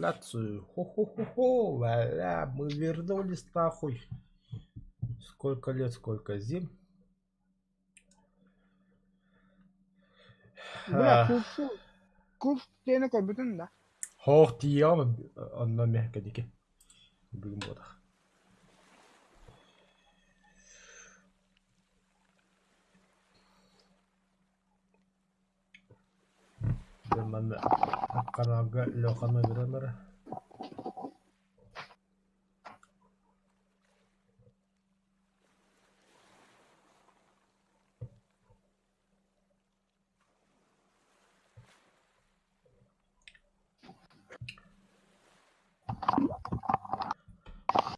Трансляцию. Хо-хо-хо-хо, бля, мы вернулись нахуй. Сколько лет, сколько зим. Бля, курсу, курс диэни көрбүтүн да. Хоох тиийэҕим онно эмиэ кэнники. Бүгүн буотах. Дьэ манна каналга Леханы ыҥыран эрэ.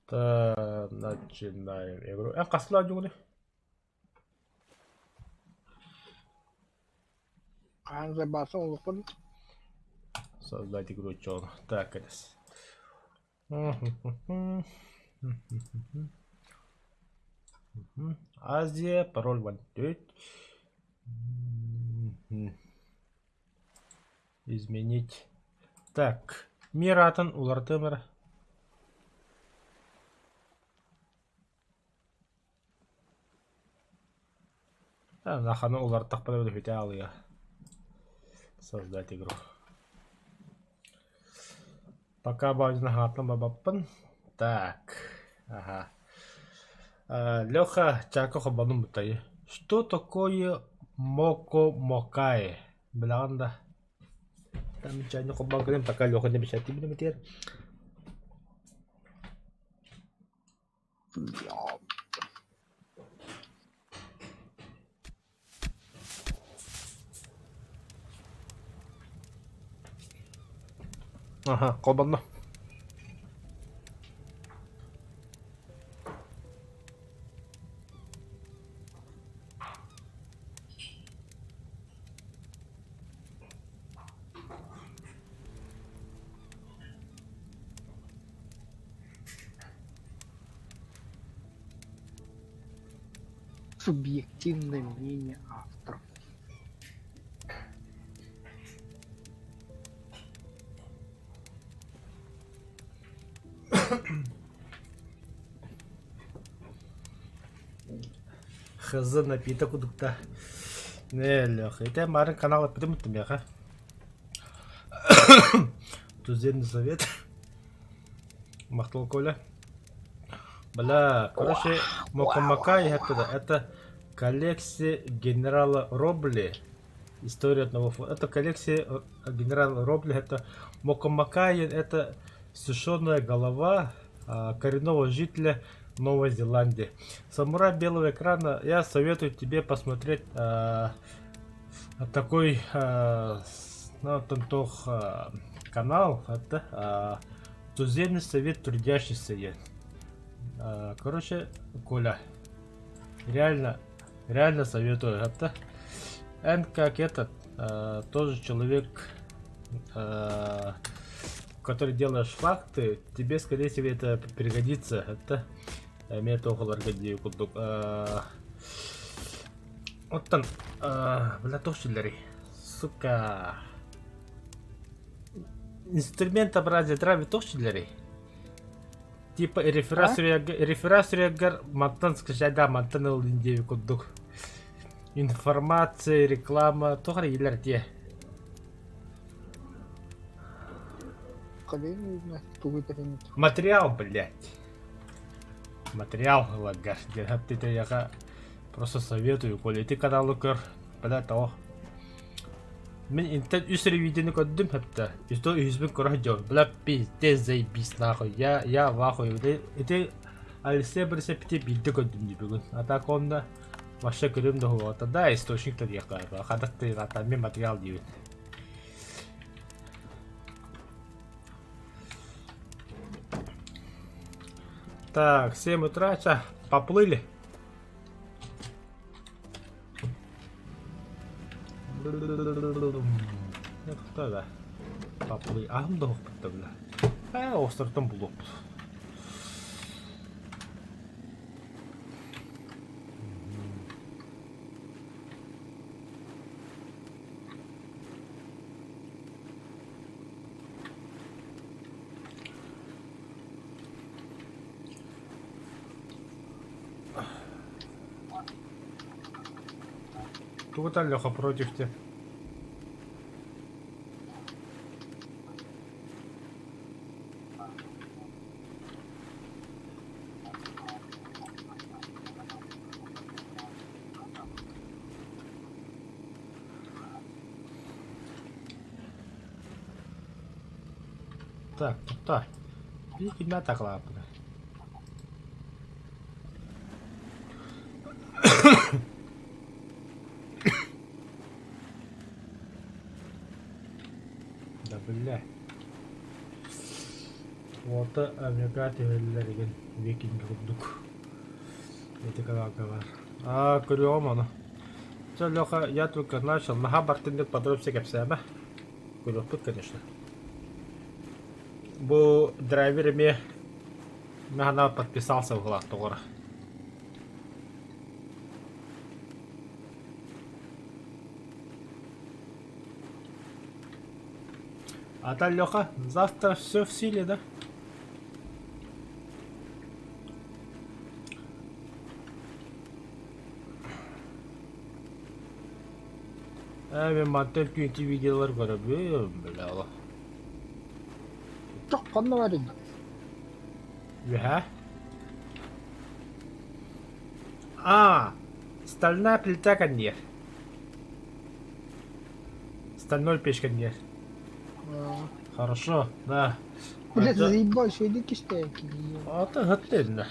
Так, начинаем игру. Эн хастылаах дьугуный? Хаһан забааса олохпун Создать игру чон. Так, это. Азия, пароль 1 Изменить. Так, мир атын уларытым Наханы уларыттахпына бүтэ алыа. Создать игру. Пока баҕдьына хааттан бабаппын. Так. Ага. Леха Чака холбонум бутайы. Что такое моко-мокай? Билэҕин да? Там чайны холбоон көрөм, пока Леха не бечаттыыбын эмитигэр. Аха, холбонно. Субъективное мнение авторов. Хз напиток кудукта. Не, Леха, это марын канал эппитим миэхэ. Туземный совет. Махтал Коля. Бля, короче, Мокомакай это, это коллекция генерала Робли. История одного фото. Это коллекция генерала Робли. Это Мокомакай, это сушеная голова коренного жителя Новой Зеландии. Самурай белого экрана, я советую тебе посмотреть такой ну, тох канал. Это Туземный совет трудящихся. Короче, Коля, реально, реально советую. Это Эн как этот, тоже человек, который делаешь факты, тебе, скорее всего, это пригодится. Это эмиэ туох дии курдук. Оттон, бля, туох Сука. Инструмент образия драви туох Типа реферас мантан скачай мантан ылын диэби курдук. Информация, реклама, туох эрэ иилэр дии. Материал, блядь. Материал лагар. Диэн просто советую, коли ити каналы көр, бля того. Мин интен үс эрэ видеоны көрдүм хэптэ. Үстө үһүспүн көрө сылдьабын. Бля пиздец заебись нахуй. Я в ахуе. Ити Алексей Борисович биирдэ көрдүм дии бүгүн. А так онно вообще көрүм да уһуоҕа. Да источник да диэххэ. Хадах ты мен материал диибин. Так, 7 утра, ча, поплыли. Кто да? Поплыли. Аһым да уһукпут бля. Ээ, островтан булуохпут. Тугутан Леха против те. Так, тутта. Биир күннээх атаакалаабыта. Да бля. Уота АВК түһэллэр игин викинг курдук. Ити каналга бар. Аа, көрүөҕүм ону. Чэ, Леха, я только начал. Наһаа бартыннык подробности кэпсээмэ. Көрүөхпүт, конечно. Бу драйвер эмиэ наһаа подписался быһылаах тоҕо А то, Леха, завтра все в силе, да? Ээ, мин мантан түүнтү видеолар көрөбүн, бля, олох. Чох ханна барый? Үөһээ. А, стальная плита кэнниэр. Стальной печь кэнниэр. Хорошо, да. Блядь, заебал, иди кистээки. Ата хаттын.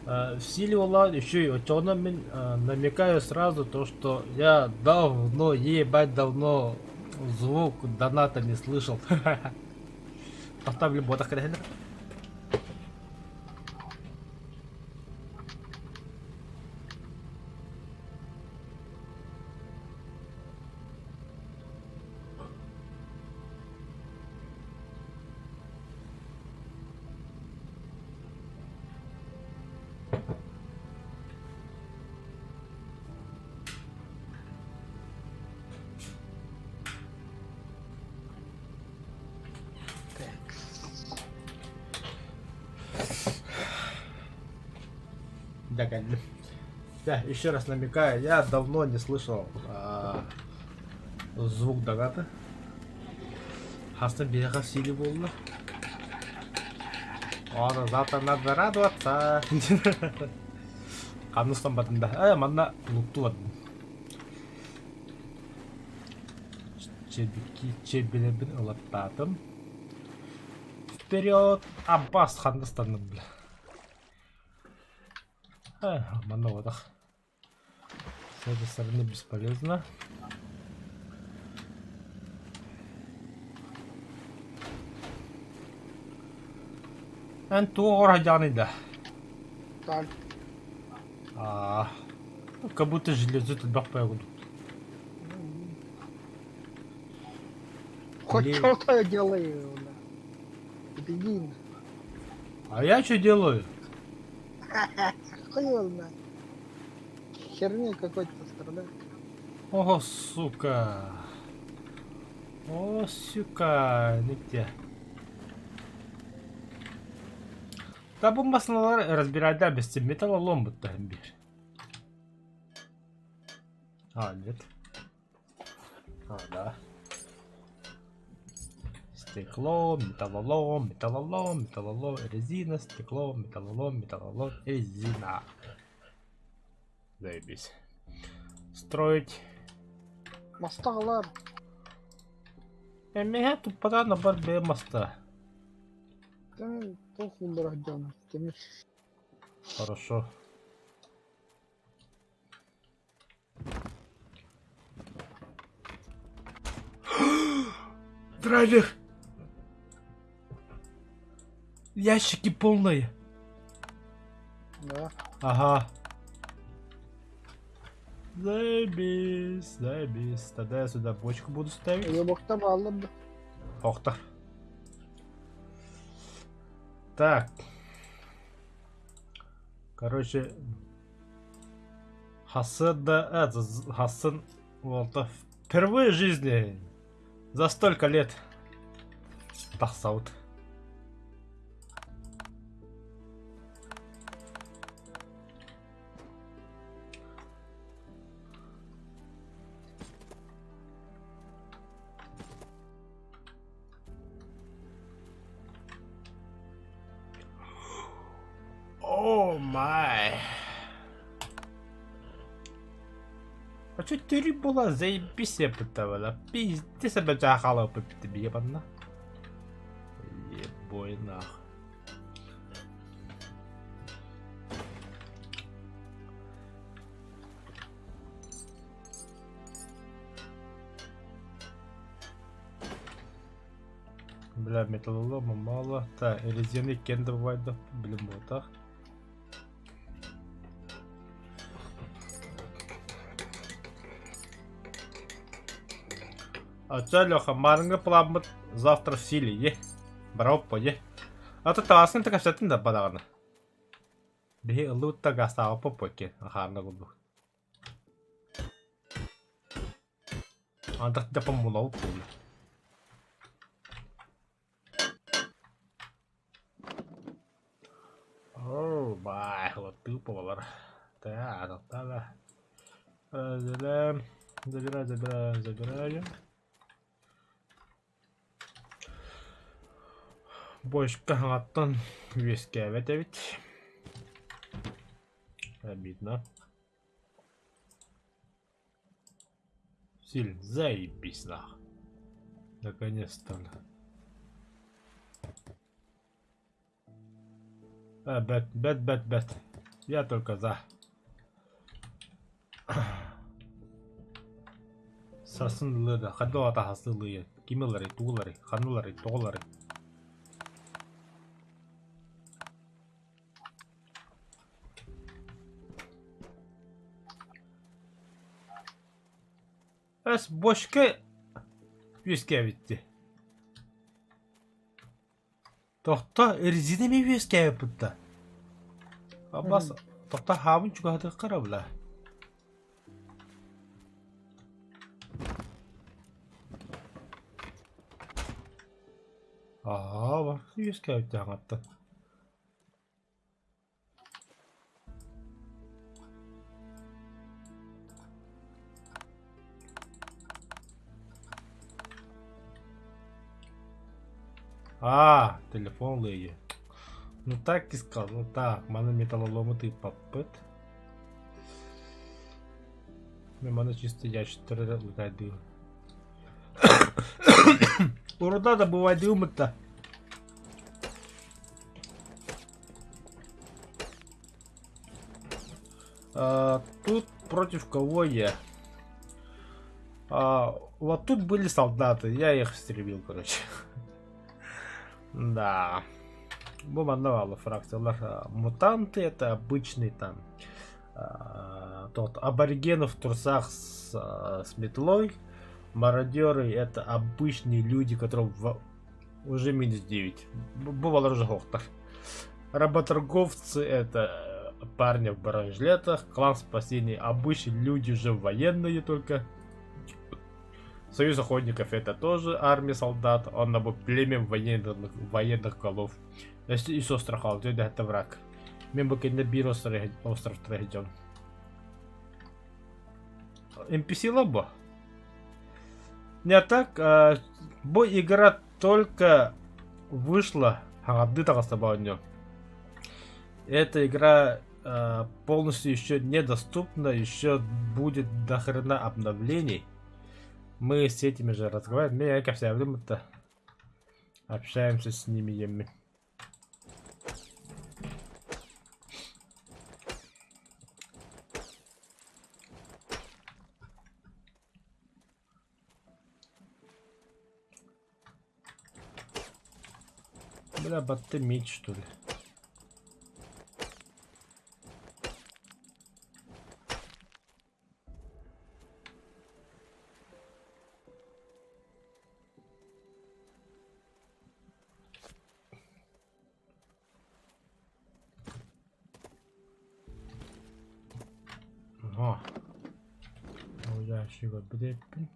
В силе была еще и очоҕуна мин намекаю сразу то, что я давно, ебать давно звук доната не слышал. Поставлю бота кэрэһинэр. Да, кэллим. Да, еще раз намекаю, я давно не слышал а, звук доната. Хаста биэхэ сили буолла. Ладно, завтра надо радоваться. Ханныстан бардым да. Э, манна лукту бардым. Чебики, чебилербин ылаттаатым. Вперед! Аббас ханныстанным, бля. Э, манна бодах. С этой стороны бесполезно. Эн туох оҕор да? Так. А, как будто железо элбэх курдук. Хоть Блин. что-то я делаю, бля. Беги. А я что делаю? Хуй его знает. Херни какой-то страдает. О, сука. О, сука, нигде. Да бу масыналар разбирайда без металлолом будто бир. А, нет. А, да. Стекло, металлолом, металлолом, металлолом, резина, стекло, металлолом, металлолом, резина. Заебись. Строить. Мастаҕалар. Эмиэ туппатан бар бэйэ маста. Туох улларах дьоно. Тимир. Хорошо. Драйвер! Ящики полные. Да. Ага. Заебись, заебись. Тогда я сюда бочку буду ставить. Уйобохтор бааллар да. Охтар. Так. Короче, Хасан да, это, Хасан Волтов впервые в жизни за столько лет тахсаут. Oh my. А что ты была заебись я пытала. Пиздец опять хала тебе ебана. Ебой нах. Бля, металлолома мало. Так, резины кенда бывает, да? Блин, вот так. А чэ, Леха, маарыҥҥы плааммыт завтра в силе, е. Барабыт е. А то таҕаскын да кэпсэттин да бадаҕаны. Биһи ыллыбыт да гаастаабаппыт буо ахаарына курдук. Антах да помулабыт буолла. Оо, бай, вот буолар. Так, да. Забираем, забираем, забираем, забираем. Бочка хаҥаттан үөскээбэт эбит. Обидно. Сильно заебись нах. Наконец-то. А, бэт, бэт, бэт, бэт. Я только за. Сарсын ылыа да, ханна атаһасы ылыа, ким ыларый, тугу ыларый, ханна ыларый, тоҕо ыларый? Эс бочка үөскээбитти. Тохто, резина эмиэ үөскээбит да. Аббас, тохто хаабын чугаһатыахха эрэ бла. Аа, барыта үөскээбит хаҥаттан. А, телефон лыйы. Ну так и сказал, ну так, маны металлолому тыыппаппыт. Мен маны чисто ящиктары лытайдыы. Уруда да бывайдыымыт да. А, тут против кого я? А, вот тут были солдаты, я их истребил, короче. Да. Бу манна бааллар фракциялар. Мутанты это обычный там тот аборигенов в трусах с метлой. Мародеры это обычные люди, которым уже минус 9. Бывало уже хохтар. Работорговцы это парни в бронежилетах. Клан спасения обычные люди уже военные только. Союз охотников это тоже армия солдат. Он на племя военных, военных голов. Если и остров то это враг. Мен бу кэннэ биир остров дьон. NPC лабо. Не так, а, бу игра только вышла, хаҥардыы таҕыста оонньуу. Эта игра полностью еще недоступна, еще будет до хрена обновлений. Мы с этими же разговариваем, мы как всегда общаемся с ними. Емми. Бля, батты меч, что ли? О. Ящик бүтэппин.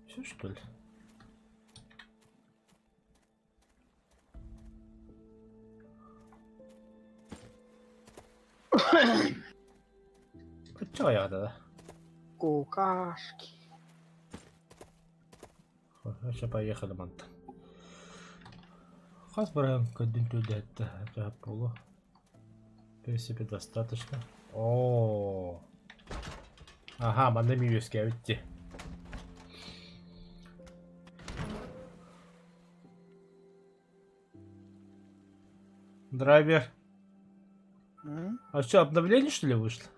Все что ли? Оччоҕо да. Кукашки. Хорошо, поехали мантан. Хас баран көрдүн түөлдэһиттэ дьаһап буолуо. В принципе, достаточно. О, Аха, манна эмиэ үөскээбит дии. Драйвер. М? А что, обновление что ли вышло?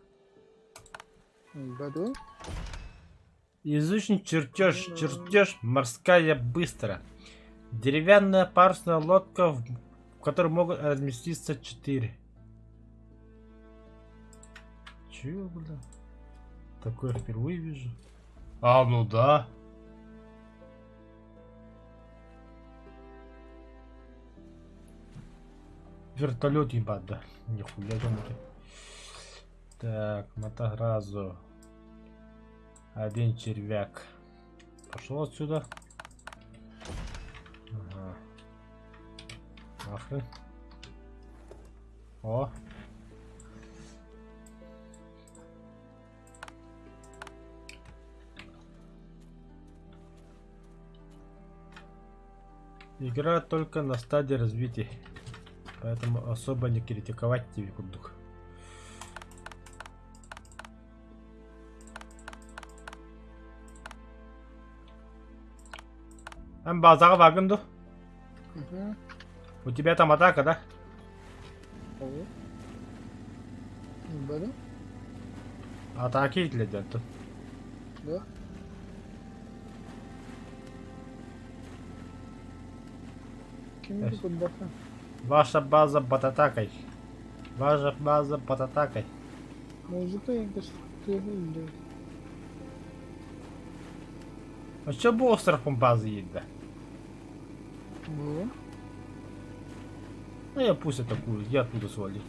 Да, да. Изучен чертеж, чертеж морская быстро. Деревянная парусная лодка, в которой могут разместиться четыре. Чего, бля? Такое впервые вижу. А, ну да. Вертолет ебать, да. Нихуя думаю. Так, мотогразу. Один червяк. Пошел отсюда. Ага. Нахрен. О. Игра только на стадии развития. Поэтому особо не критиковать тебе курдук. Эн базаҕа бааргын дуу? Угу. У тебя там атака, да? О. Бары. Атака иһиллэр тут. Да. Ким курбаха? Ваша база под атакой. Ваша база под атакой. Музыка индустрия. А что бу остров базы еда? Бу. Ну я пусть атакую, я оттуда свалю.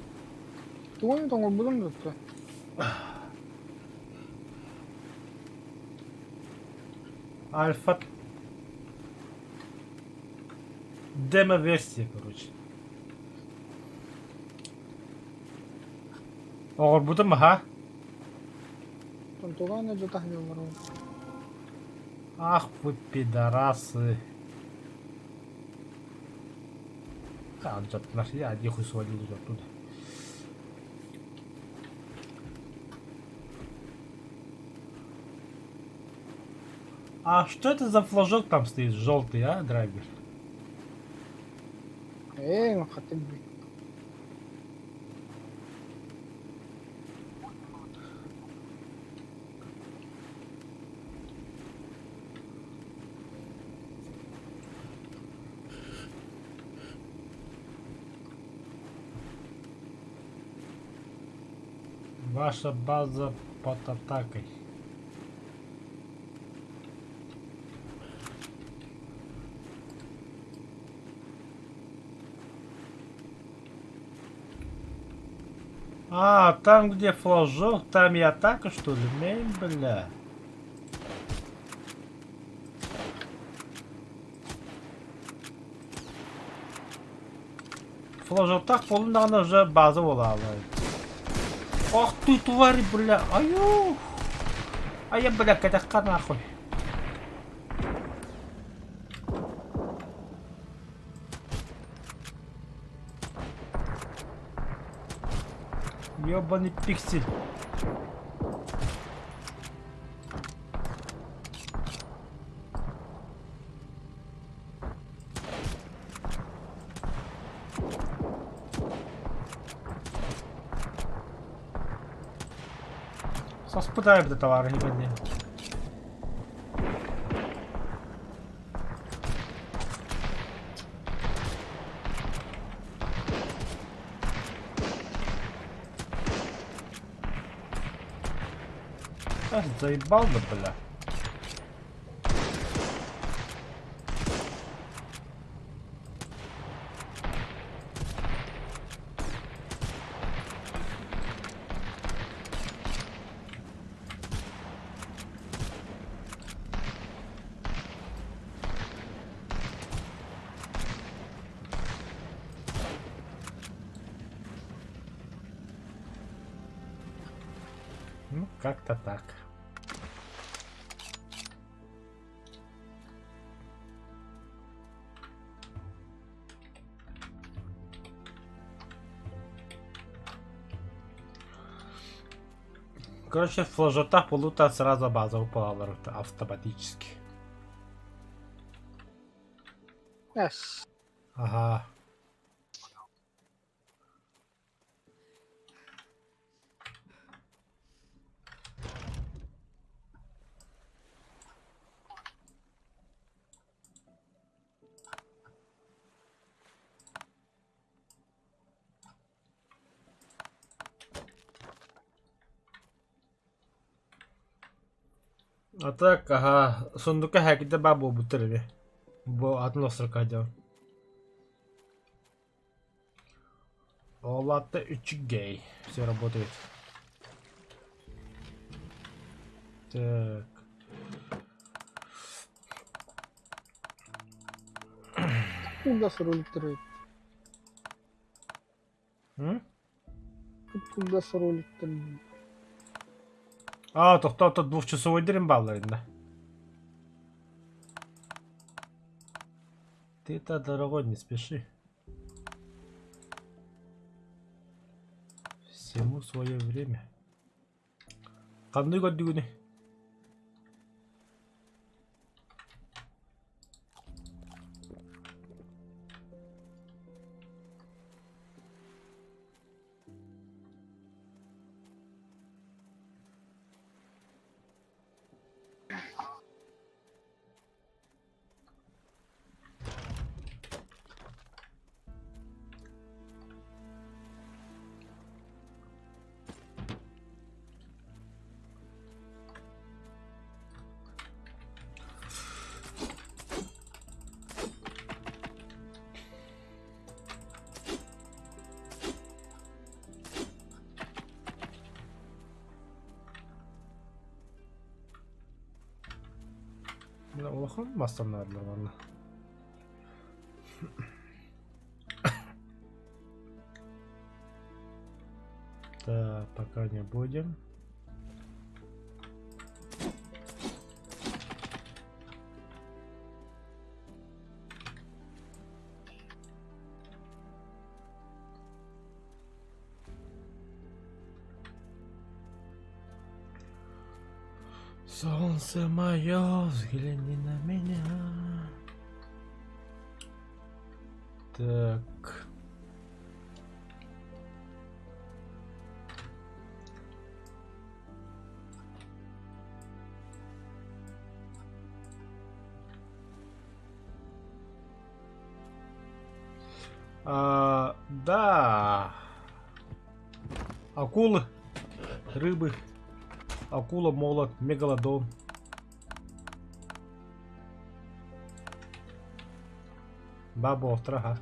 Тугун тоҥорбутум дутта. Альфа... Демо-версия, короче. Оҕорбутум аха. Туган да таһнылар. Ах вы пидорасы. А, нашли, один хуй свалил уже оттуда. А что это за флажок там стоит, желтый, а, драйвер? Ээ, хатым. Ваша база под атакой. А, там где флажок, там и атака, что ли? Мейн, бля. Флажоктаах буоллун уже база буолаалы. Ох ты, тварь, бля, аю! А я, бля, кэтэххэ нахуй. Ёбаный пиксель. Саспытаем это товар, ебаный. Ах, заебал да, бля. Ну, как-то так. Короче, флажота полута сразу база упала автоматически. Yes. Ага. А так, ага, сундука хакита бабу буттар Бу атын островка дьон. Ол атта үчүгэй. Все работает. Так. Кулгас роликтары. М? Кулгас роликтары. А, тохтоо двухчасовой дерин бааллар Ты-то, дорогой, не спеши. Всему свое время. Ханнык көрдүгүнүй? Улахан мастарнаарлар манна. Так, пока не будем. Солнце мое, взгляни на меня. Так. А, да. Акулы, рыбы, акула, молот, мегалодон. Баба ага.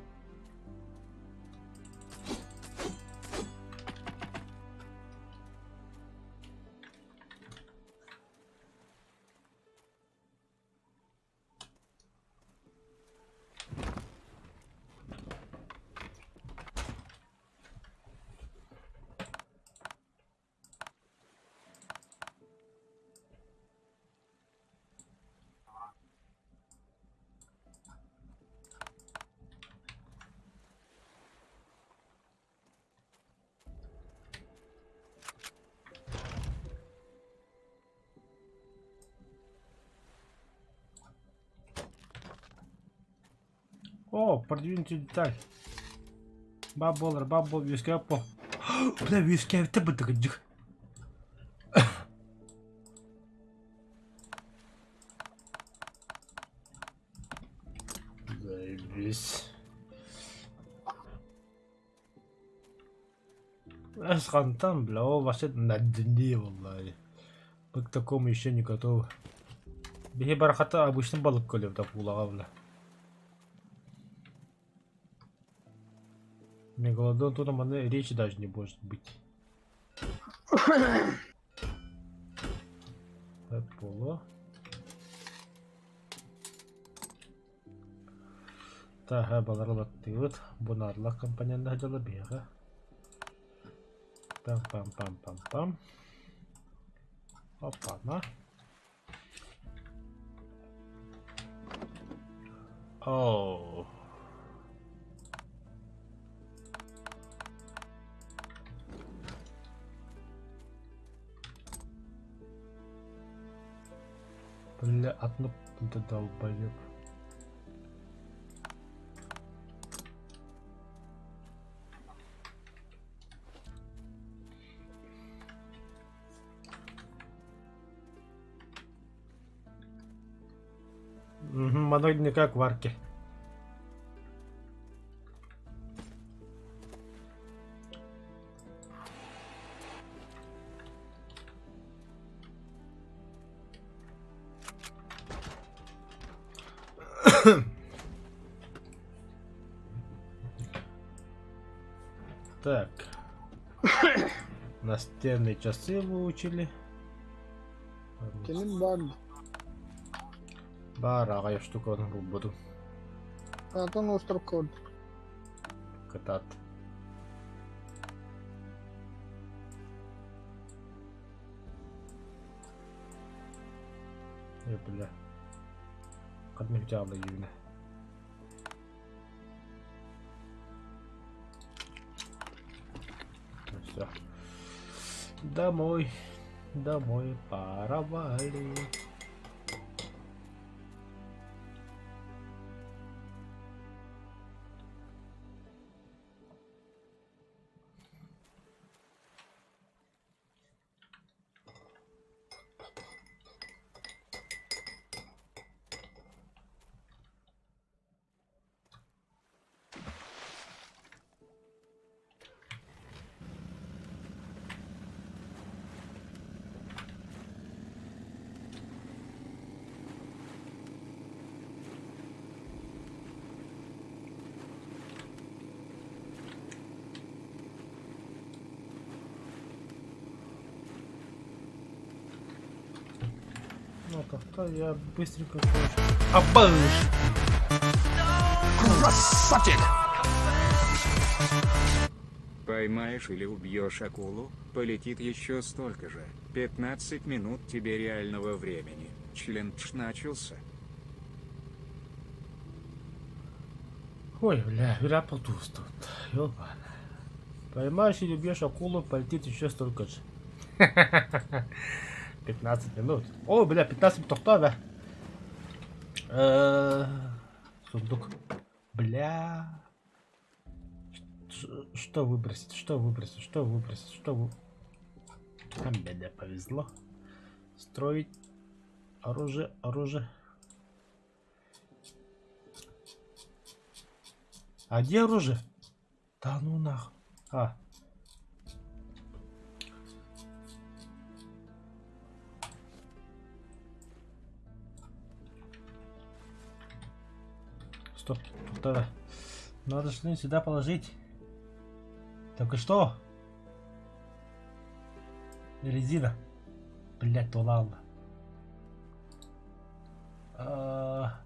О, продвинутый деталь. Баболар, бабол, вискапо. Бля, вискапо бытыгыдьык. Заебись. Эс хантан, бля, ол вообще на дне, валлаһи. Мы к такому еще не готовы. Биһи барахата обычный балык көлөп да куулаҕа, бля. Мегалодон тут маны речи даже не может быть. Поло. Таха баларылаттыыбыт. Бунарлах компонентах дьала биһиэхэ. Пам-пам-пам-пам-пам. Опа-на. Оу. Бля, одну ты долбоеб. Угу, никак варки. Так. Настенные часы выучили. Кэлин баар Баар аҕай штуканы булбутум. Атын островка ордук. Кытаат. Э, бля. Ханнык дьаалы юнэ. Все. Домой. Домой пора валить. Ну, как-то я быстренько... Абыш! Красавчик! Поймаешь или убьешь акулу, полетит еще столько же. 15 минут тебе реального времени. Челлендж начался. Ой, бля, бля, тут. Ёбана. Поймаешь или убьешь акулу, полетит еще столько же. 15 минут. О, бля, 15 минут тохтоо, да? Сундук. Бля. Что выбросить? Что выбросить? Что выбросить? Что вы... А, бля, повезло. Строить оружие, оружие. А где оружие? Да ну нахуй. А. Стоп, давай. Надо что-нибудь сюда положить. Только что? Резина. Блять, то ладно. А,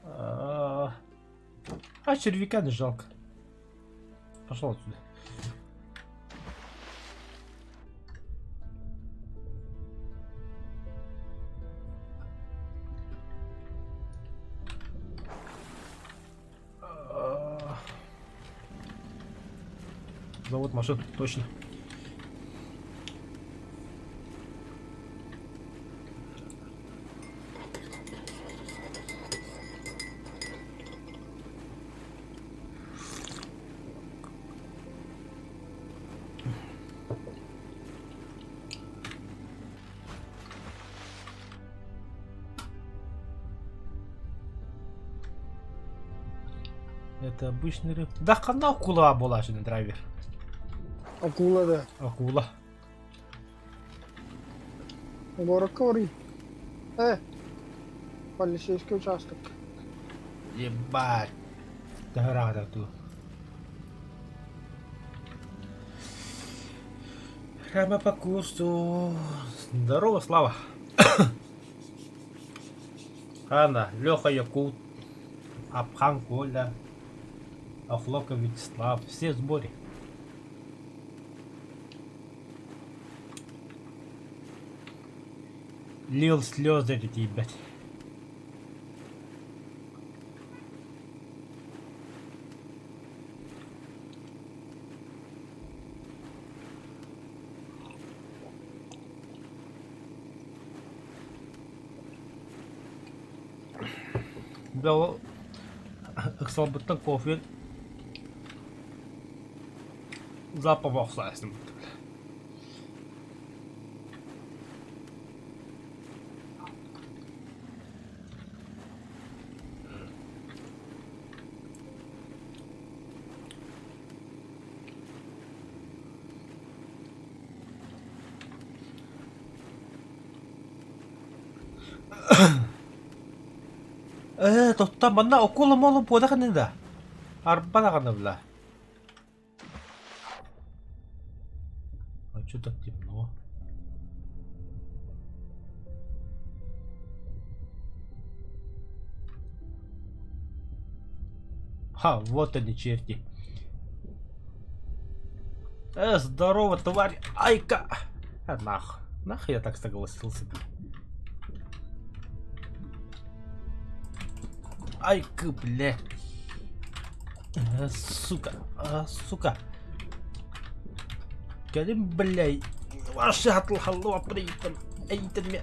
а, а червяка не жалко. Пошел отсюда. А. Завод машин, точно. Это обычный рыб. Да хана акула была же драйвер. Акула да. Акула. Городка барый. Э, полицейский участок. Ебать. Да ту. Прямо по курсу. Здорово, Слава. Анна, Леха Якут, Абхан Коля, Охлока Вячеслав. Все в сборе. Лил слезы эти, ебать. Бля, ол ыксалбыттан кофе запаха охсоосум. Ээ, тотта манна окуола-мола буолах ини да. Арба даҕаны бла. А чё так темно? Ха, вот они, черти. Здорово, тварь! Айка! А, нах. Нах я так согласился. Айка, бля. А, сука, а, сука. Кэлин, бля, ваши хатлахаллуа прийтам, эйтэн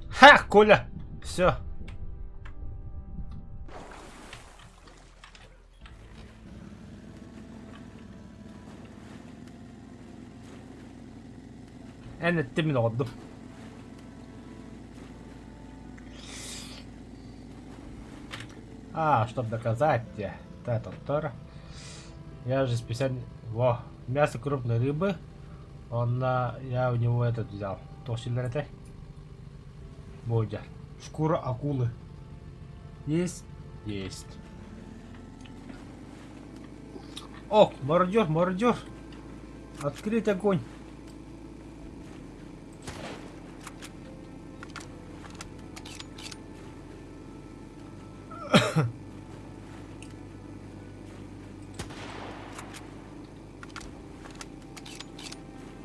Ха, Коля! Все. Эн эттим мин оҕордум. А, чтобы доказать тебе. Да, тоттор. Я же специально... Во, мясо крупной рыбы. Он на... Я у него этот взял. Туох это? Бодя. Шкура акулы. Есть? Есть. О, мародер, мародер. Открыть огонь.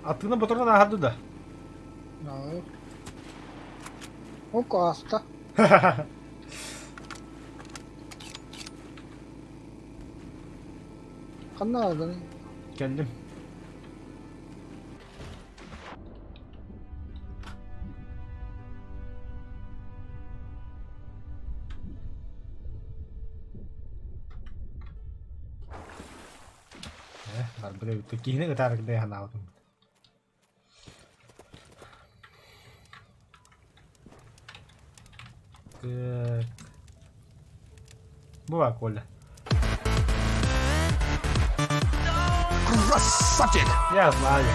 Атыына ботурун ааһар да? Ол ааста. Ханна аҕалгыный? Кэллим. Э, барбыт эбит. Киһини ытаарыкдай санаабытым. Так. Была Коля. Красавчик! Я знаю.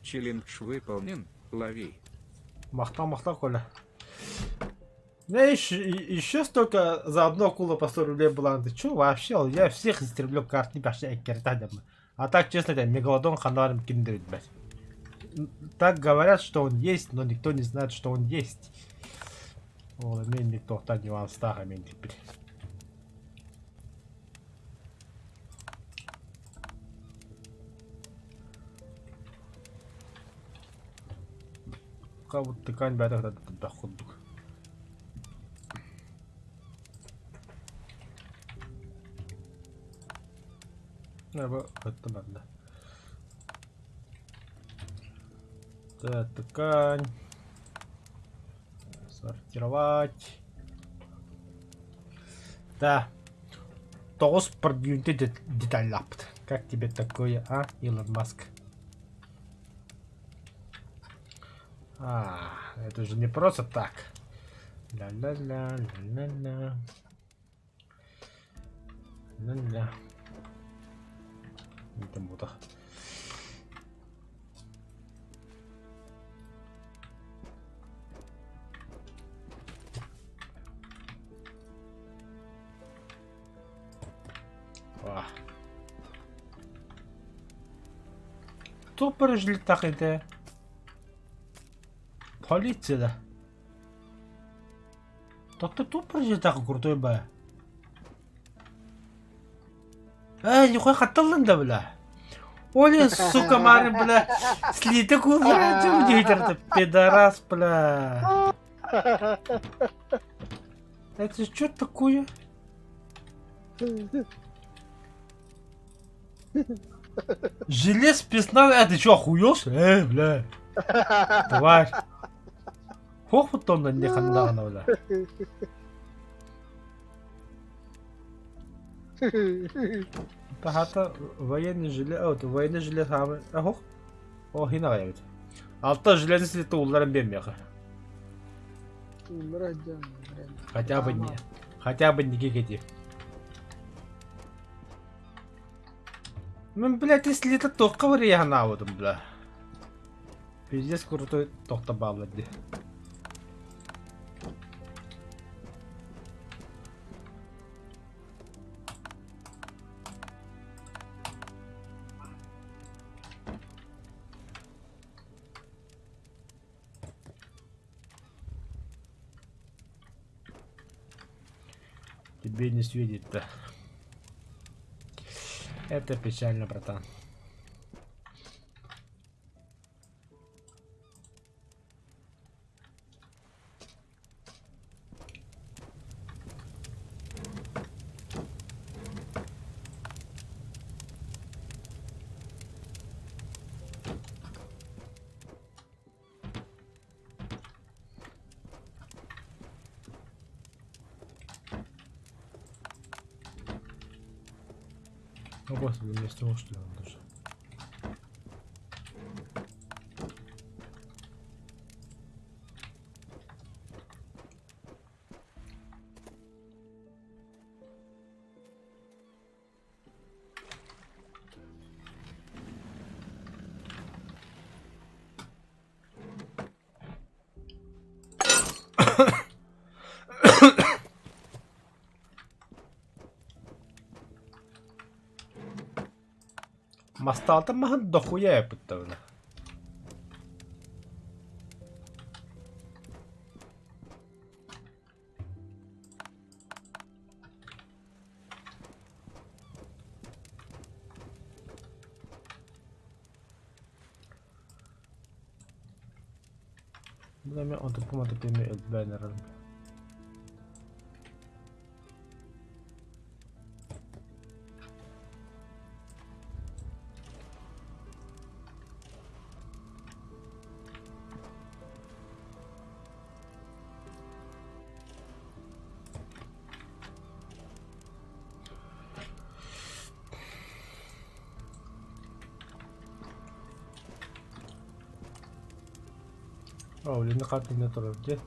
Челлендж выполнен, лови. Махта, махта, Коля. Знаешь, еще столько за одну акулу по 100 рублей было. Ты че вообще? Я всех истреблю карты вообще А так, честно, это мегалодон ханарым киндер, блядь. Так говорят, что он есть, но никто не знает, что он есть. Ол эмиэ тоқтан нюанстаах эмиэ теперь. Как будто ткань бәрі курдук. Это надо. Так, ткань. Сортировать. Да. Тоҕус продвинутый деталлааппыт. Как тебе такое, а, Илон Маск? А, это же не просто так. Ля-ля-ля, ля-ля-ля. Ля-ля. Это буду. Кто пережлетах это? Полиция, да. Тот ты пережлетах крутой ба. Эй, нихуя хатталлын да, бля. Оля, сука, Марин, бля, слиток куда пидорас, бля. Это что такое? Желез спецназ... А, ты что, охуел? Бля. Тварь. Хуох онно инни ханнаҕына бля. Таһата военный жилет, о, военный жилет хаамы, охох, о, хин аҕай эбит. Алта жилети силетте улларан биэрмиэхэ. Уллара дьон, Хотя бы не, хотя бы не гигати. Мен, блядь, если это тоққа бар я ханаабытым, бля. Пиздец крутой тоқта бааллар дии. Тебе не светит-то. Это печально, братан. О, господи, вместо того, что ли, он даже. Мастаалтан маһын дохуя эппиттэринэ. Бу эмэ отуппум-отуппум эмиэ өлбөөн эрэрим. О, үлэни хат иннэ турар дии.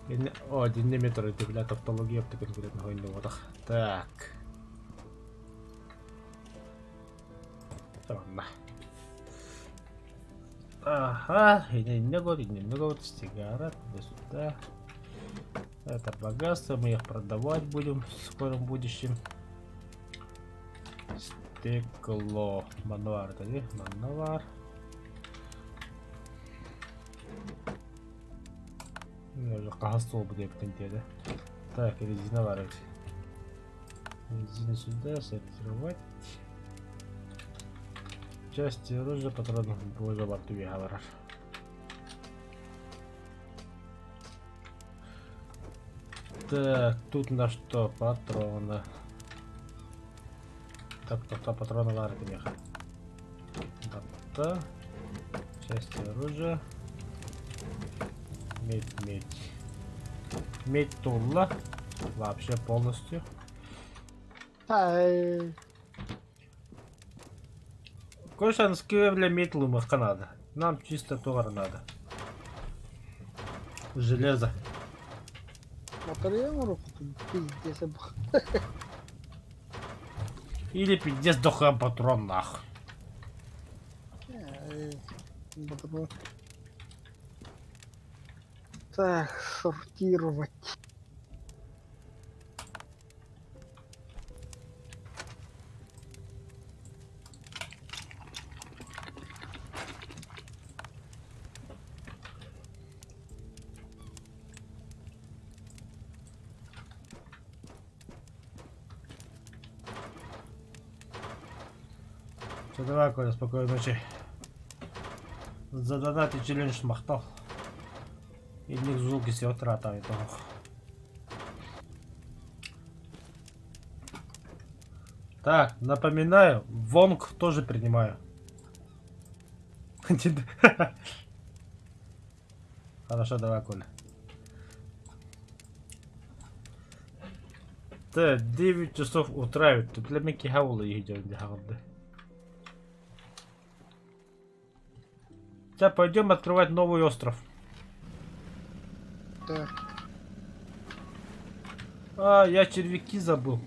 Иннэ, о, диннэ эмиэ турар дии, бля, тавтология конкретно хойнуотах. Так. Манна. Ага, иннэ год, иннэ год, сигара, туда-сюда. Это богатство, мы их продавать будем в скором будущем. Стекло. Мануар, это не? Мануар. Хаһыс суолбут диэбитин диэдэ. Так, резина бар эбит. Резину сюда сортировать. Части оружия, патронов боже бар түбэһэ барар. Так, тут на что? Патроны. Так, так, патроны бар этимиэхэ. Батта. Части оружия. Медь, медь. Медь тулла. Вообще полностью. Ай, Кошанские для медь лымахка надо. Нам чисто товар надо. Железо. батарея оҥоруоххутун пиздец Или пиздец дохуя патрон нах. Батарея. Так, сортировать. Все, давай, Коля, спокойной ночи. Задонати челлендж махтал. Инник звуки все трата Так, напоминаю, Вонг тоже принимаю. Хорошо, давай, Коля. Так, 9 часов утра ведь. Для меня кихаула идем, Сейчас пойдем открывать новый остров. Так. А, я червяки забыл.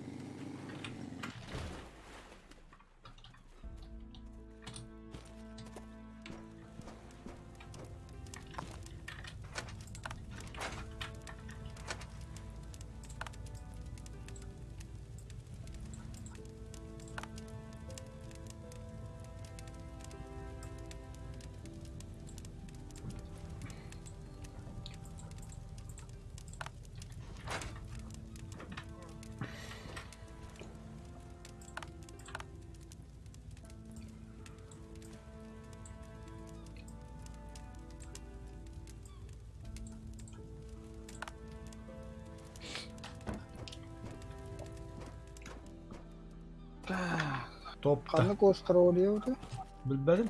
Топта. Ханнык остров диэбитэ? Билбэтим.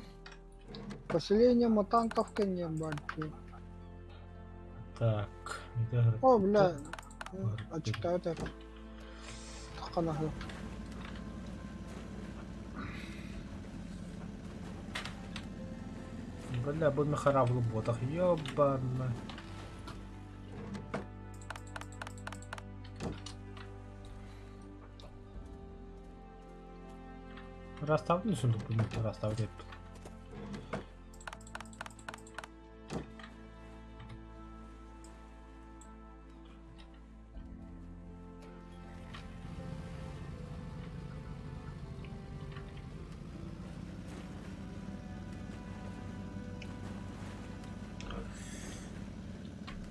Поселение мутантов кэнниэн баар дии. Так. О, бля, аччыктаабыт этэ. Тахханаһы. Бля, бу мехараблы буотах. Ёбана. Расставлю сундук, расставлю.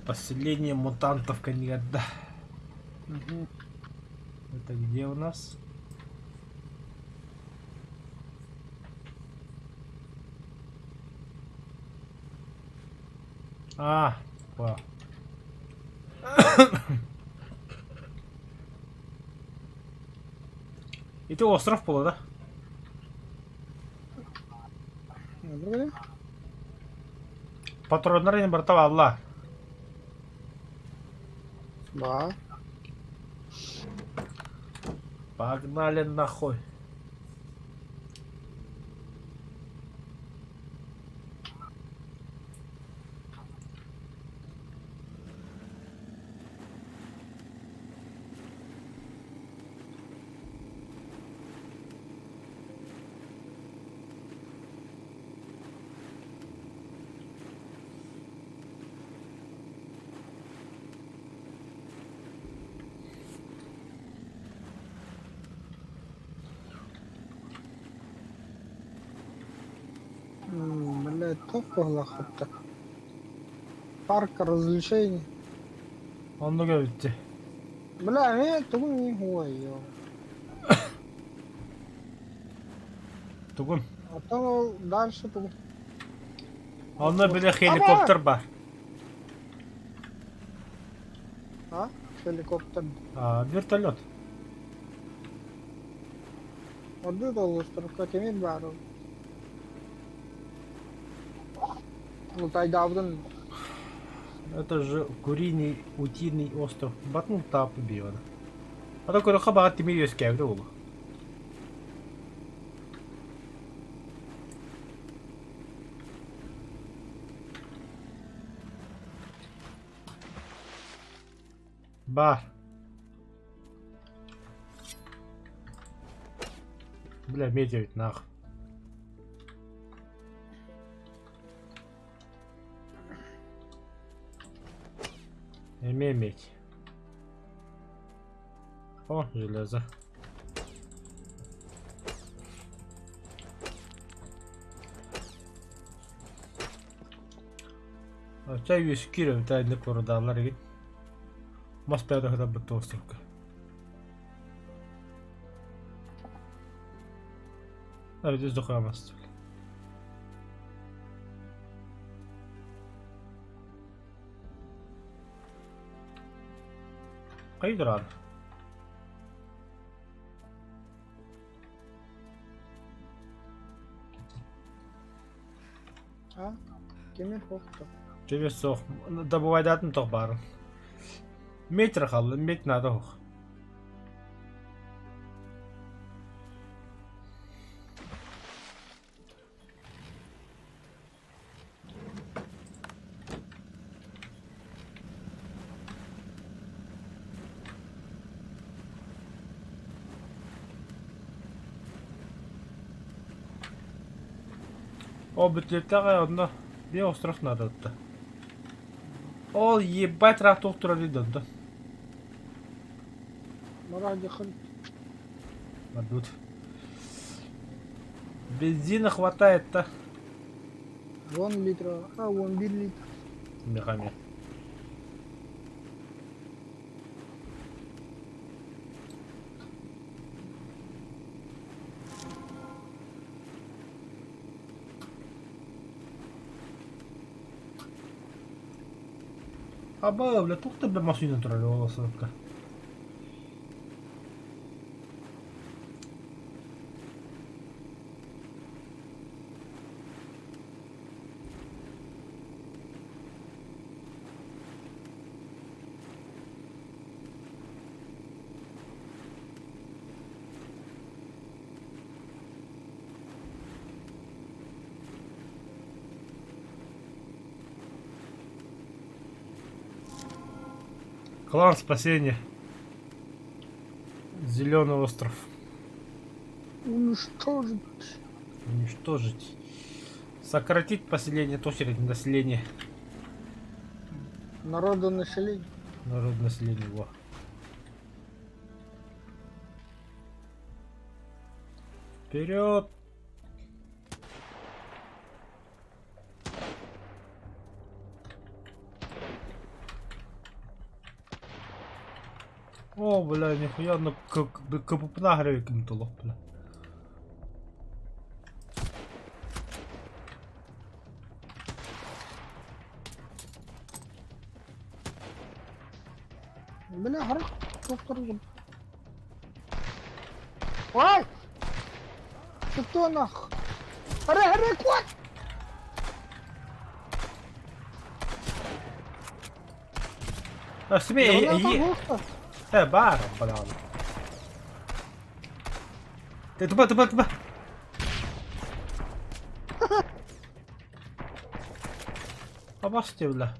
Поселение мутантов Каньяда. Угу. Это где у нас? А, понял. Ити остров буолла да? Патроннар ини барыта баалла. Ба. Погнали нахуй. Блядь, туох быһыылаах Парк развлечений. Оннук эбит. Бля, эмиэ тугун ой Тугун? Оттон ол дальше тугун? Онно били хеликоптер бар. А? Хеликоптер. А, вертолет. Ордук олустарга тимир баар ол. Алтайдаабытын Это же Куриный, Утиный остров. Батын тап биона. А то көрөххө баҕар тимир үөскээбитэ буолуо. Бар. Бля, медиа нах. Эмиэ медь. О, железо. Чай үөскүүр эбит инник курудаалар игин. Мас бэйэ островка. Здесь дохуя мас. Кайдыран. А? Тимир хохто. Тебе суох. Добывайдаатын тоқ баарын. Метр қалды, мет надо ох. О, бүтлеттэҕэ онно биэ остров наадатта. Ол ебать ыраах туох турар дии онтон. Мораль Мардут. Бензина хватает-то. Вон литра, а вон бир литр. Мехами. Аба, бля, туох да бля массыына турар ол островка. Клан спасения. Зеленый остров. Уничтожить. Уничтожить. Сократить поселение, то население. Народонаселение. Народонаселение, во. Вперед! О, бля, нихуя, ну как капупна кем-то бля. Бля, харах доктор. Ой! Ты кто нах? Аре, аре, кот! А, смей, э, бар, бля. Ты тупа, тупа, тупа. Абасте, бля.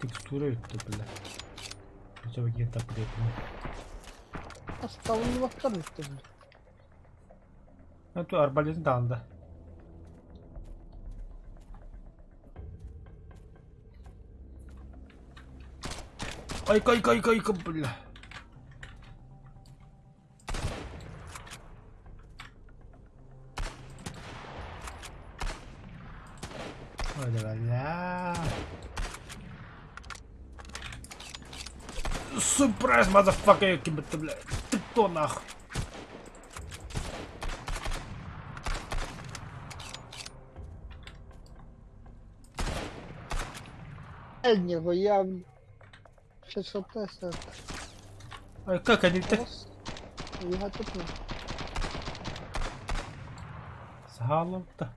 Текстура өттө, бля. Хотя бы где-то Оставлю бля. А то арбалет да. Ай, кай, кай, кай, кай, бля. Ой, бля. Сюрприз, motherfucker, бля. Ты кто нахуй? Эй, нихуя. Сейчас тест. Ай, как они так? Я тут. Сааловта.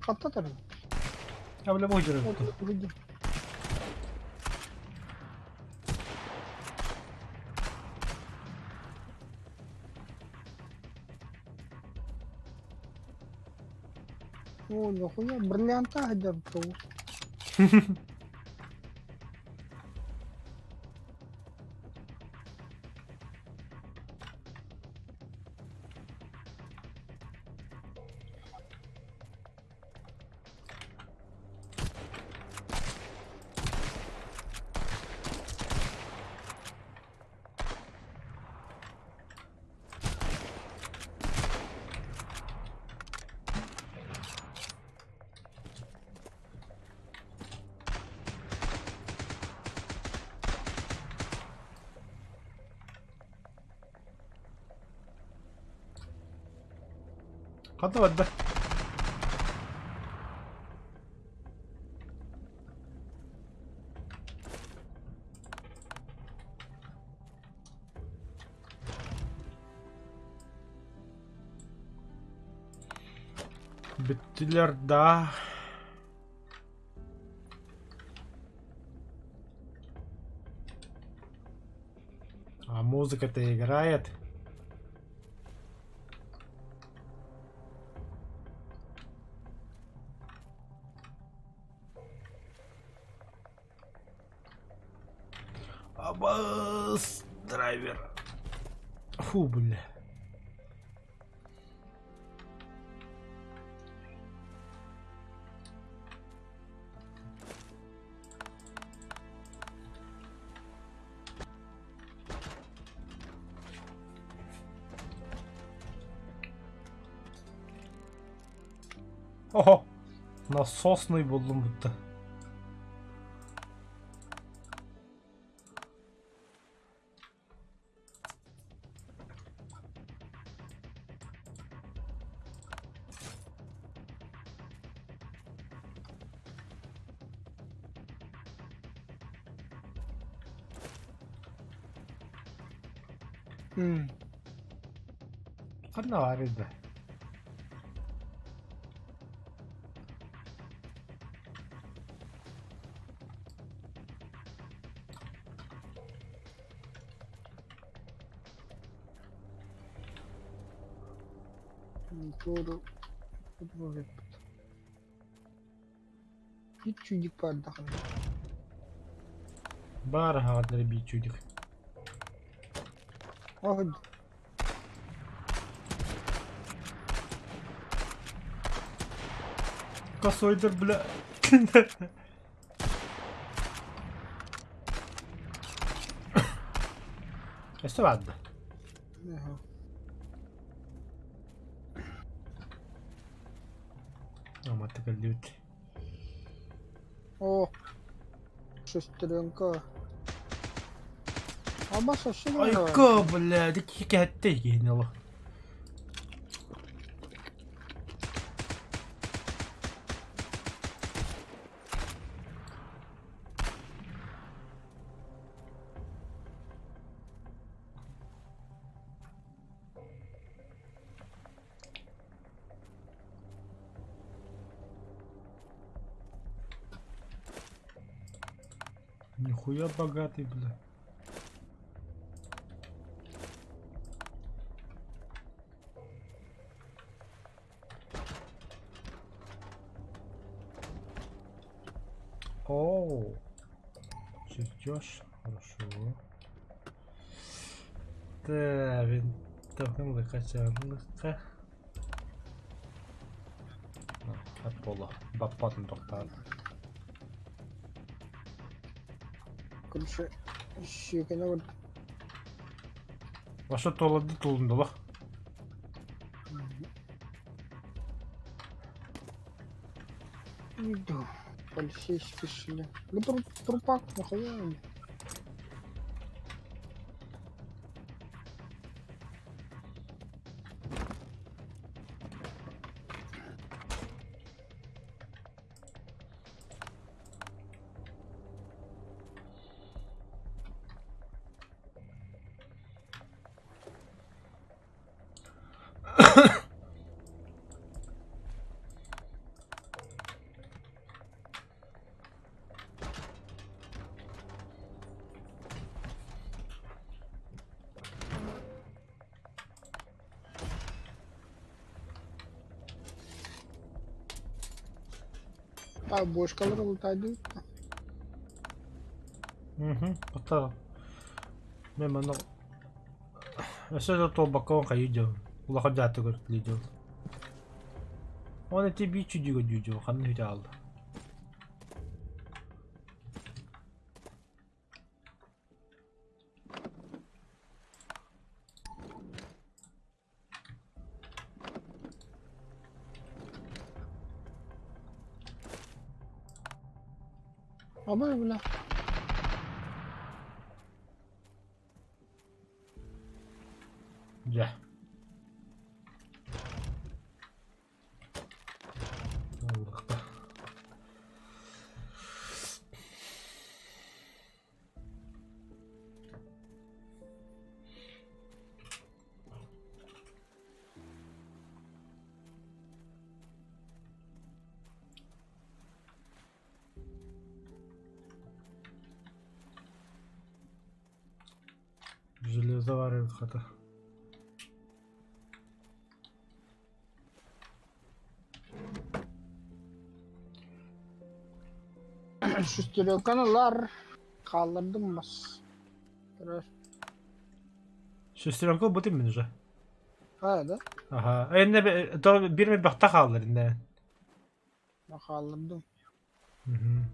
Хатта тарда. Я бля бу О, нихуя, бриллианта хотя бы. Хата барда. Бүттүлэр да. А музыка-то играет. Абас драйвер. Фу, бля. Ого! Насосный буллум будто. Ханна баар да? Туору Биир чудик баардахына. Баар аһаҕардары биир чудик. Оһ Косойдор, бля. Өссө баар да? Аматта кэллибит. О, шестеренка. Абас өссө Айка, бля, дикки кэһэттэй киһини олох. Нихуя богатый, бля. Оу. Чертеж. Хорошо. Так, винтовканы лыка. Хат буолла. Баппатын тохтаан. Короче, сиэкэнэ бар. Ваша туоларды тулундулар. Иду. Полицейский шли. Ну, трупак, нахуя они? Так, бошкалар лутайды. Угу, потом. Мен манна өссө да туолбакка хайыы дьон. Улахан дьааты көрүтлүү дьон. Оны ти биир чүдүгө дүү ханна хүтэ аалла. Абай, бля. Дьэ. Железо баар эбит хата. Шестеренканы ылар. Хааллардым мас. Көрөр. Шестеренка ылбытым мин уже. А, да? Аха. Энне то бир бахта хааллар инне. Хааллардым. Мгм.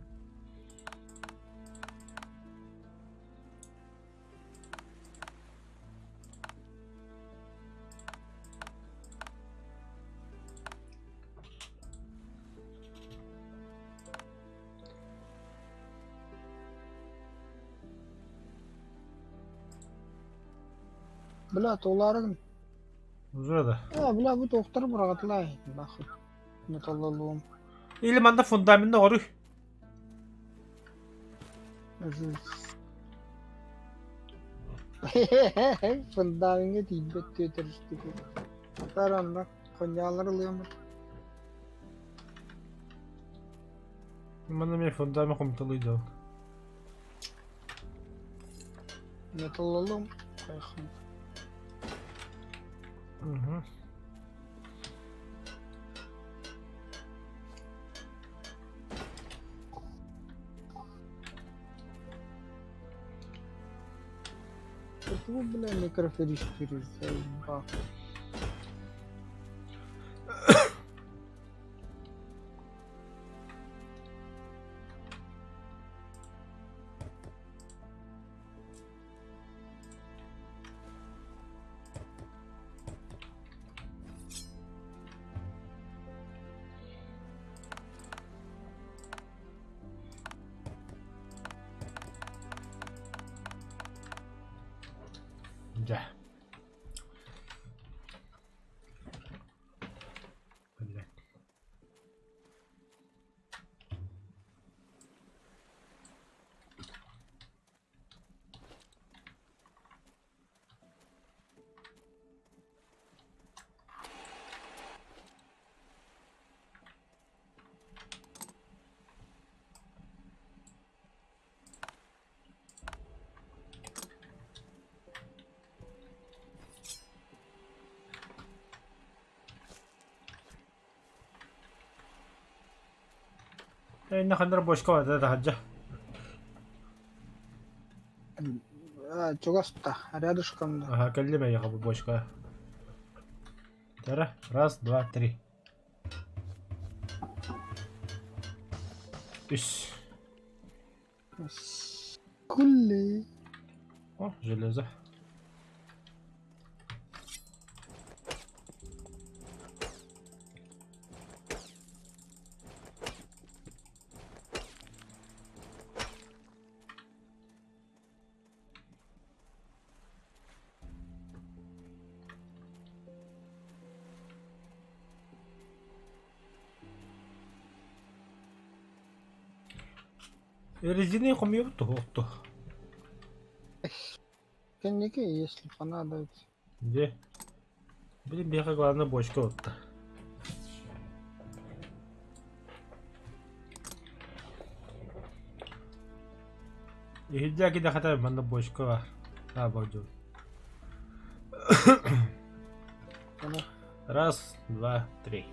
Бля, толарыгын. Уже да. А, бля, бу тохтар быраҕатылай. Нахуй. Металлолом. Или манна фундаментны оруй. Фундаментҥа тиийбэт түөтэристик. Таранна хоньялар ылыаммыт. Манна мен фундамент хомталый да. Металлолом. Хайхан. Угу. Почему, бля, микроферис через заебал? Дьэ. Блядь. Инна ханнар бочка бата таһырдьа. Чугас да, рядышком да. Ага, кэллим эйиэхэ бу бочка. Тара, раз, два, три. Үс. Кулли. О, железо. Резины хомуйбут туһуохту. Кэнники, если понадобится. Где? Блин, биһиэхэ главное бочка отта. Иһирдьэ кидэхэтэ хата манна бочка бар. А, бордюр. Раз, два, три.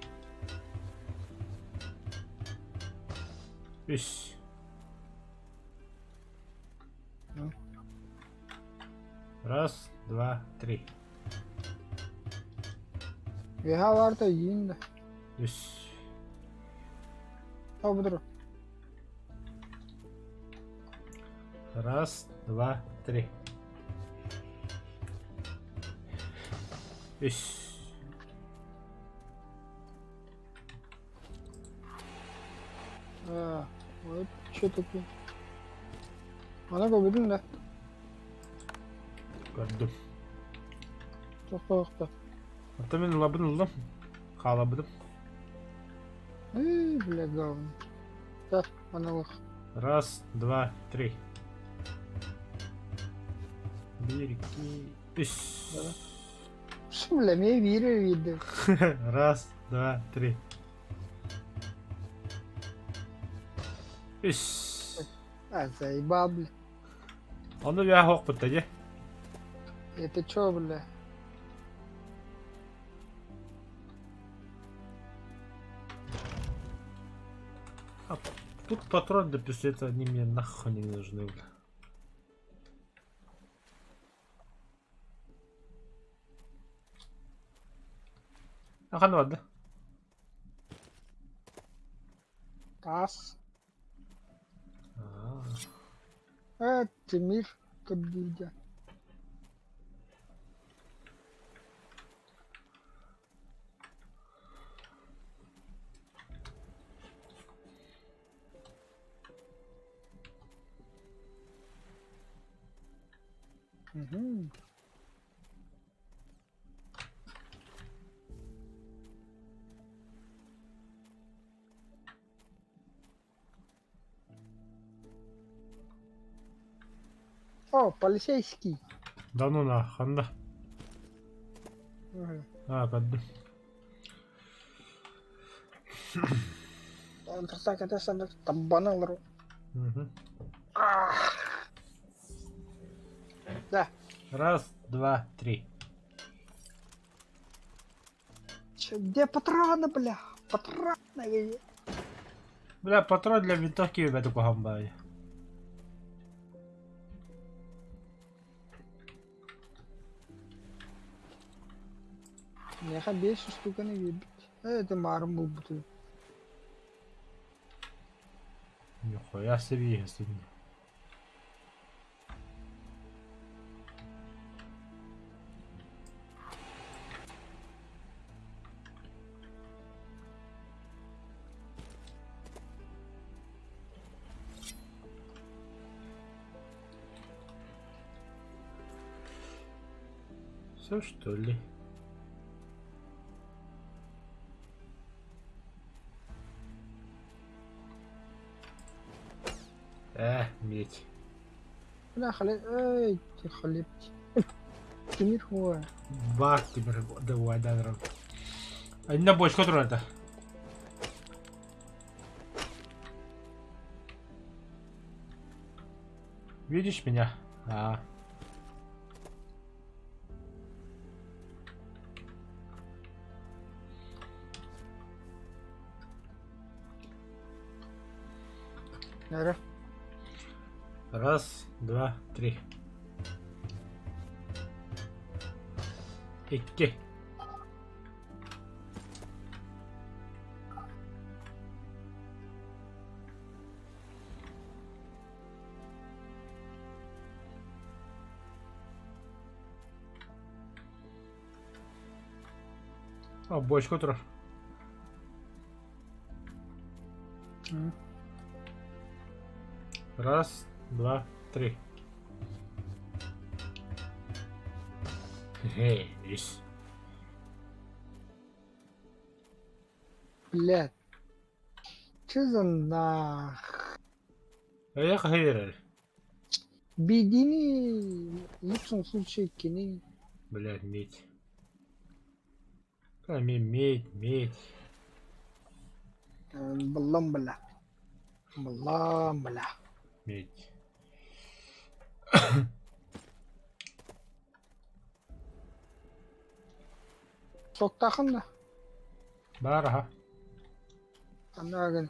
Үс. Раз, два, три. Веха барта иин да. Үс. Обдур. Раз, два, три. Үс. А, вот что такое. Ана көрбүтүҥ да? Көрдүм. Тохтоохто. Оттон мин ылабын ыллым. Хаалабытым. Эй, бля, говно. Так, аналог. Раз, два, три. Биир, икки, үс. Бля, мен биир биирдим. Раз, два, три. Үс. А, заебал, бля. Ону үөһэ оһохпут да дии. Это чё, бля? А тут патрон для пистолета, они мне нахуй не нужны, бля. Ахан ладно. Таас. Тимир көрдүүргэ. Мгм. О, полицейский. Да ну нахуй, да. А, көрдүм. Табаны олору. Да. Раз, два, три. Че, где патроны, бля? Патроны. Бля, патрон для винтовки ребята кухамбай. Миэхэ биэс штуканы биэрбит. Это маарым булбутум. Нихуя себе если. Все что ли? Медь. Бля, хали... Эй, ты халепти. Тимир хуа. Бак теперь давай, да, На бочку это. Видишь меня? А. Раз, два, три. Икки. А, бочка турар. Раз, два, три. Эй, есть. Блядь. Че за нах? Я хайрер. Бедини, в лучшем случае кини. Блядь, медь. А, медь, медь. Баллам, бля. Баллам, бля. Медь. Соктахын да. Бар, Ана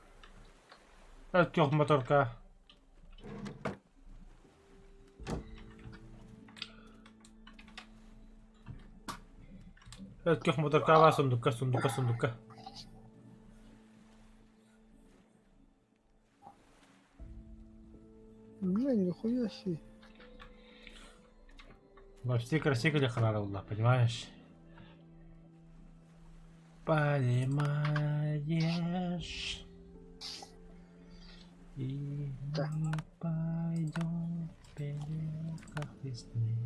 Өттөх моторка. Өттөх моторка var сундукка, сундукка, сундукка. Бля, нихуя себе. Во все красители храралла, понимаешь? Понимаешь? И Да. мы пойдем вперед, как весны.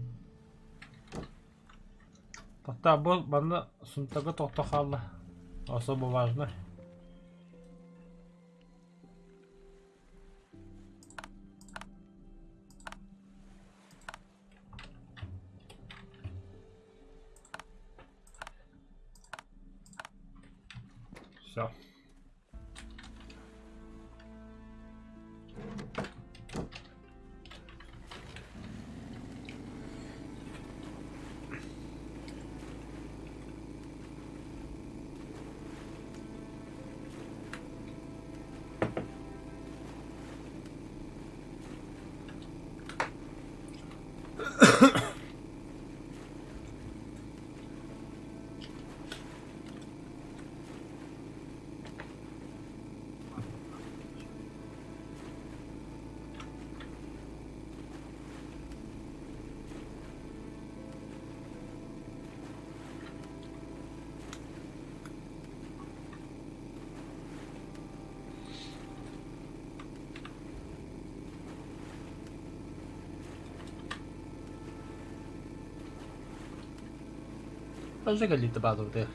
Тоқта, бұл баны сунтага тоқта қалды. Особо важно. Все. Тоже кэллиитэ баазабытыгар.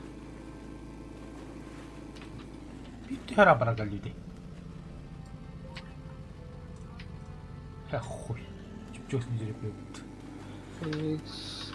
Түһэр абара кэллиитэ. Эх, хуй. Чүпчүк лидери X.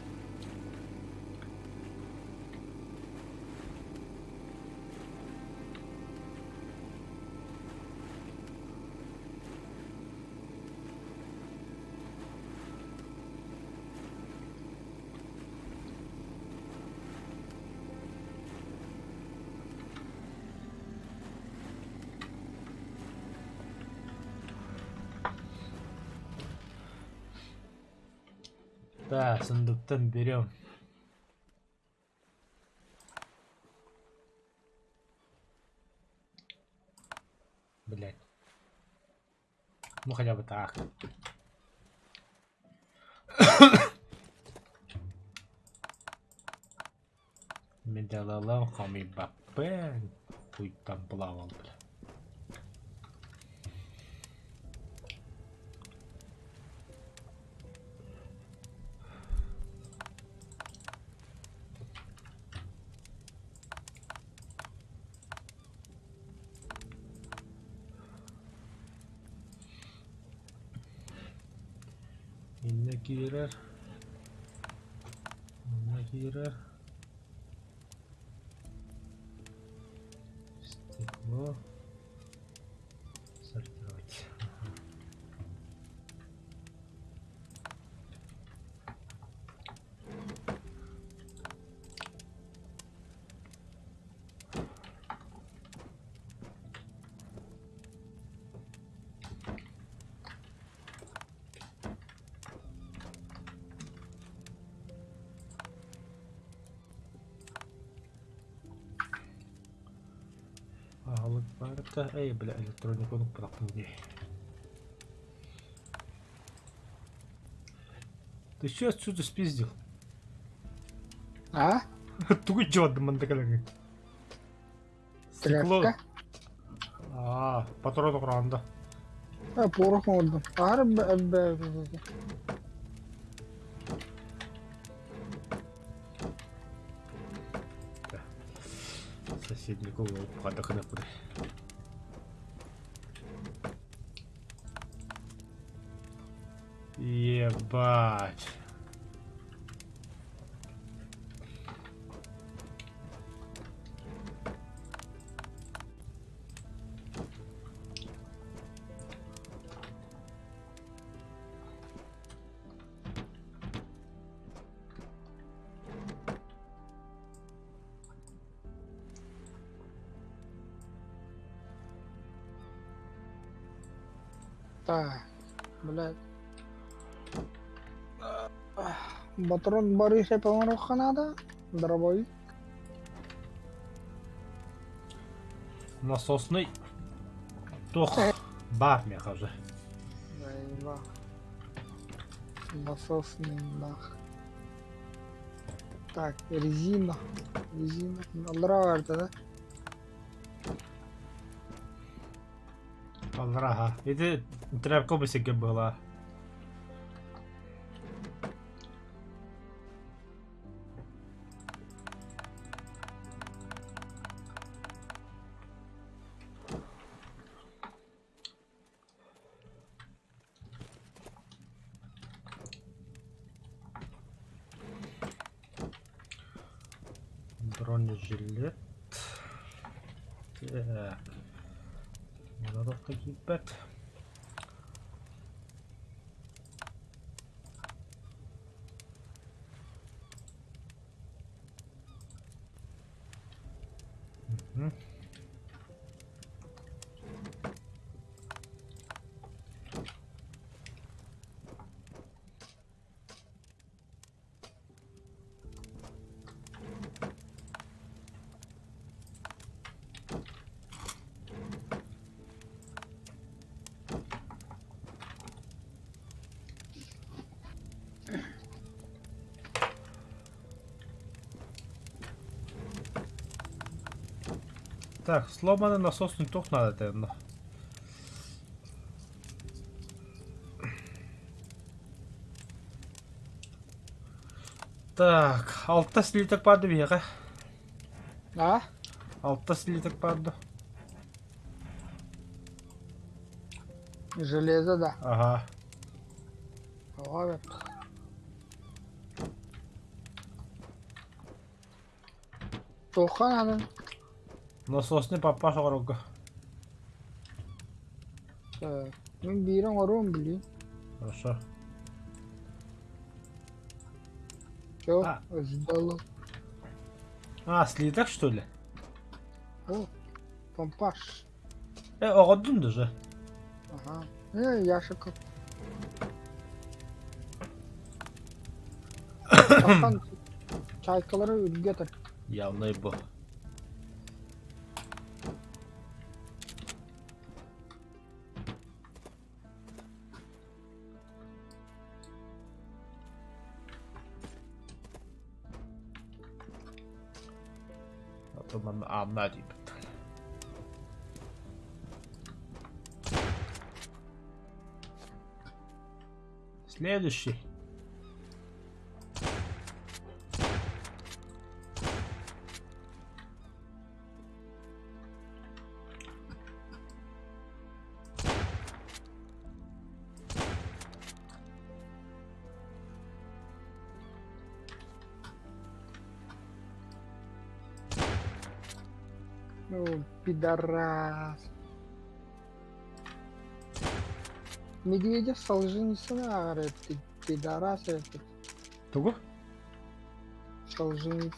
Так, сундуктан берем. Блять. Ну хотя бы так. Медалалам Мбаппе. Хуй там плавал, бля. Иннэ киирэр. Иннэ киирэр. Стекло. Сортировать. Аһылык барыта, эй, бля, электрониканы бырахтым дии. Ты чё отсюда спиздил? А? Тугу дьуодум манна кэлэҥҥин? Стекло. Тряпка. Аа, патрон оҕураанда. А, порох оҥордум. Аһары б- Соседний голову падахнапыр. Ебать. Так, блядь. Батрон Бориса оҥоруохха наада. Дробовик. Насосный туох баар миэхэ уже. Заебал. Насосный нах. Так, резина. Резина. Аллара барда да? Аллара, Ити тряпка бысыгы была. Бронежилет. Так. Манадовка кииппэт. Мгм. Так, сломанный насосный тух надо это. Так, алта слиток баар биһиэхэ. А? Алта слиток баар дуо? Железо да. Ага. Оҕо бэрт. Туохха наадын? Насосный папа оҥорорго. Мин биири оҥоруом билиим. Хорошо. Все, А. сдало. А, слиток что ли? О, помпаж. Оҕордун даже. Ага. Яшик. Тахсан чайкалары үргэтэр. Явный бу. Оттон Анна диэбит. Следующий. Ну, пидорас. Медведев Солженицын ааҕар эбит, пидорас эбит. Тугу? Солженицын.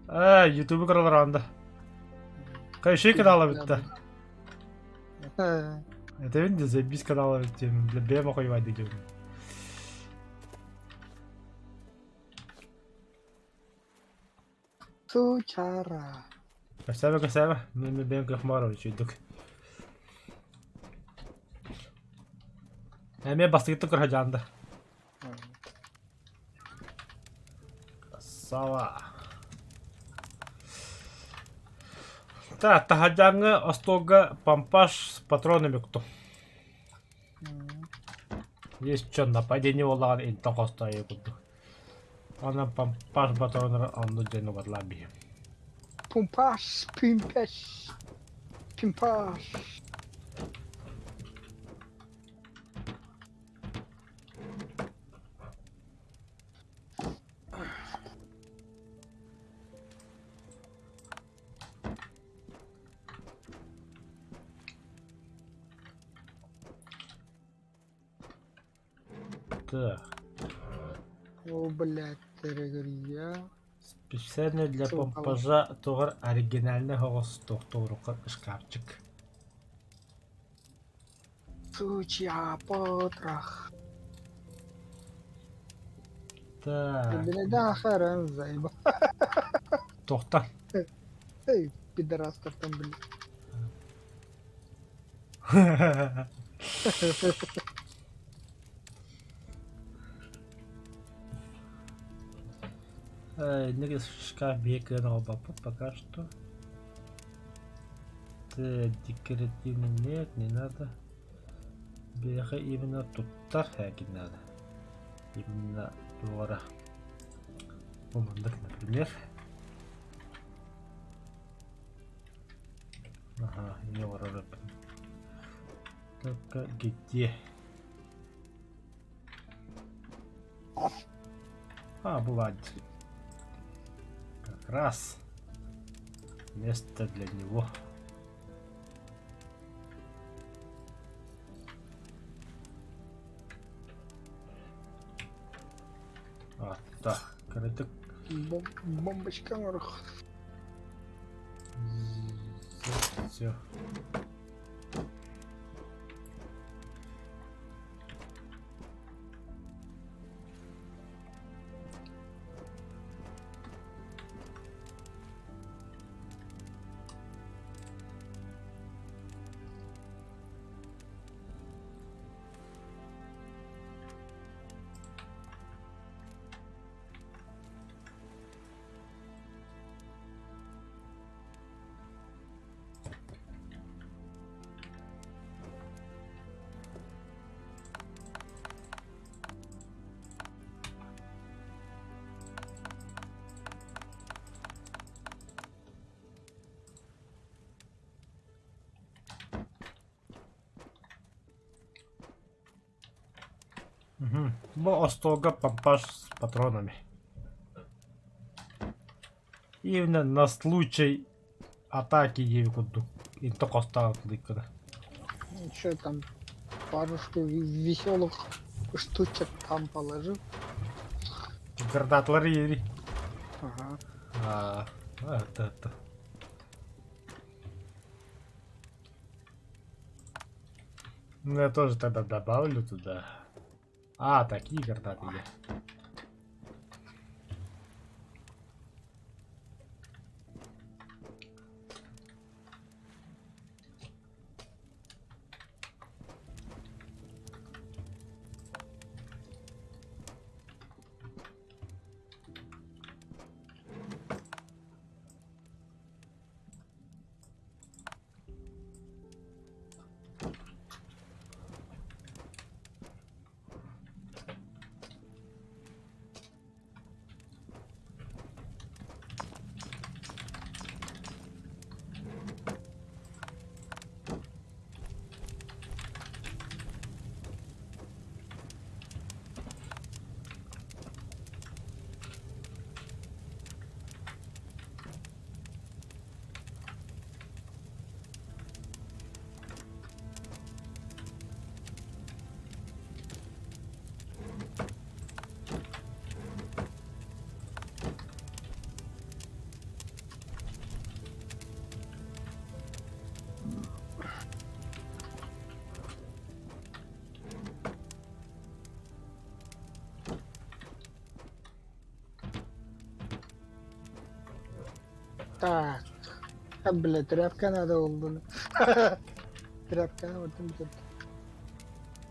Аа, ютубу көрөлөр Кайши канала бүтті. Это видите, заебись канала бүтті. Для бема хуевать дедим. Сучара. Касаба, касаба. Мен бэм кахмаров чуйдук. Эме бастыгыттан көрө Красава. Так, таһадьаҥҥа остуолга помпаж с патронами уктум. Есть что нападение буоллаҕына интон хостоойу курдук. Онон помпаж патроннары онну дьэн угарлаан биһим. Пумпаш, пимпеш, пимпаш. Так. О, блядь, дорогие. Специально для Сука. помпажа тугар оригинальный хоҕус туохтуурука шкафчик. Сучья потрох. Так. Да, харан заеба. Туохтан. Эй, пидорастов там, блядь. Инники шкаф биһиги оҥорбоппут пока что. Декоративный нет, не надо. Биһиэхэ именно туттар һээкин надо. Именно туора. Бу например. Ага, не оҥорор Только где? А, бывает. Как раз место для него. А, так, короче, Бомбочка наверх. Все. Бу остуолга помпаж с патронами. Именно на случай атаки диэби курдук инто хостоон гына. Еще там парочку веселых штучек там положил. Гранаталар ири. Ага. А, это, это. Ну, я тоже тогда добавлю туда. А, такие гранаты я. Так. А, бля, тряпка надо oldu. Тряпка вот тут.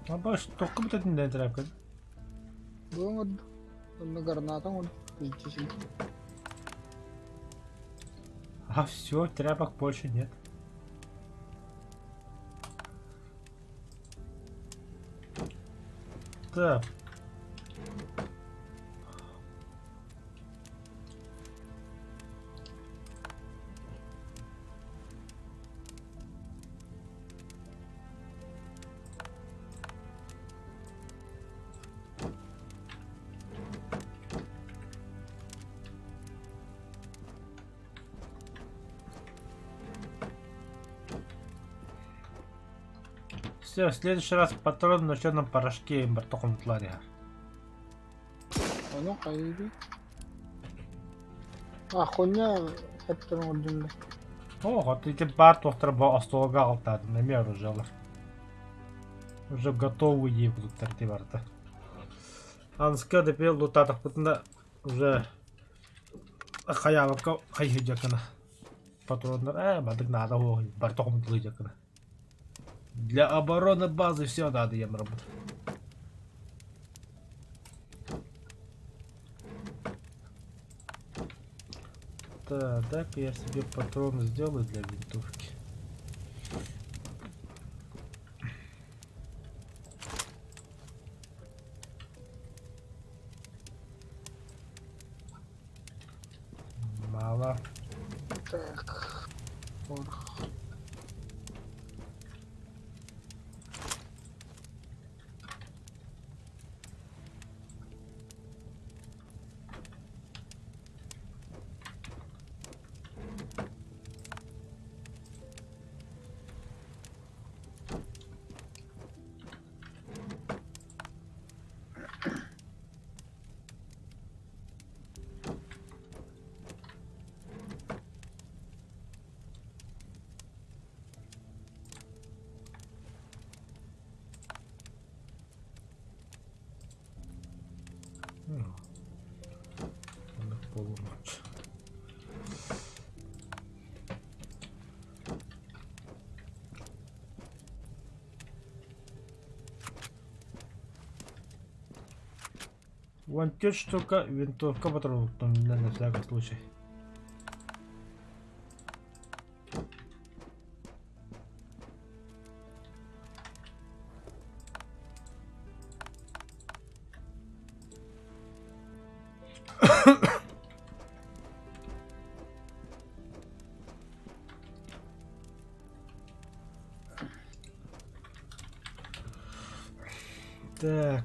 Абаш, тоққа бітетін дән тряпка. Бұл Онно гранатан он пиздец. А все, тряпок больше нет. Так. Все, в следующий раз патрон на черном порошке бартоком тлариха. Ону хайыыбый. А хуйня хептерин ордунда. О, вот эти бар туохтар бу остуолга алтаатын эмиэ оружиялар. Уже готовые будут ти барда. Анска депе лутаатахпытына уже хайаабакка хайһыдьакына. Патроннар бадык наада бартоком тылыдьакына. Для обороны базы все надо им работать. Так, дай-ка я себе патроны сделаю для винтовки. Мало. Так. Порох. Ну, на полуночь. Вон те штука, винтовка патронов там на всякий случай. Так.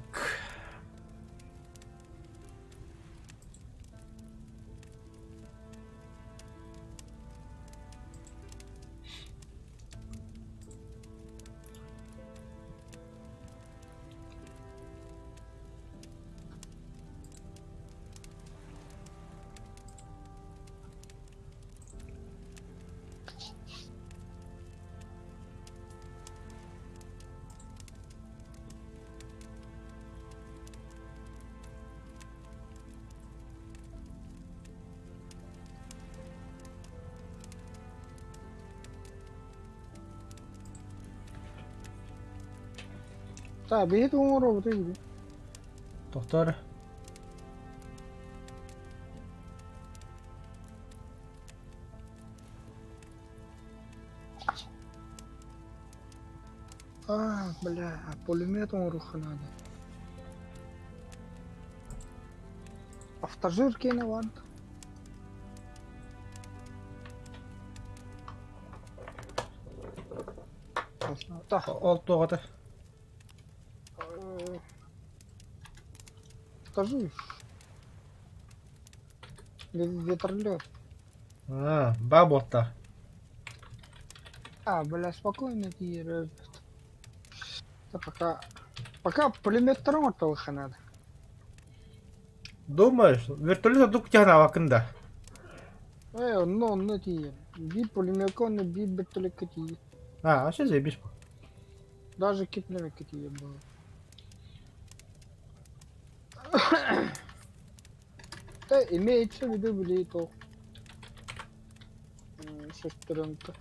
Та биһи туҥуробутуй били. Тохтоор. А, бля, пулемет оҥоруохха наада. Автожир киэнэ баар. Ол туох этэ? Скажи. Вертолет. А, баа буолта. А, бля, спокойно тиийэр. Пока, пока пулеметтарын ортолуха надо. Думаешь, вертолет ордук тяхнаабаккын да? Э, онно онно тиийэр. Биир пулеметка онно биир вертолетка тиийэр. А, вообще заебись. Даже икки пулеметка тиийэр буолар. Да, имеется в виду, били то. Шестеренка.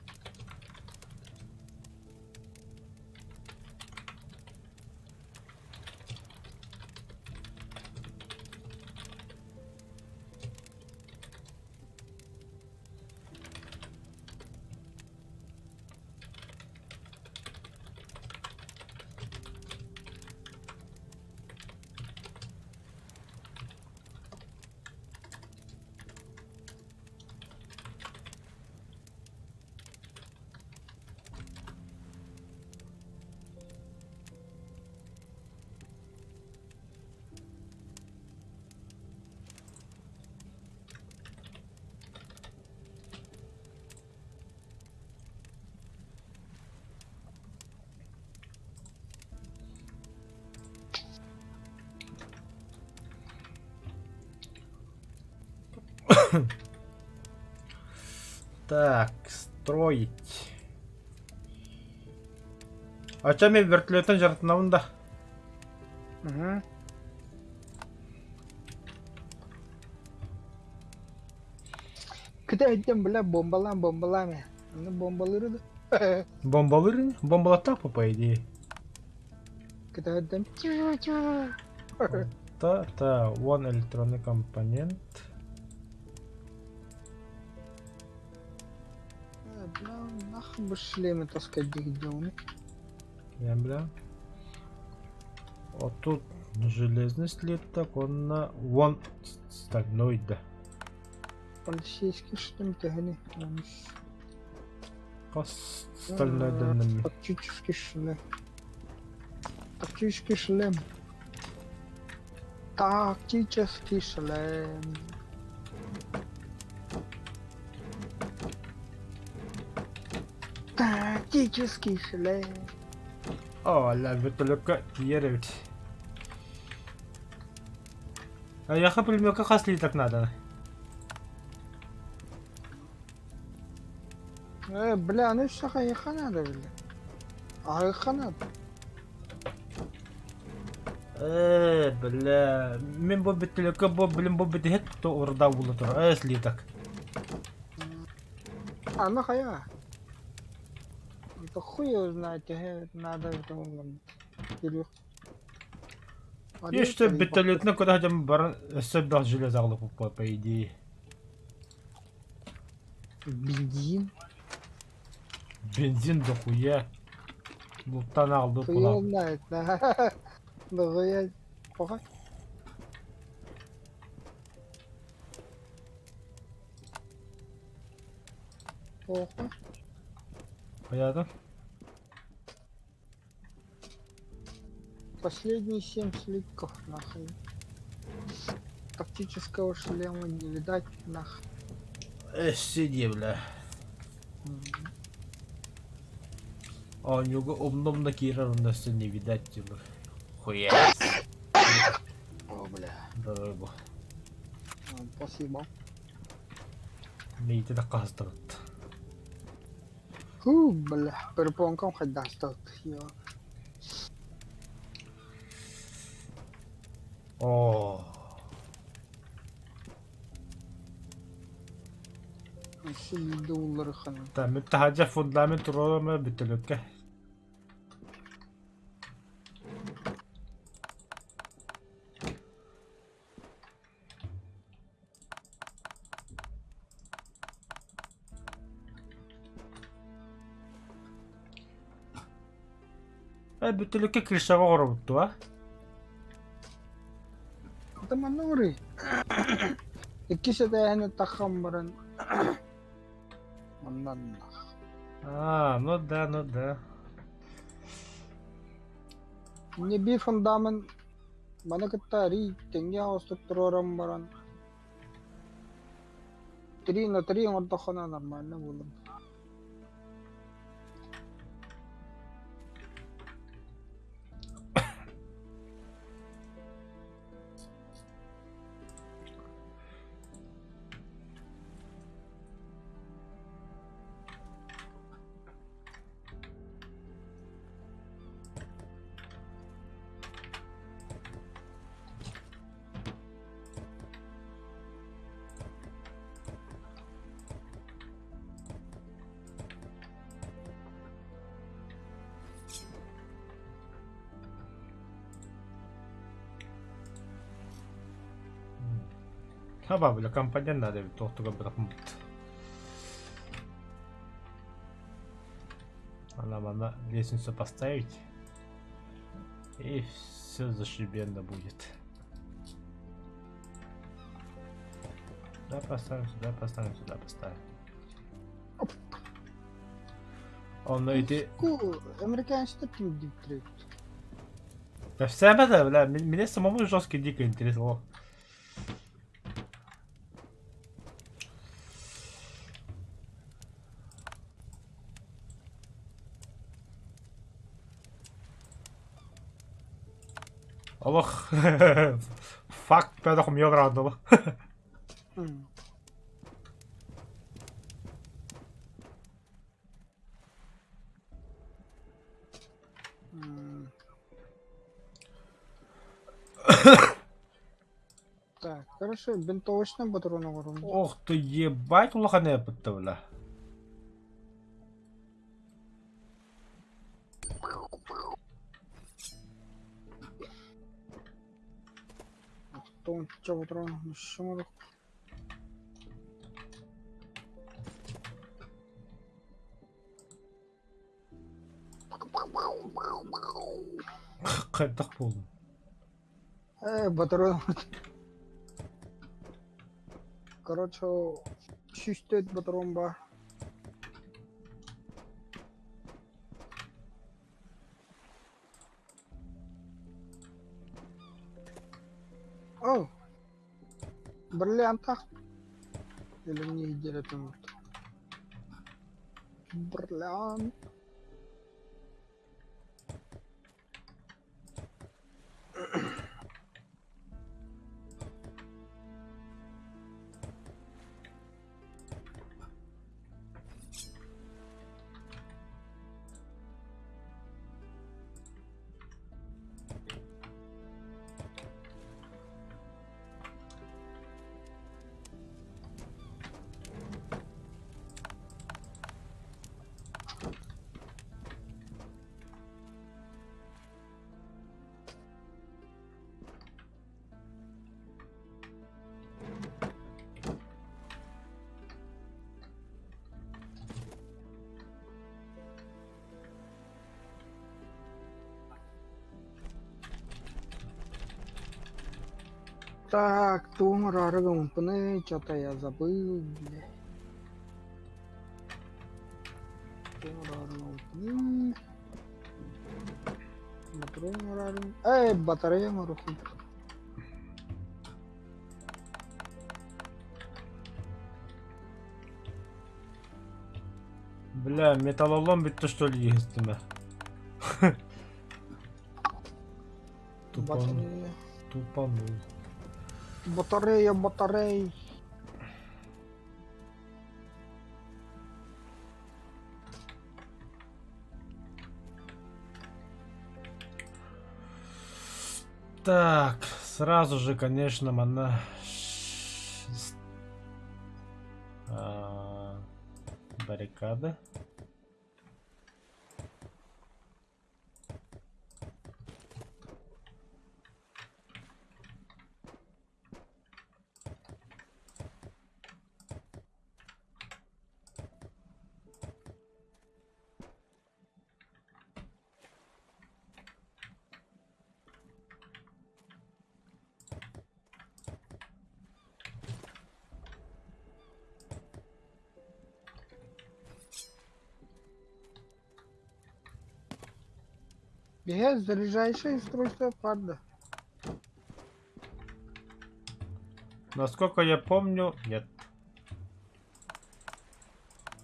Так, строить. А чем я вертолетом жартынабын да? Угу. Кытай бля бомбалаан бомбалаан Аны бомбалыыр да. Бомбалыыр Бомбалаттаах по идее. Кытайдан Та, та, вон электронный компонент. Бля, нахуй бы шлемы таскать где он. Я, бля. Вот тут железный слиток, он на... Вон стальной, да. Полицейский шлем тягни. Стальной да. Тактический шлем. Тактический шлем. Тактический шлем. Тактический шлем. О, ля, вертолетка тиийэр эбит. Эйиэхэ пулеметка хас слиток надо? Э, бля, ну все, хайыха надо, бля. Айыха надо. Э, бля, мин бу вертолетка бу, блин, бу бүтэһик то урда була турар. Э, слиток. А, ну хая. Это хуй его знает, надо это Кирилл. Есть что вертолетны куда хотя баран өссө элбэх железо аҕалыппыт по идее. Бензин. Бензин дохуя. Луттан аҕалбыт Хуй его буолан. знает, да. Дохуя. Пока. Плохо. Хайаатын? Последние семь слитков, нахуй. Тактического шлема не видать, нах. Э, сиди, бля. Оонньууга умна-умна киирэр онно өссө не видать дииллэр. Хуя. О, бля. Дорогу. Спасибо. Миитэ да хаһыстыбыт. Фу, бля, перепонкам хоть достал. Оо. Сиди уларыхан. Та таһырдьа фундамент туруора бүтөлөккө. Бүтүлүккэ крышаҕа оҥоробут дуо? Это манна уруй. Иккис этээһини таххан баран маннанна. А, ну да, ну да. Не би фундамент маны кытта арий тэҥҥэ оҕустук туруоран баран 3 на 3 оҥордоххуна нормально буолуо. Хаба, бля, компонент надо туохтуга бырахмыт. Она манна лестницу поставить. И все зашибенно будет. Сюда поставим, сюда поставим, сюда поставим. Онно ити... Американецтар ким диптирет? Да вся это, бля, мне самому жестко дико интересно. Олох. Факт пэдэх умьёграадылы. Так, хорошо, бинтовочный патрон оҥорум. Ох ты ебать улахан эппитте бля. Тонча патрон, шумадык. Хайдах буоллум? Э, патрон. Короче, сүүстээх патрон баар. О, бриллиантах. Или мне где-то вот. Бриллиант. Так, тугу оҥоруохпунуй, что-то я забыл, бля. Тугу оҥоруохпунуй. Батарея. Эй, батарея оҥоруохпун. Бля, металлолом бүттэ что ли естественно. Тупанул. Батарея. Тупанул. Батарея, батарея. Так, сразу же, конечно, манна баррикады. Биһиэхэ заряжающее устройство баар Насколько я помню, нет.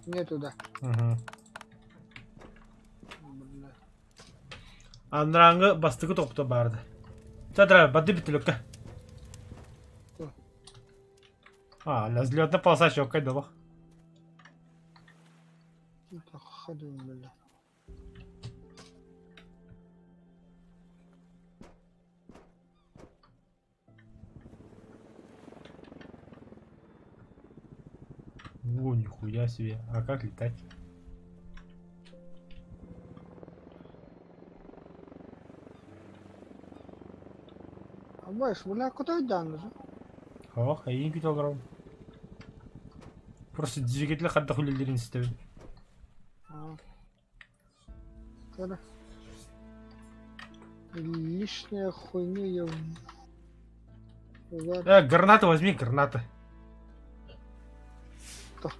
Нету, да. Угу. Андраңы бастыкы топто барды. Чадра, бады бүтүлүккэ. А, взлетная полоса щекой долох. О, нихуя себе. А как летать? Абайс, бля, куда идёшь? Ох, эйин күтэ олоробун. Просто двигатель хайдах үлэлиирин истэбин. А. Лишняя хуйню я... Гранаты возьми, гранаты. Что?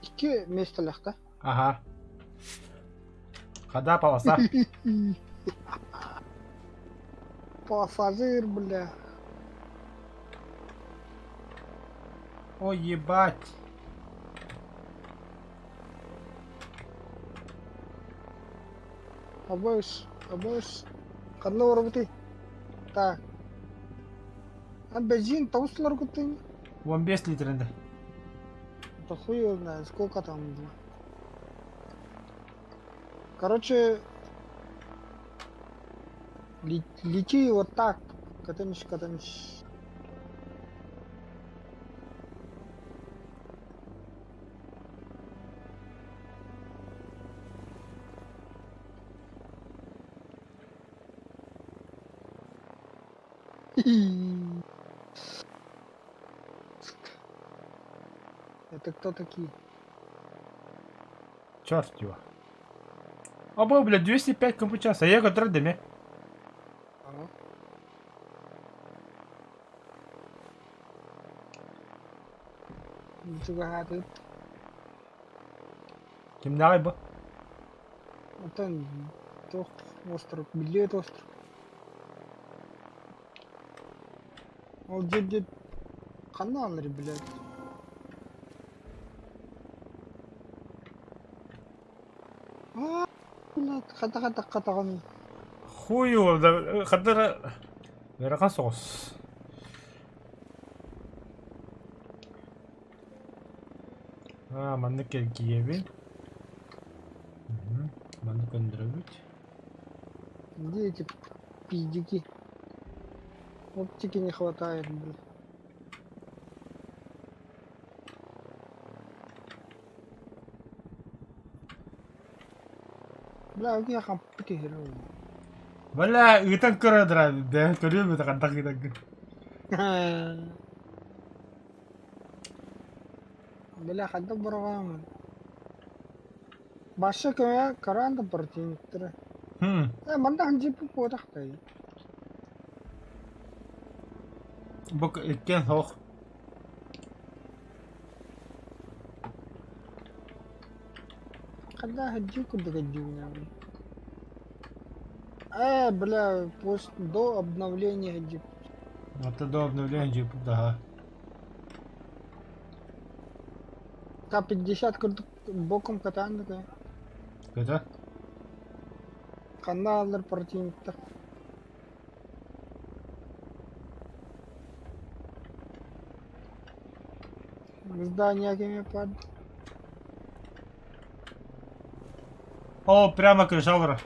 Икки миэстэлээх да? Ага. Хода полоса. Пассажир, бля. Ой, ебать. Абыш, абыш. Ханна олоробутуй? Так. А бензин тоҕус куттуҥ? 15 литринде. Да хуй его знает, сколько там было. Короче, лети вот так. Катаемся, катаемся. Это кто такие? Черт его. Або, блядь, 205 км в час, а я который дыме. Ага. Чугаһаатыгыт? Кимнээҕий бу? Оттон туох остров, биллибэт остров. Ол дьиэ ханна ааллар блядь? Аа, блядь, хата-хата хатаҕын. Хуй его, да, хадара... Ыарахан соҕус. Аа, маннык кэлгийэбин. Маннык көндөрөбүт. Где эти пиздюки? Оптики не хватает, блядь. Бля, я хампыты херу. Бля, ыытан көрө дра, көрүөм этэ хантах ыытан. Бля, ханта бороҕоҥ. Баша көмө караан да противниктара. Э, манна ханжиппы буотахтай. Бу иккиэн суох. Ханна ханжи курдук өйдүүгүн Э, бля, пост до обновления джип. Это до обновления джип, да. К-50 курдук боком катаан такая. Это? Ханна аллар противниктар. Здание кеме пад. О, прямо крыша олорор.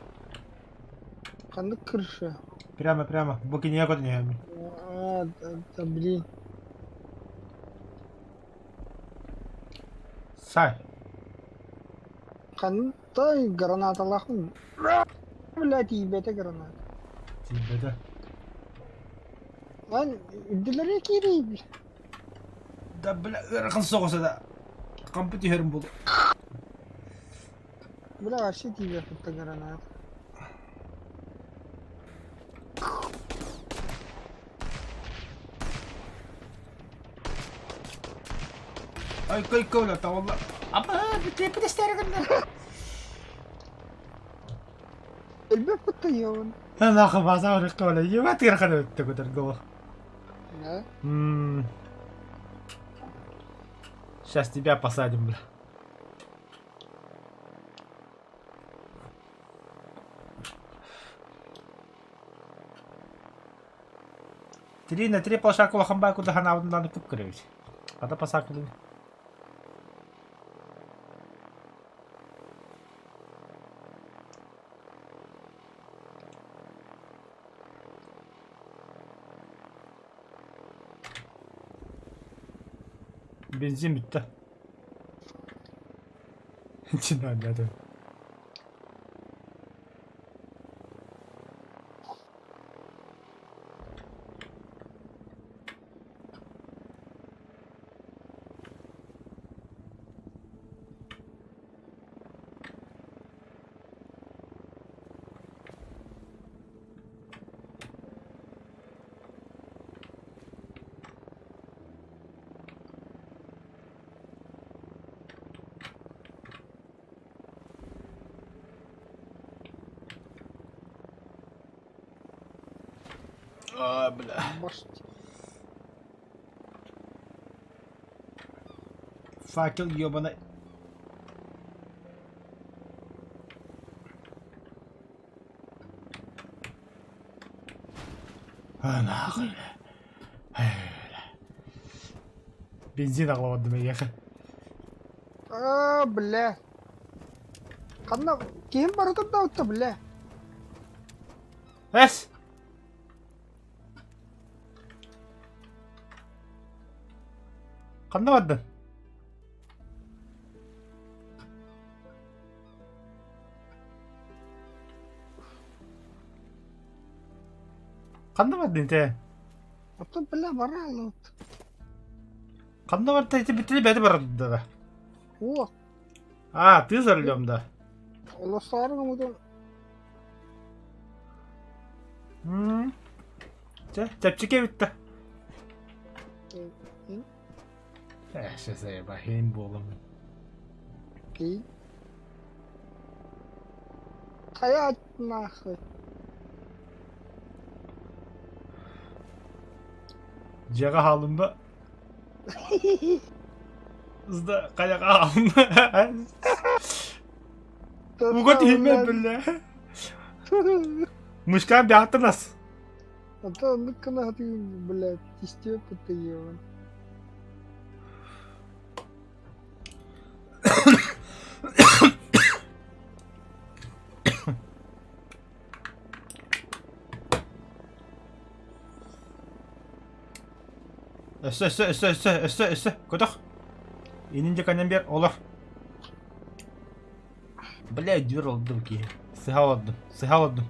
Ханнык крыша? Прямо, прямо. Бу кинигэ көтөн иһэммин. А, да, блин. Сай. Хантай гранаталаахпын. Бля, тиийбэтэ граната. Тиийбэтэ. Lan үрдүлэрэ киирии. Да бля ыарахан соҕус да. Хампы түһэрим буолуо. Бля, вообще тиийбэт граната. Ай кой кой тавалла. Апа, бүтэ гынна. Элбэх быттайыабын. Нахы база барыкка бала. Ебать ыарахан өттө көтөргө. Да? Сейчас тебя посадим, бля. Три на три полшаку лохамбаку да ханавдан кып кырыбит. Ата пасакулын. Бензин bitti. İçinden geldi. А, бля. Может. Факел ебаный. А, нахуй, бля. Бензин аҕалбатым эйиэхэ. А, бля. Ханна ким барытын да утта, бля. Эс! Ханна бардын? Ханна бардын те? Оттон, бля, бара алыт. Ханна барда ити бүтүнү бэти барда. О, А, ты за рулем, да? олосторун омутун. М. Чэ, чэпчэки эбит Э, сейчас я бахим буолам. Окей. Хаят нахуй. Дьиэҕэ хааллым да? Ызда хайаҕа хааллым. Уга тиһиммэр биллэ. Мышкаан бяхтанас. А то ну кына ты, блядь, исте пытаева. Өссө, өссө, өссө, өссө, өссө, өссө, көтөх. Инин дьэ каннан биэр, олор. Бля, дьүр олдум киһи. Сыһа олордум, сыһа олордум.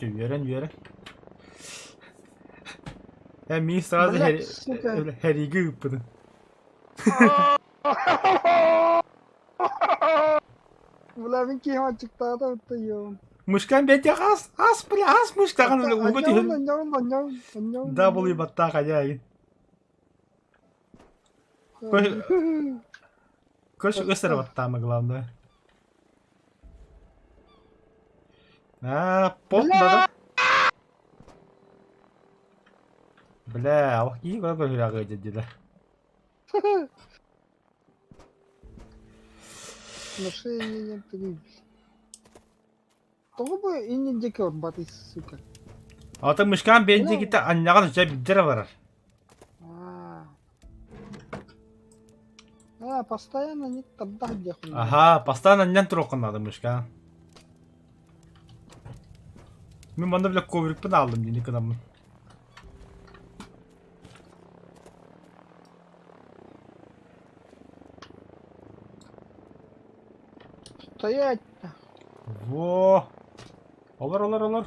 Чэ, үөрэн, үөрэн. Э, мин сразу Блядь, сука. хэриги ыыппытым. Бля, мин киһи аччыктаата ыттайыам. Мышкан бэйэтэ ас, ас, бля, ас мышкаҕын уга түһэн. Анньаҕын, анньаҕын, анньаҕын. W баттаах айа Көш ысыр баттаама главное. А, пот да. Бля, ох, кии көрө көрө дедилер. Машине ты. Тоҕо бу иннин диэки орбатый, сука? Ата мышкаан бэйэн диэкитэ анньаҕын өссө билдэрэ барар. А. А, постоянно не тогда где хуй. Аха, постоянно анньан туруоххун наада мышкаан. Мин манна бile коврикпин ааллым дии гынаммын. Стоять! Во! Олор, олор, олор.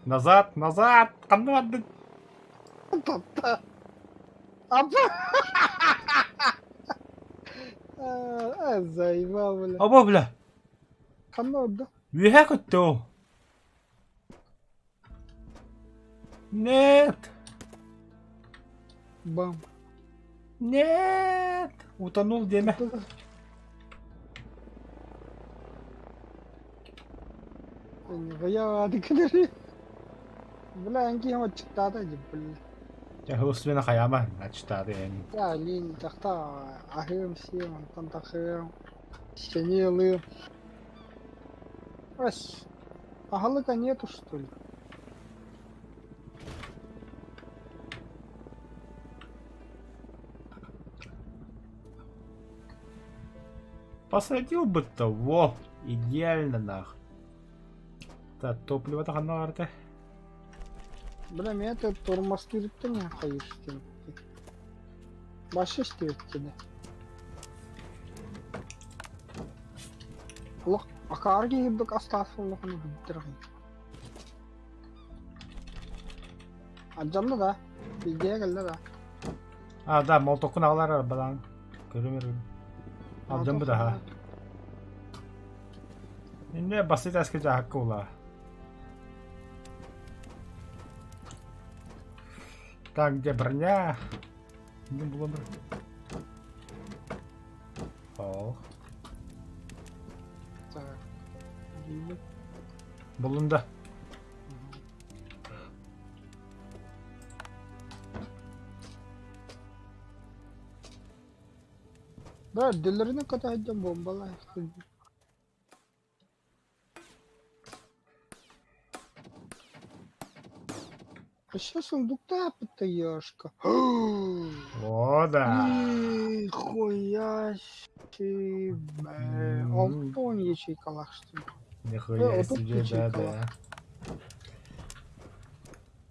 Назад, назад! Ханна бардын? Тапта. Апа! А, заебал, бля. Обо, бля! Ханна орда? Үөһэ көттө ол. Нет! Бам. Нет! Утонул диэмэ. Нихуя Бля, эн киһи отчуттаата дии, бля. Дьэ, смена хайаама, ачтаады эн. Я лин тахта аһыам сиэм, онтон тахыам, сэниэ ылыам. Ас, аһылыка нету что ли? Посадил бы того, идеально нах. Так, топливо-то ханна барда? Бля, меня это тормозтырыттан не хайыштым. Башы истибэттинэ. Олох акаары киһирдик астаах буоллахына бүттэр аҕай. Алдьанна да, биирдиэ кэллэ да. А, да, молотоккун аҕалар арбалаан. Көрүм өрүм. Алдьан быдаһа. Инне басты таска дьаһакка улаа. Так, где броня? Не булан бір. Ох. Так. Диибин. Булунда. Да, дүллэринэн көтө сылдьан буомбалаах Еще сундук-то ешка. О, да. Нихуя себе. Алтон ячейкалаах что ли? Нихуя Э, отут себе, да, ячейкалаах.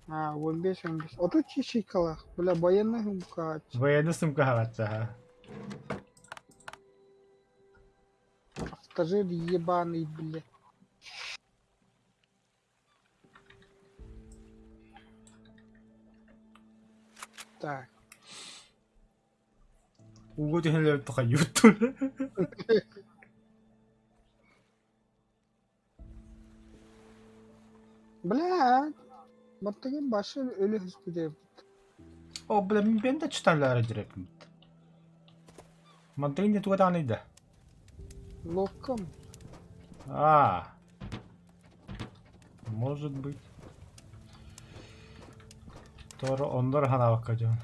да. А, 15 15. Отут ячейкалаах. Бля, военный сумка. Военный сумка хаҕаччаха. Автожир ебаный, бля. Так. Ууга түһэн тухайбыттын. Бля, баттыгын башы өлө түспүт О, бля, мен да читаллары дирепмит. Мантыгын не туга да. Локом. А. Может быть. Тор оннор ханабакка дьон.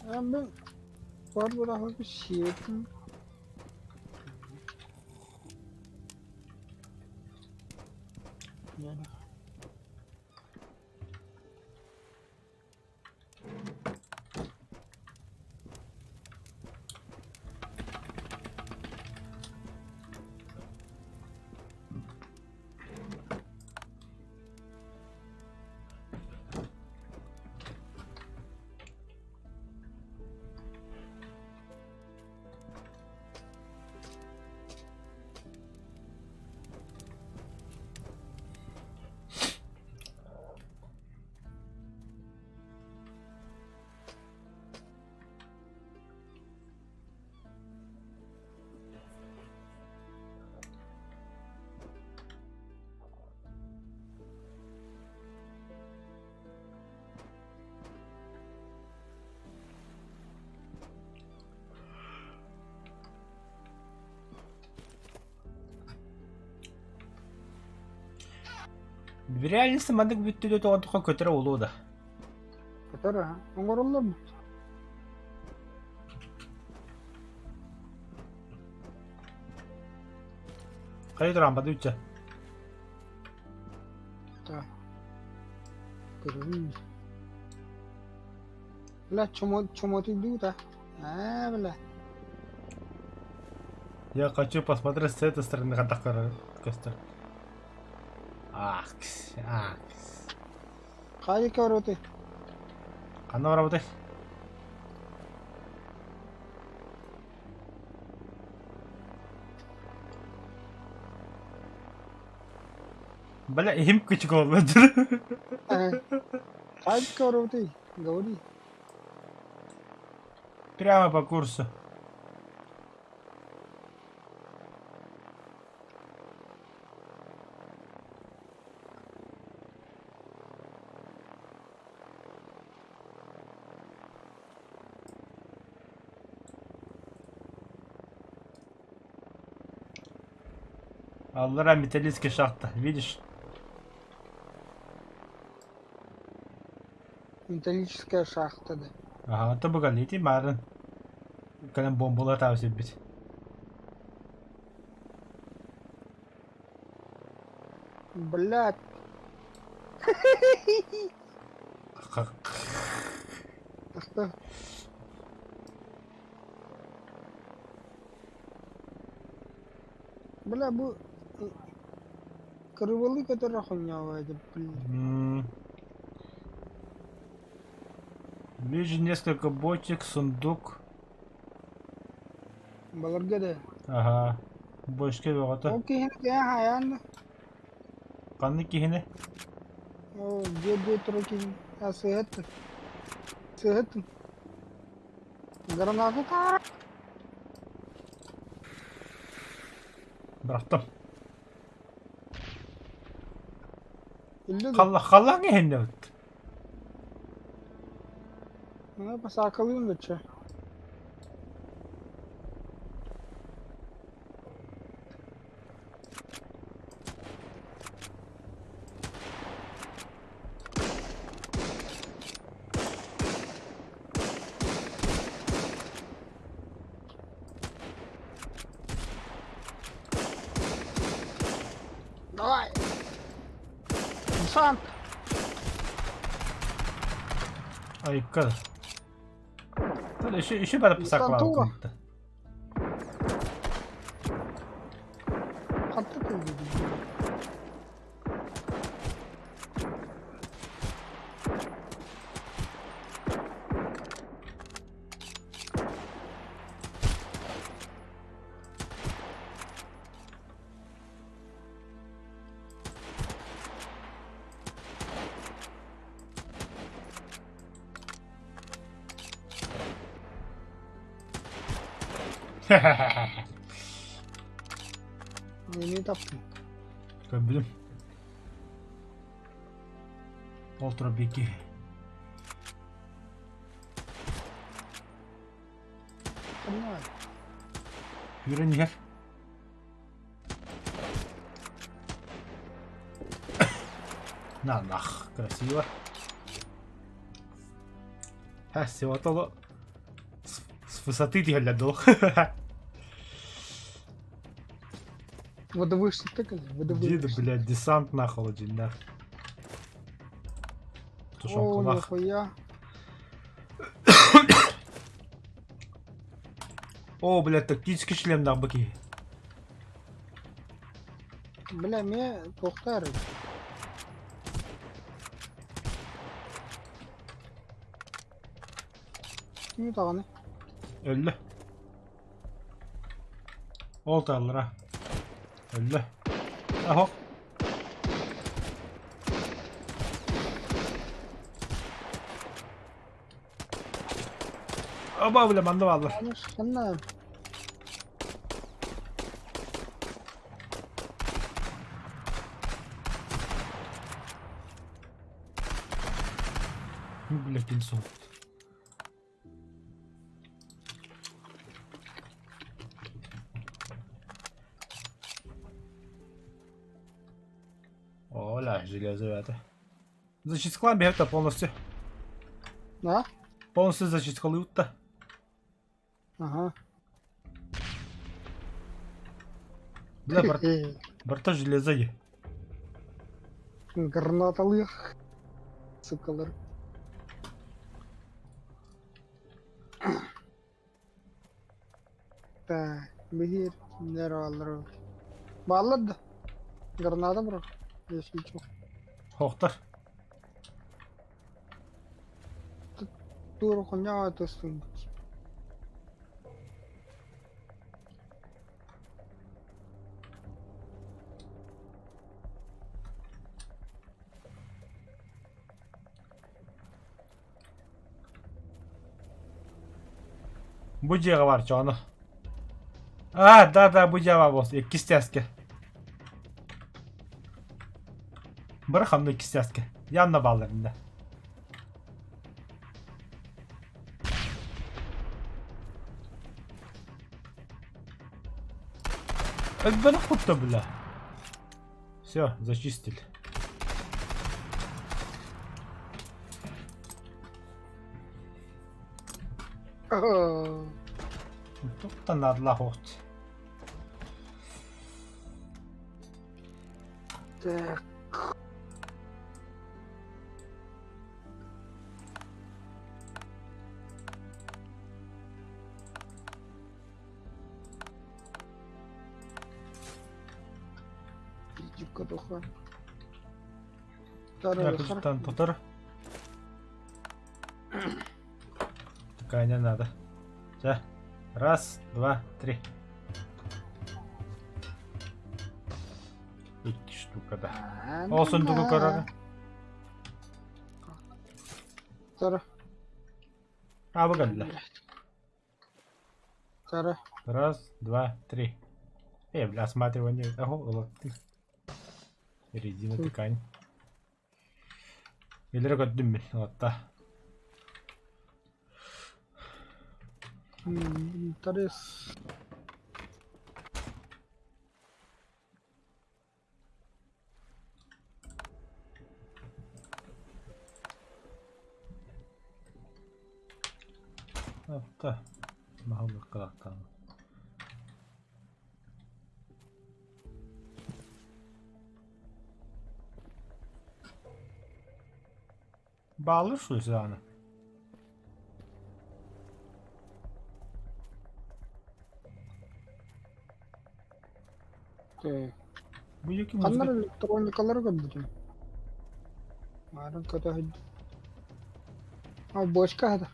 Мен бар быраҕы сиэтим. Реальности маннык бүттүлү тоҕотуха көтөрө улуу да. Көтөр аха. Оҥороллор Хайы туран бады үччэ. Да. Көрүн. Бля, чомо чомотуйдуу А, бля. Я хочу посмотреть с этой стороны хайдах көстөр. Ах, ах. Хайа көрөтүй? Ханна барабытай? Бля, иһим кычыколла Хайдах көрөбүтүй? Говори. Прямо по курсу. Аллара металлическая шахта, видишь? Металлическая шахта, да. Ага, то бугалити марын. Кэлэн бомбалар сирбит. Блядь. Что? Бля, бу кырыбалы көтөр хуйня это, блин. Вижу несколько бочек, сундук. Баларга да. Ага. Бочка бөҕөтө. Ол киһини киһи хайаан да. Ханнык киһини? О, дьиэ турар киһи. А, сыһыттын. Сыһыттын. Граната таара. Бырахтым. Илле да. Халла халлаан иһиннэ бит. Ну, посакалыым бачча. Давай! Десант! Айка. Еще, еще бары Десантура. пысаклаабыккын. Хантан кэлбитий? Мени таптым. Көрбүтүм. Ол турар бики. Ханна? Үүрэн иһэр. На нах, красиво. Ха, всего с, с высоты түһэллэр дуу. Водовышься тыкали, Дед, водовышься. блядь, десант нахуй, нах. О, Тушенкалах. нихуя. О, блядь, тактический шлем нах баки. Бля, мне туохтаар. Кими даҕаны? Өллө. Ол тааллара. Өллө. Ахо. Аба, бля, манна бааллар. Аны ханна? Бля, пинцов. Оля, железо это. Зачисткалаан это полностью. Да? Полностью зачисткалыытта. Ага. Бля, бар, барта железо е. Гранаталыах. Сукалар. Так, биһиэр кинилэр бааллар. Бааллар да. Граната бро. Если чё. Хохтар. Тура хуйня тустун. Бу дьиэҕэ бар чоону. А, да, да, бу дьиэҕэ бар буолсу. Иккис тээскэ. Бары ханна иккис тээскэ. Явно бааллар инде. Элбэх кутта бля. Все, зачистили. Туттан наадалаах оҕут. Так. Якутстан тутар. Такая не надо. Все. Раз, два, три. Икки штука, да. Ол сундугу көрөр. Тара. Аба кэллэ. Тара. Раз, два, три. Э, бля, осматривание. Ого, ылаттым. Резина ткань. Илэрэ көрдүм мин, ылатта. Тарес. Ылатта. Маһыллыкка Баалыр суйсааны. Бу яки Ханна музыка электроникалары көрбүтүм. Марын көтө А бочка это.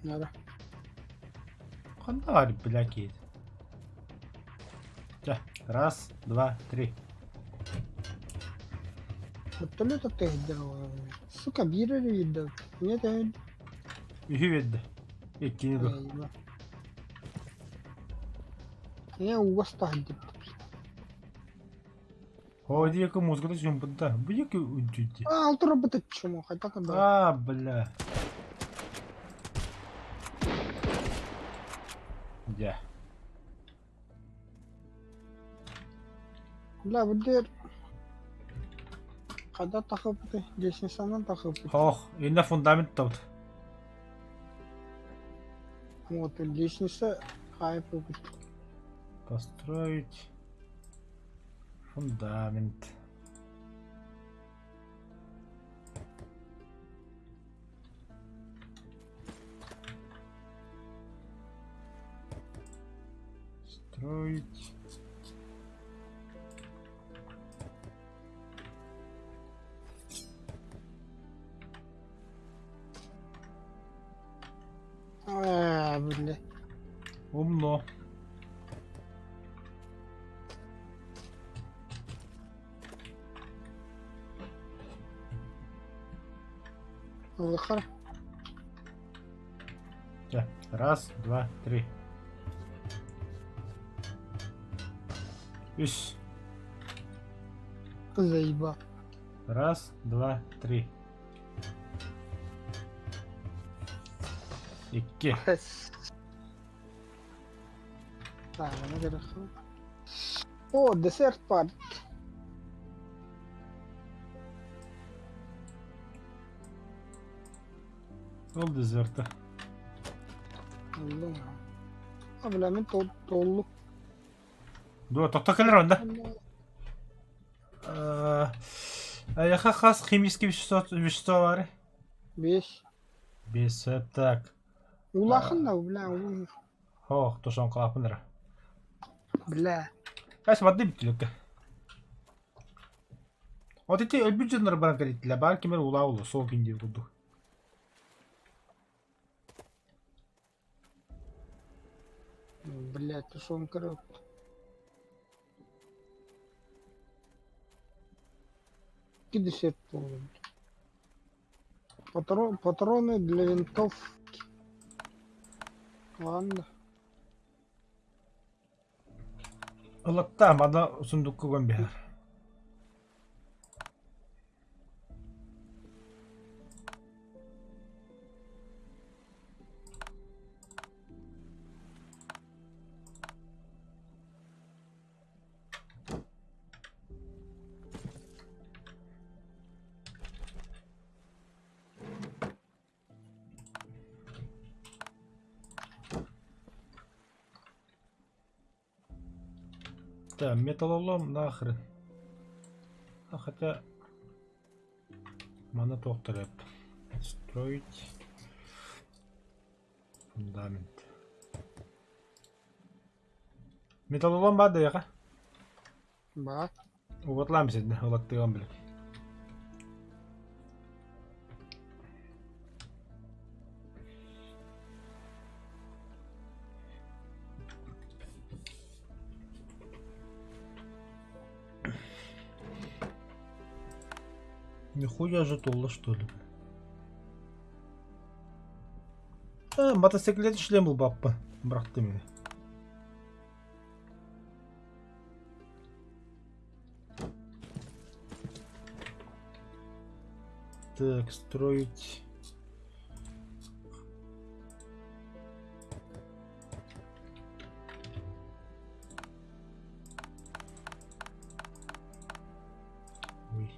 Нара. Ханна бар бля киит. Чэ, раз, два, три. Вертолет атыһыйдар Сука, биир эрэ биирдэ. Нет, Үһү биэрдэ. Иккини дуо. Не угас таһырдыр. О, диэки музыката сүмпүтэ. Бу диэки үддүйдэ. А, алтыр бытыт чумо, хайта кында. А, бля. Дьэ. Бля, бу дээр Хада тахыппыты, лестницанан тахыппыт. Ох, инна фундамент табыт. Вот, лестница хайппыт. Построить фундамент. Строить. Ээ, били. Умно. Ылыхар. Чэ, раз, два, три. Үс. Заеба. Раз, два, три. Икки. Так, она хорошо. О, десерт парт. Ол дезерта. А, бля, мин толлук. Дуо, тохто кэлэр онда. Эйиэхэ хас химический вещество, вещество бары? Бес. Бес, так. Улахан да, бля, уу. Ох, тушонкалааппын эрэ. Бля. Эс барды бүттүлүккэ. Вот ити өлбүт дьоннор баран кэлиттилэр, баар кимэр улаа улуу суол күн диир курдук. Бля, тушенка Десерт Патроны для винтов. Ладно. Ылаттаа, мана сундукка уган биһэр. Да, металлолом нахрен. А хотя... Мана туохтар Строить фундамент. Металлолом баар да Баар. Уотлаам синнэ, улаттыган билик. Нихуя же толла что ли? А, мотоциклет шлем был баппа. Бырахты мени. Так, строить... Ой.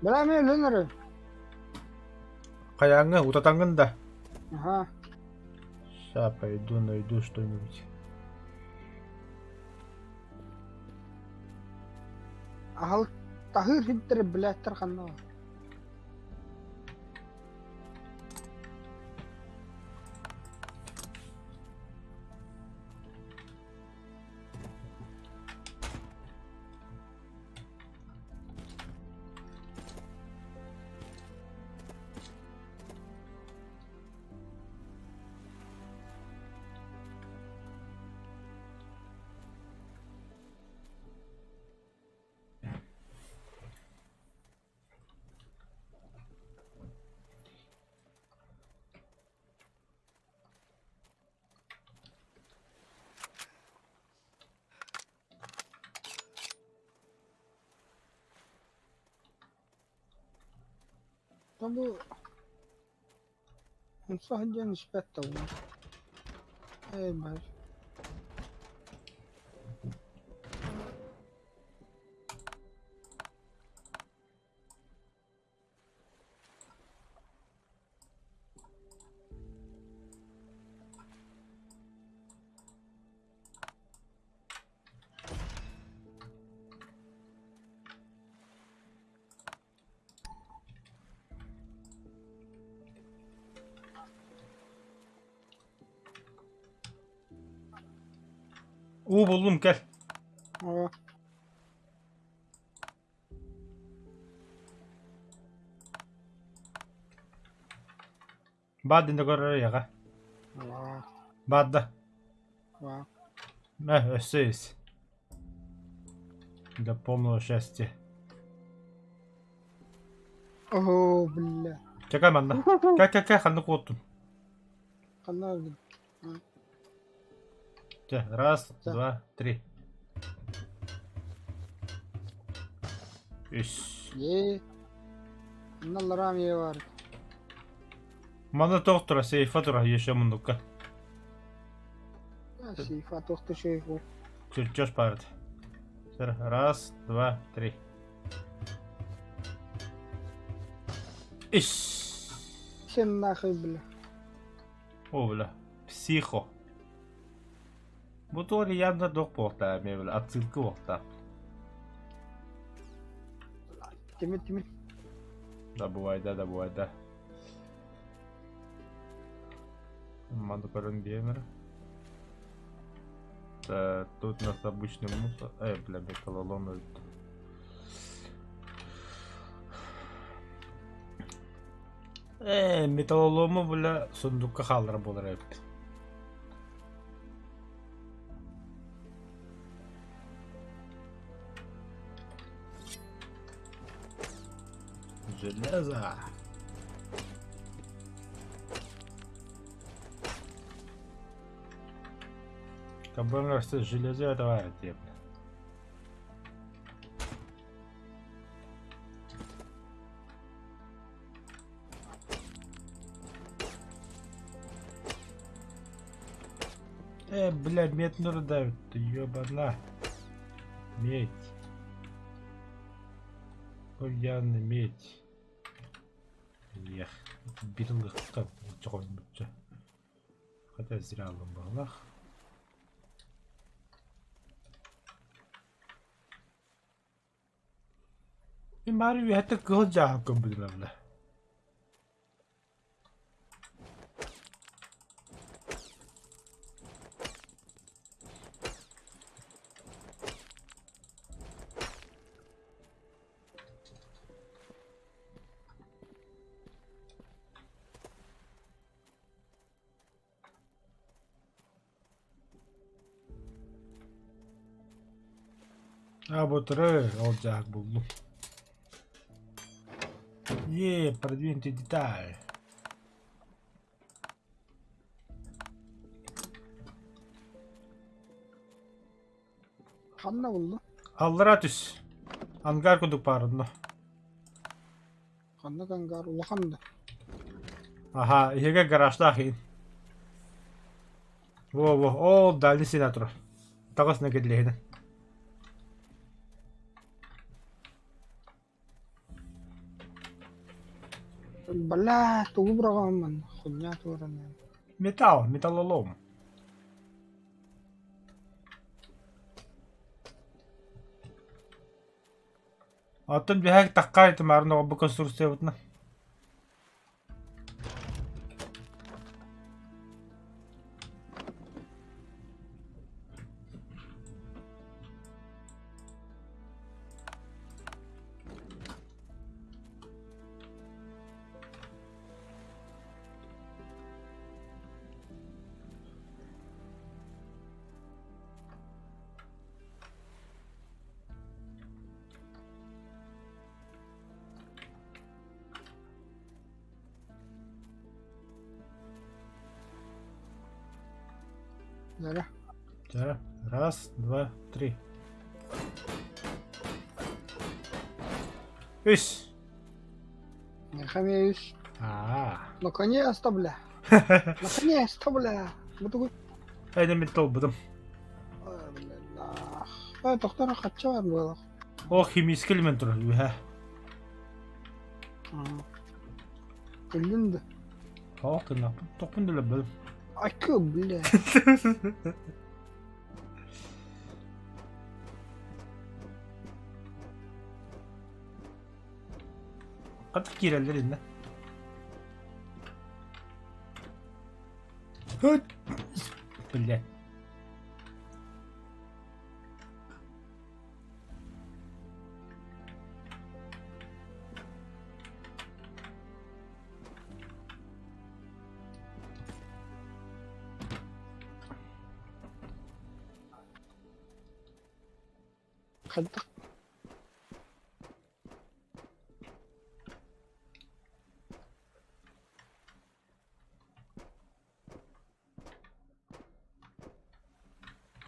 Бля, мен өлөн эрэ. Хайааҥҥа утатаҥҥын да? Аха. Ща пойду найду что-нибудь. Аһал таһыыр сирдэрэ блядь ханна Бу умса сылдьан испэт да Ээ баар. Уу буллум кэл. Оо. Баар дэнэ көрөр яҕа. Вау. Баар да. Вау. Мэ, өссө ис. Для полного счастья. Оо, бля. Чакай манна. Кэ кэ кэ ханнык уоттун. Ханна Чэ, раз, Чэ. два, три. Үс. Ээ. Манна лараам ийэ баар. Манна туох тура, сейфа тура, еще мундукка. Сейфа туох да үчүгэй буол. Чертеж баар. Раз, два, три. Ис. Сен нахуй бля. О, бля. Психо. Бу туох явно туох буолта, бля, отсылка буолта. Тимир, тимир. Да, бывает, да, да, бывает, да. Маны көрөн биэмэр. Так, тут у нас обычный мусор. Эй, бля, металлолом эбит. Э, металлолому, бля, сундукка хааллара буолар эбит. Железо. Кабанар железо давай диэн. Э, блядь, медь надо давит, ёбана. Медь. Хуяны медь. Эх, бир ылыахха чоҕойбучча. Хотя зря ыллым баҕалаах. Мин баары үөһэттэн кыһыл дьааһык көрбүтүм эбилэ. А вот ол дьаак буллум. Е, продвинутый деталь. Ханна булла? Аллара түс. Ангар курдук баар онно. Ханнык ангар улахан да. Аха, иһигэр гаражтаах иһин. Во-во, ол дальний стена турар. Таҕыс кэллиһинэ. Бля, тугу быраҕаммын, хуйня туоран. Металл, металлолом. Оттон биһиги таккай тымарын оҕо бу конструкциябытына. Дара. Дара. Раз, два, три. Үс. Мехами үс. Аа. Наконец-то, бля. Наконец-то, бля. Бу тугуй? Эйден мин толбутум. Ой, тохтор хачча бар буолах. О, химический элемент турар үһэ. Күллүн да. Тоох тыннаппын. Тохпун да Айкы, бля. Хатык киирэллэр иннэ. Хөт! Бля. Хайдах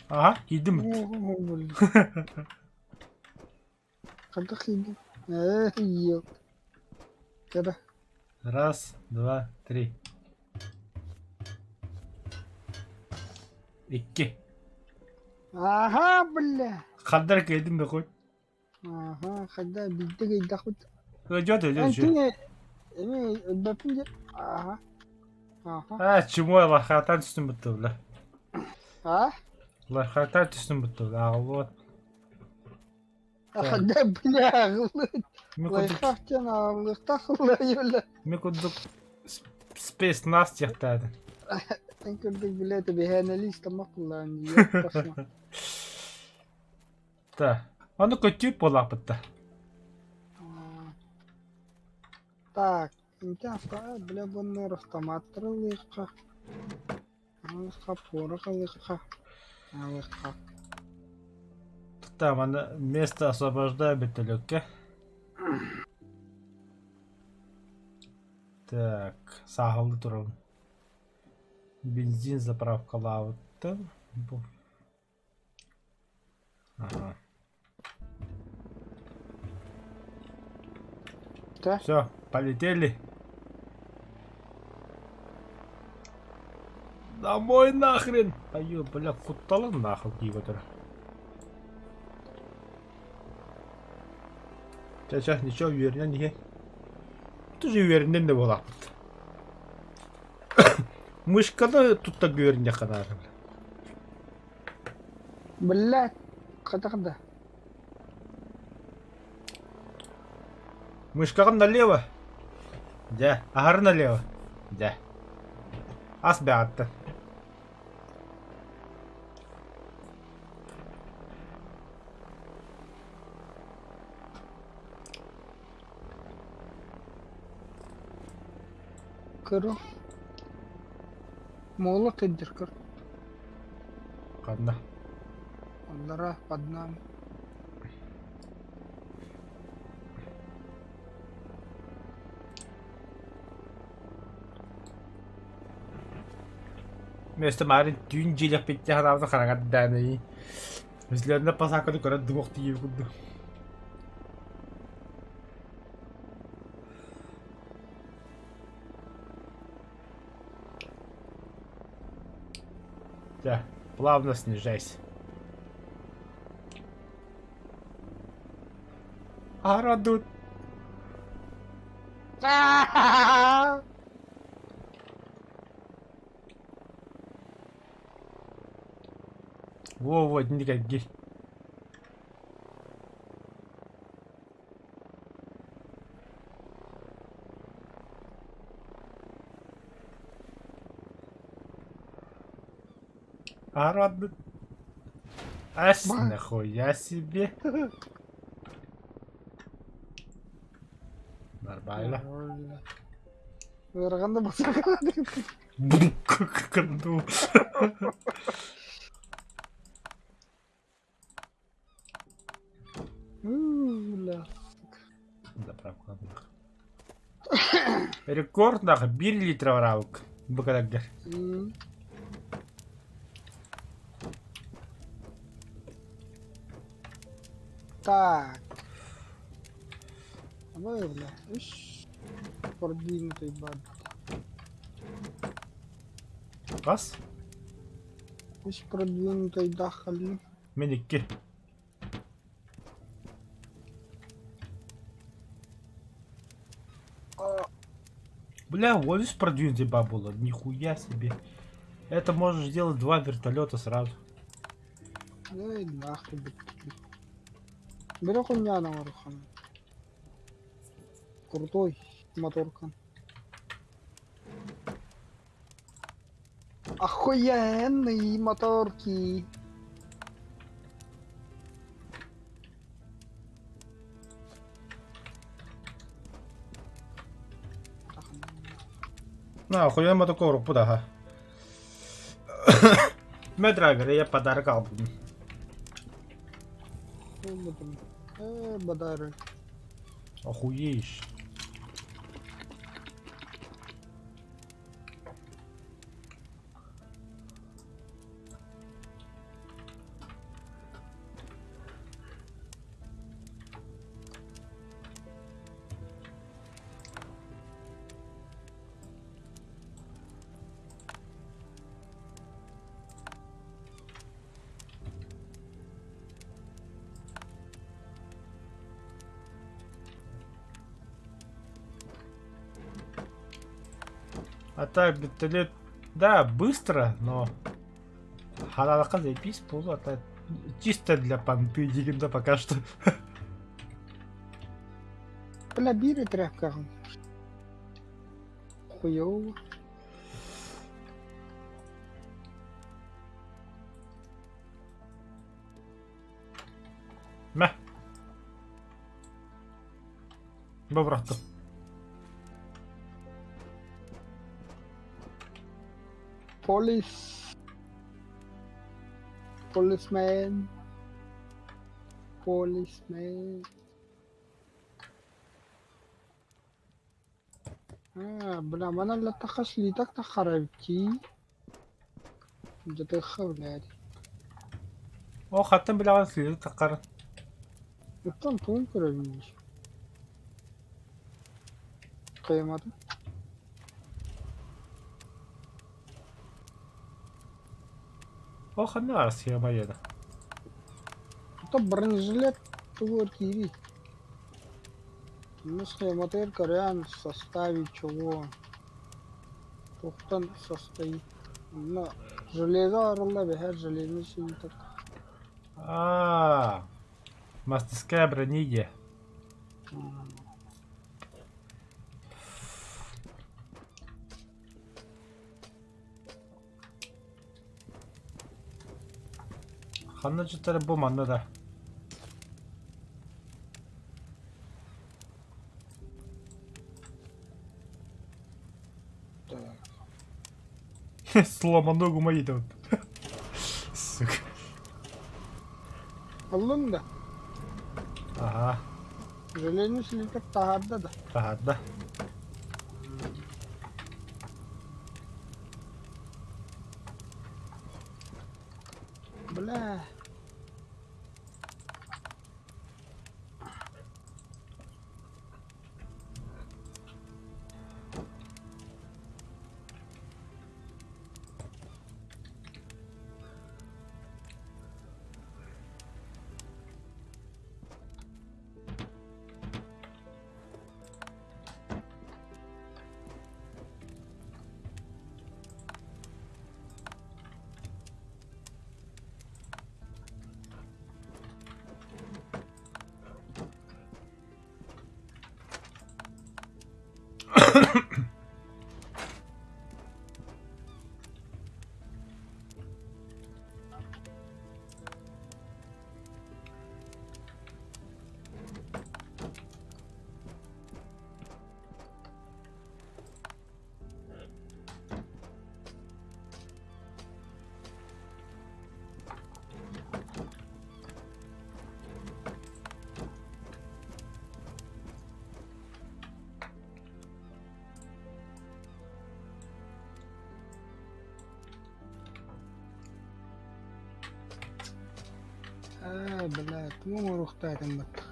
Аха, киирдим. Хайдах киирдим? Ээ, ёп. Кэрэ. Раз, два, три. Икки. Аха, бля. Хандар киирдим да хоть. Аха, хайда биирдэ кыйдахпыт. Өдьөт, өдьөт, Эн эми өлбөппүн дьэ. Аха. Аха. А, чему лахатан түстүм бутта бля. А? Лахатан түстүм бутта бля. Аҕыллыбат. Хайда бля аҕыллыт. Ми курдук, Лайхахтан аҕыллыахтаах бля. ми курдук спецназ диэхтээдин. Эн курдук бля тэбиһээнэлии тамах буллаан дии. Да. Аны көтүүп буолааппытта. Так, инте авто, бля, буннар автоматтар ылыахха. Ылыахха, порох ылыахха. Ылыахха. Там аны место освобождай бөтөлөккө. Так, сааһылыы турабын. Бензин заправкалаабыттан. Бу. Ага. Да? Все, полетели. Домой нахрен! Аю, бля, кутталын нахуй дии отыр. Чэ, чэ, ничего, үөрэнэн иһэ. Тоже үөрэнэн да буолааппыт. Мышканы тутта үөрэннэххэ наада. Блядь, хайдах да. Мышкаҕын налево. Дьэ, аһары налево. Дьэ. Ас бэҕэттэн. Көрүҥ. Молот илдьир көр. Ханна? Аллара под нами. Вместо Марин түүн дьиэлэхпиттэ хараабыта хараҥардаанайы. Взглядно посаканы көрөн дымох тиийэ курдук. Да, плавно снижайся. Арадут. Во-во, никаких. Арадут. Ас, нахуя себе. Нормально. Ыарахан да басакалар. Кырду. Бля. Заправка Рекорд нах 1 литр бараабык бу кэлэргэр. Так. Давай, бля. Иш. Продвинутый бад. Бас. Үс продвинутый дахали. Мин икки. Бля, вот здесь продвинутый бабула. Нихуя себе. Это можешь сделать два вертолета сразу. Да и нахуй Бери хуйня на Марухан. Крутой моторка. Охуенные моторки. На, охуенный мотокор, куда? Драйвер, я подарок албум. Бадары. Охуеешь. А так, вертолет, да, быстро, но Халалака заебись, полу, а чисто для понты, да пока что. Бля, бири тряпка. Хуёво. Мә. Бобраттым. Police. Policeman. Policeman. А, бля, манан латтахха слиток таххара эбит дии. Дьатыахха, блядь. О, хаттан билэҕин слиток таххарын. Оттон тугун көрөбүн дии. Кыйматым. О, ханна баар схема диэнэ. Оттон бронежилет тугу киирий? Ну, схематыгар көрөөн, в составе чего, туохтан состоит. Онно железо арылла бэһэр железный слиток. Аа, мастерская брони диэ. Ханна дьиттэрэ бу манна да. Так. Сломал ногу моей тут. Сука. Ыллын да? Ага. Железный слиток таһаарда да? Таһаарда. Бля. Э, бля, тугу оҥоруохтаатым баттах.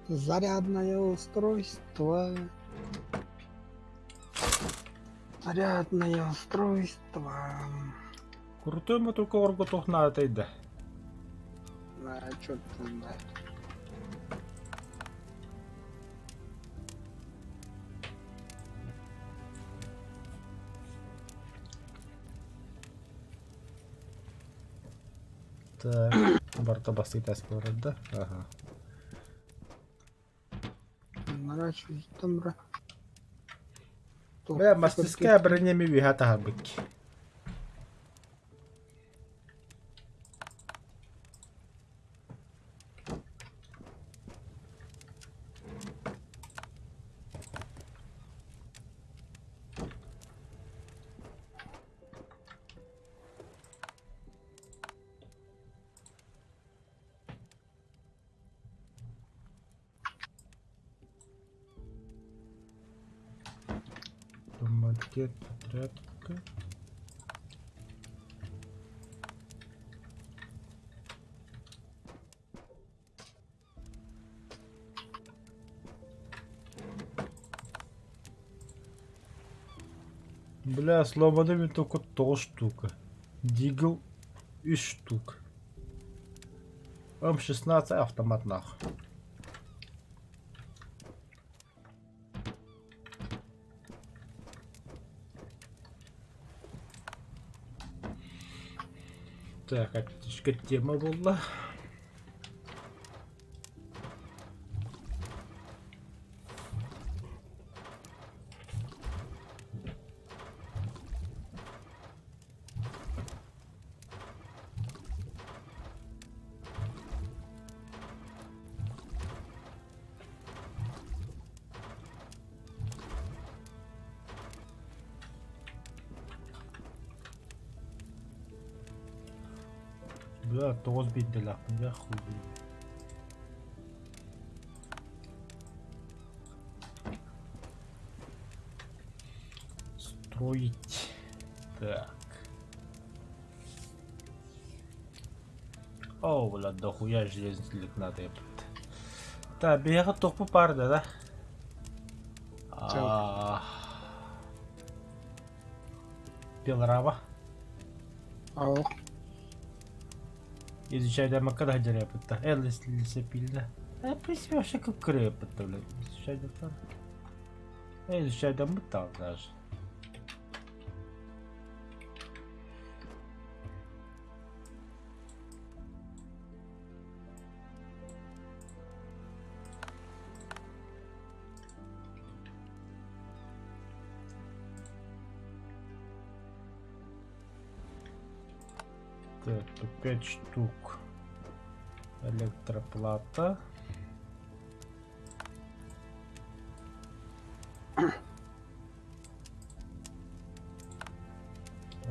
Зарядное устройство. Зарядное устройство. Крутой мотука оргутух наада да. На, черт знает. Так, барта бастык да? Ага. Наворачивай бра. Бля, мастерская броня ми таһарбыт. Макет тряпка. Бля, сломанными только то штука. Дигл и штук. М16 автомат нахуй. Так, аптечка тема была. Бля, тоҕус биирдэлээхпин дьэ хуй. Строить. Так. О, бля, дохуя железных надо, епт. Так, биһиэхэ тохпу паарда да? А, Пилорама. Ау. Изучайдамакка да сылдьар Эллис лесопильня. В принципе, вообще как крепко, блядь. Изучайдам. Изучайдам там даже. Так, тут 5 штук. Электроплата.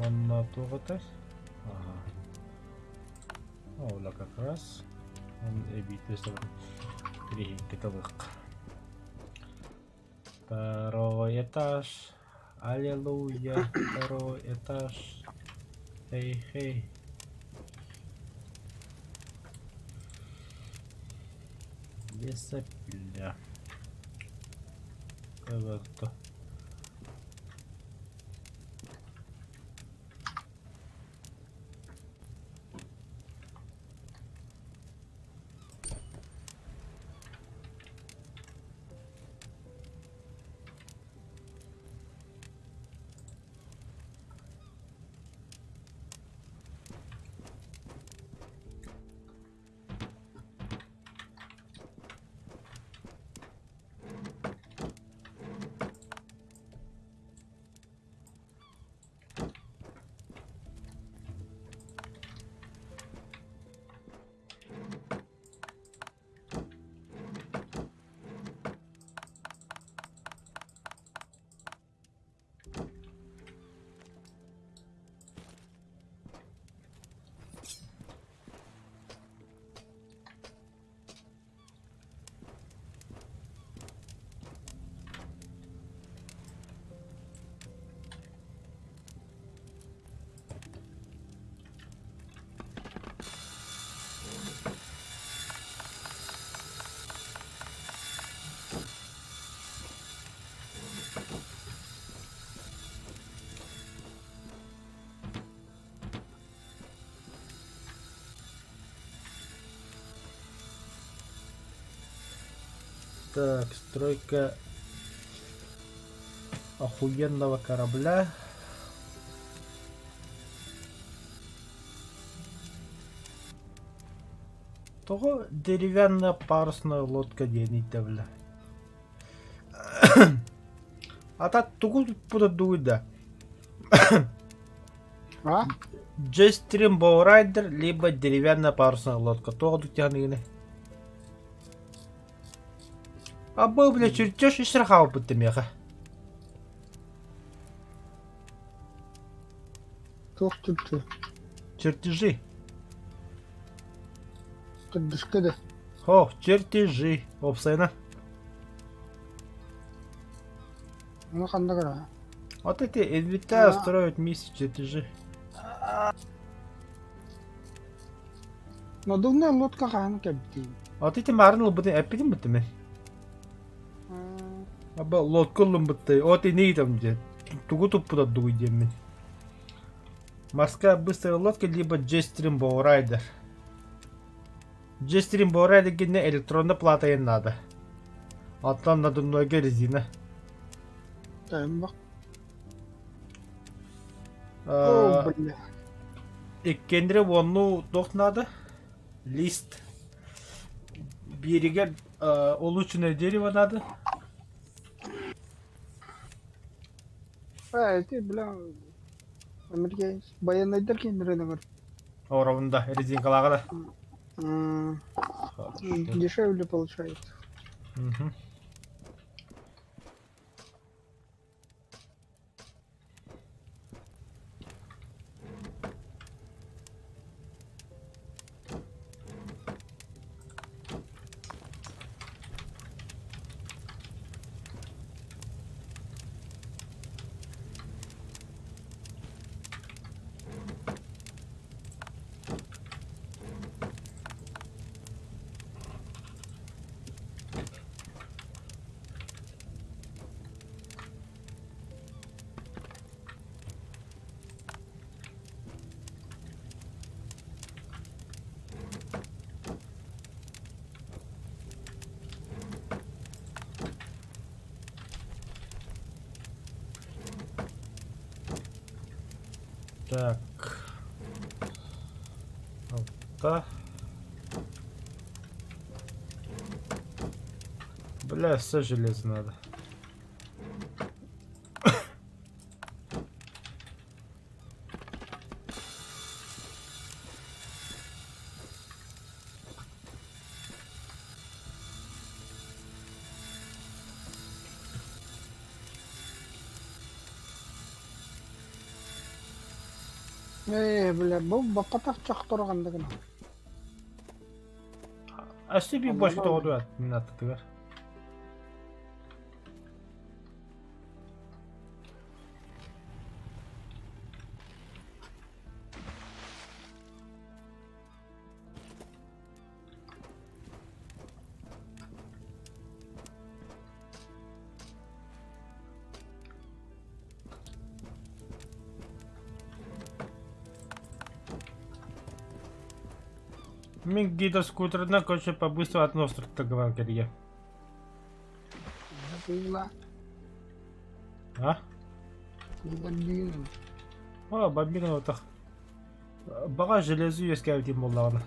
Онно туох этэй? Ага. Ола как раз. Он эбиитэ Кирихинки Второй этаж. Аллилуйя. Второй этаж. Эй, хей. Лесопильня. Это. Так, стройка охуенного корабля. Тоҕо деревянная парусная лодка диэний да бля. А так тугу туппута да? А? Jetstream Bowrider либо деревянная парусная лодка. Тоҕо тутяныгыны. А был, бля, чертеж и хаалбыт меха. Туох чертеж? Чертежи. Кырдышка да. О, чертежи. Опсайна. Ну ханна гара. Вот эти инвентарь строят вместе чертежи. Надувная лодка хаһан кэлбитий? Вот эти марын ылбытын эппитин быттым. Аба лодка ыллым бытты. Вот и там где. Тугу туппута дугуй диэммин. Морская быстрая лодка, либо Jetstream Bowrider. Jetstream Bowrider гинне электронная плата им надо. Оттон надувной резина. Тайымбак. О, бля. Иккендре вонну туох надо? Лист. Биэригэр улучшенное дерево надо. А, эти, бля, Американец. Баянайдар кендерин Оровунда резинкалааҕа да. Дешевле получается. Мгм. Так. Алта. Бля, все железо надо. Ээ, бля, бу баппатах чохторо ханнык гына. Өссө биир бочка тоҕо мин аттытыгар. Мин гидроскутерынан, короче, по-быстрому от острова кэрийэ. Кыыла. А? Бомбинын. О, бомбинын отах. Баҕа железу үөскээбитим буоллаҕына.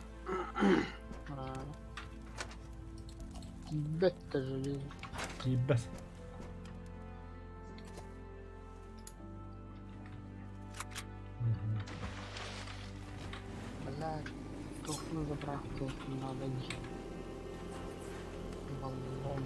Тиийбэт да железо. Тиийбэт. Бля, туох на заправке надо баллон.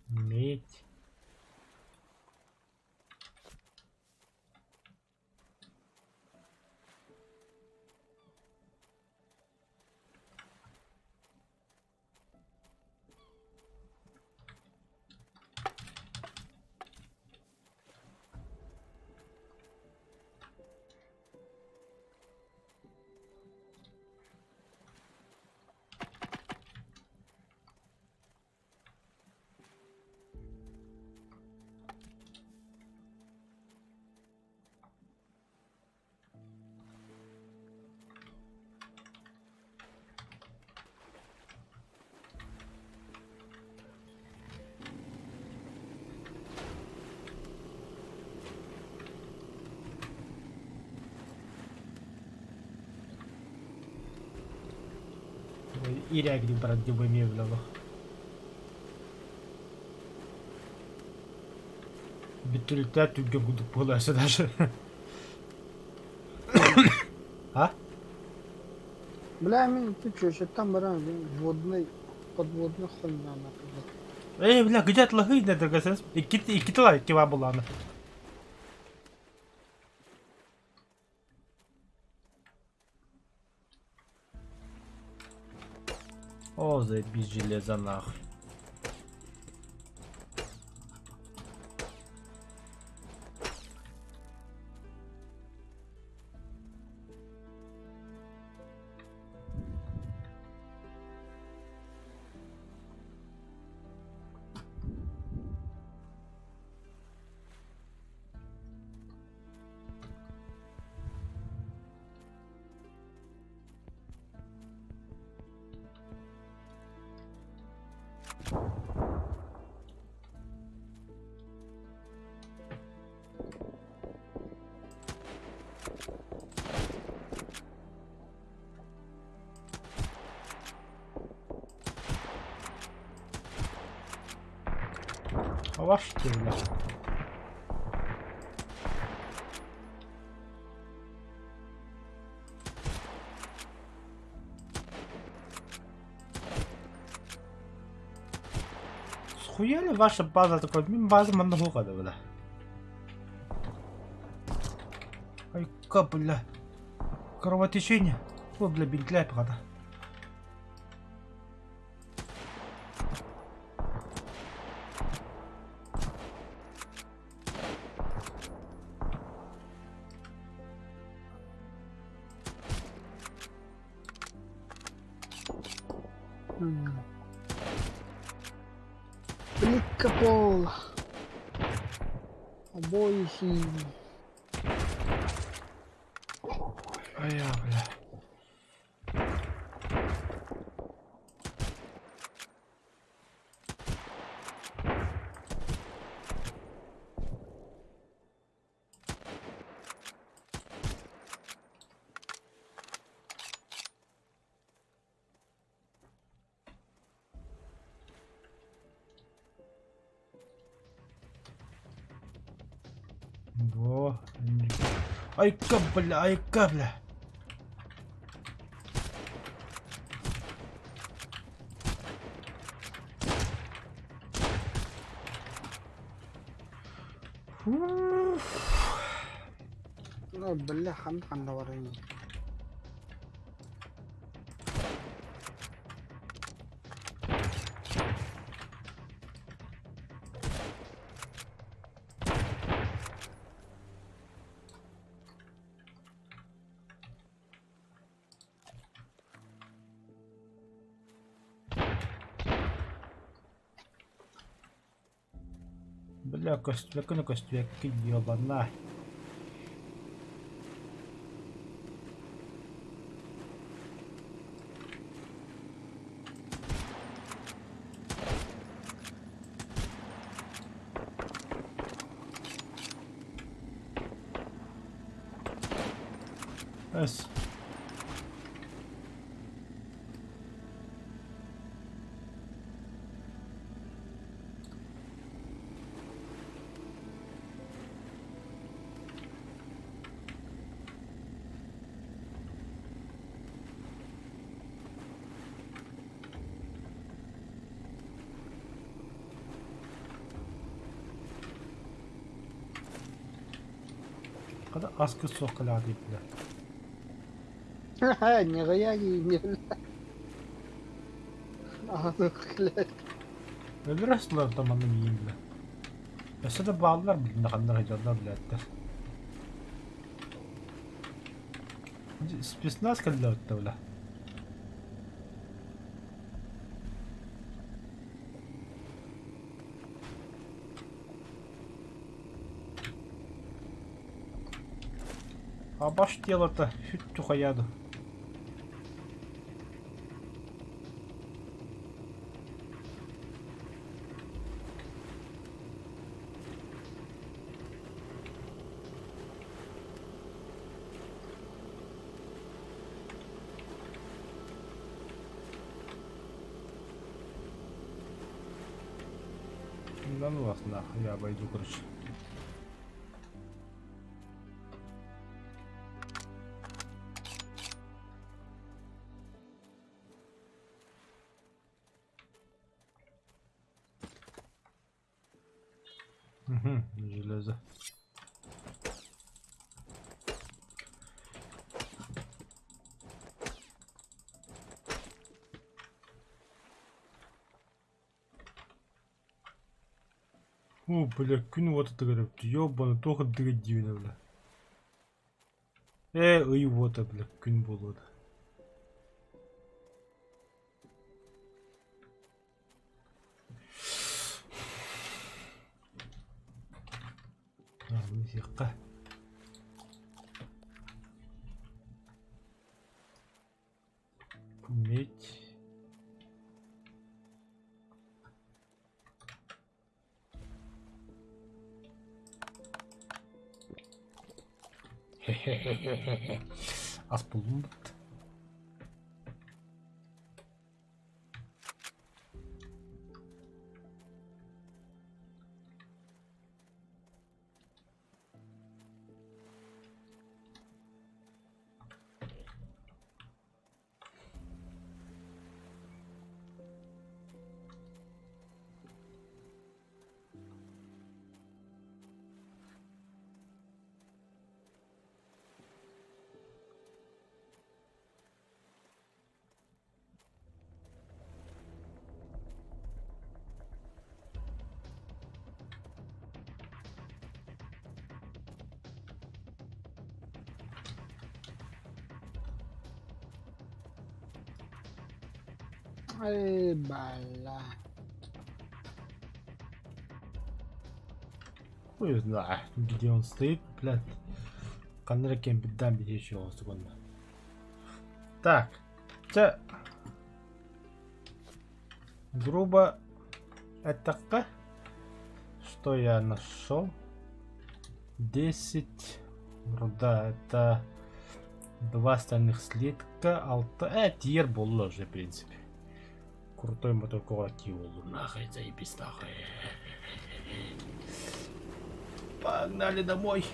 Медь. Ирээгин баран дьыбымиэ билэ Бүтүлүтэ түргэн курдук буолааччы даже. А? Бля, мин ты чё, еще там баран, водный, подводный хуйня нахуй. Эй, бля, где отлахы не догасес? Икки тыла, икки ва буланы. О, заебись железо нахуй. Ваш бля. Схуяли ваша база такой? Мин база манна хугада, бля. Айка, бля. Кровотечение. О, бля, бинтляй пока. Плитка пола. Обои синие. Айа, бля. Во. Айка, бля, айка, бля. Ну, бля, хан ханна барай. Бля, көстүбэккэ да көстүбэккэ ёбана. Эс. Хата аскыт суох кэлэҕэ бля. Ньыгыйа диир. Өлөрө сылар манна миин бля. Өссө да бааллар билинэ ханна сылдьаллар билээттэр. Спецназ кэллэбиттэ бля. А баш тело-то сүт тухаяду. Да ну вас нахуй, я обойду, короче. Угу, железо. О, бля, күн уота тыгар ёбаный, туох дыгы диибин бля. Ээ, ый уота, бля, күн буолуо да. Сиэххэ. Медь. Хе-хе-хе-хе-хе. Ас буллум бут. Ай, бля. Хуй знает, где он стоит, блядь. Ханна кемпиддан биһи секунда. Так, чэ, грубо эттэххэ, что я нашел? 10 руда, это два стальных слитка, алта, тиер буолла уже, в принципе. Крутой мотор тиолу, нахуй, заебись, нахуй. Погнали домой.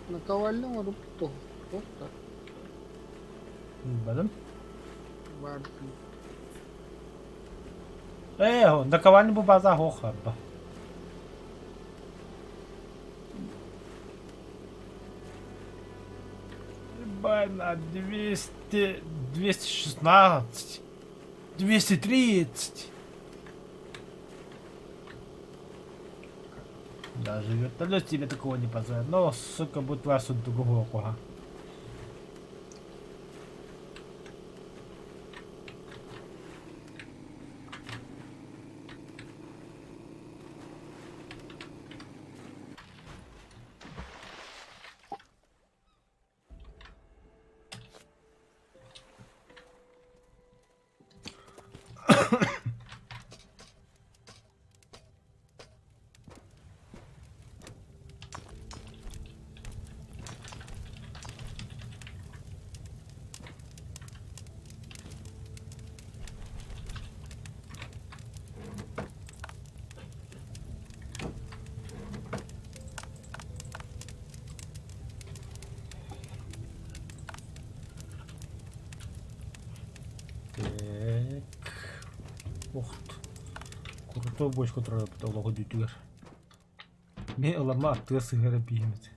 Наковальня оҥорбут туох да Бадым. баар Ээ, наковальня бу база суох арба. Ебать, 200, 216, 230. Даже вертолет тебе такого не позволит. Но, сука, будет вас тут другого куха. Так. Ох. Крутой бочка турар олоҕу дүүтүгэр. Мин ылама аттыга сыһыара биһимит.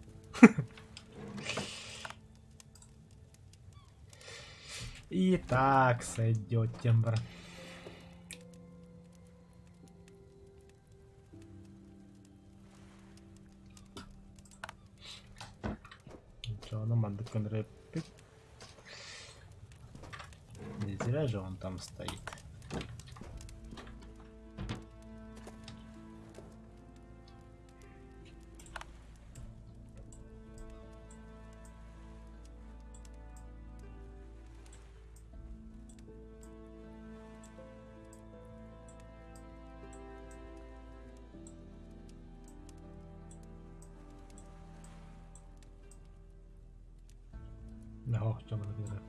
И так сойдет тембр. Чоно маннык көнрөппүт. Не зря же он там стоит. Oh, маннык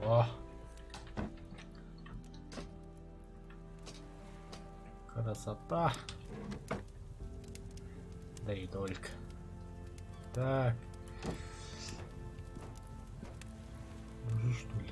О! Красота! Да и только. Так. Уже что ли?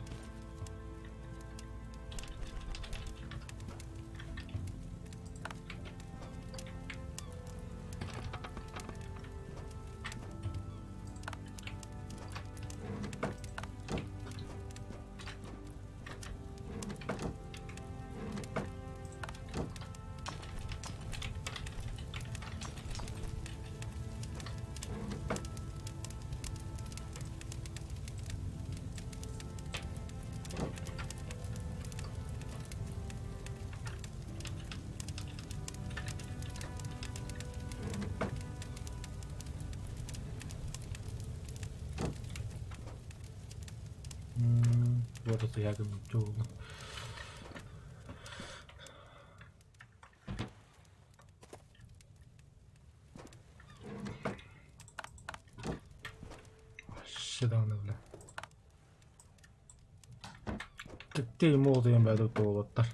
Вот это я говорю. Вообще давно, бля. Коктейль молотый бәді туолаттар.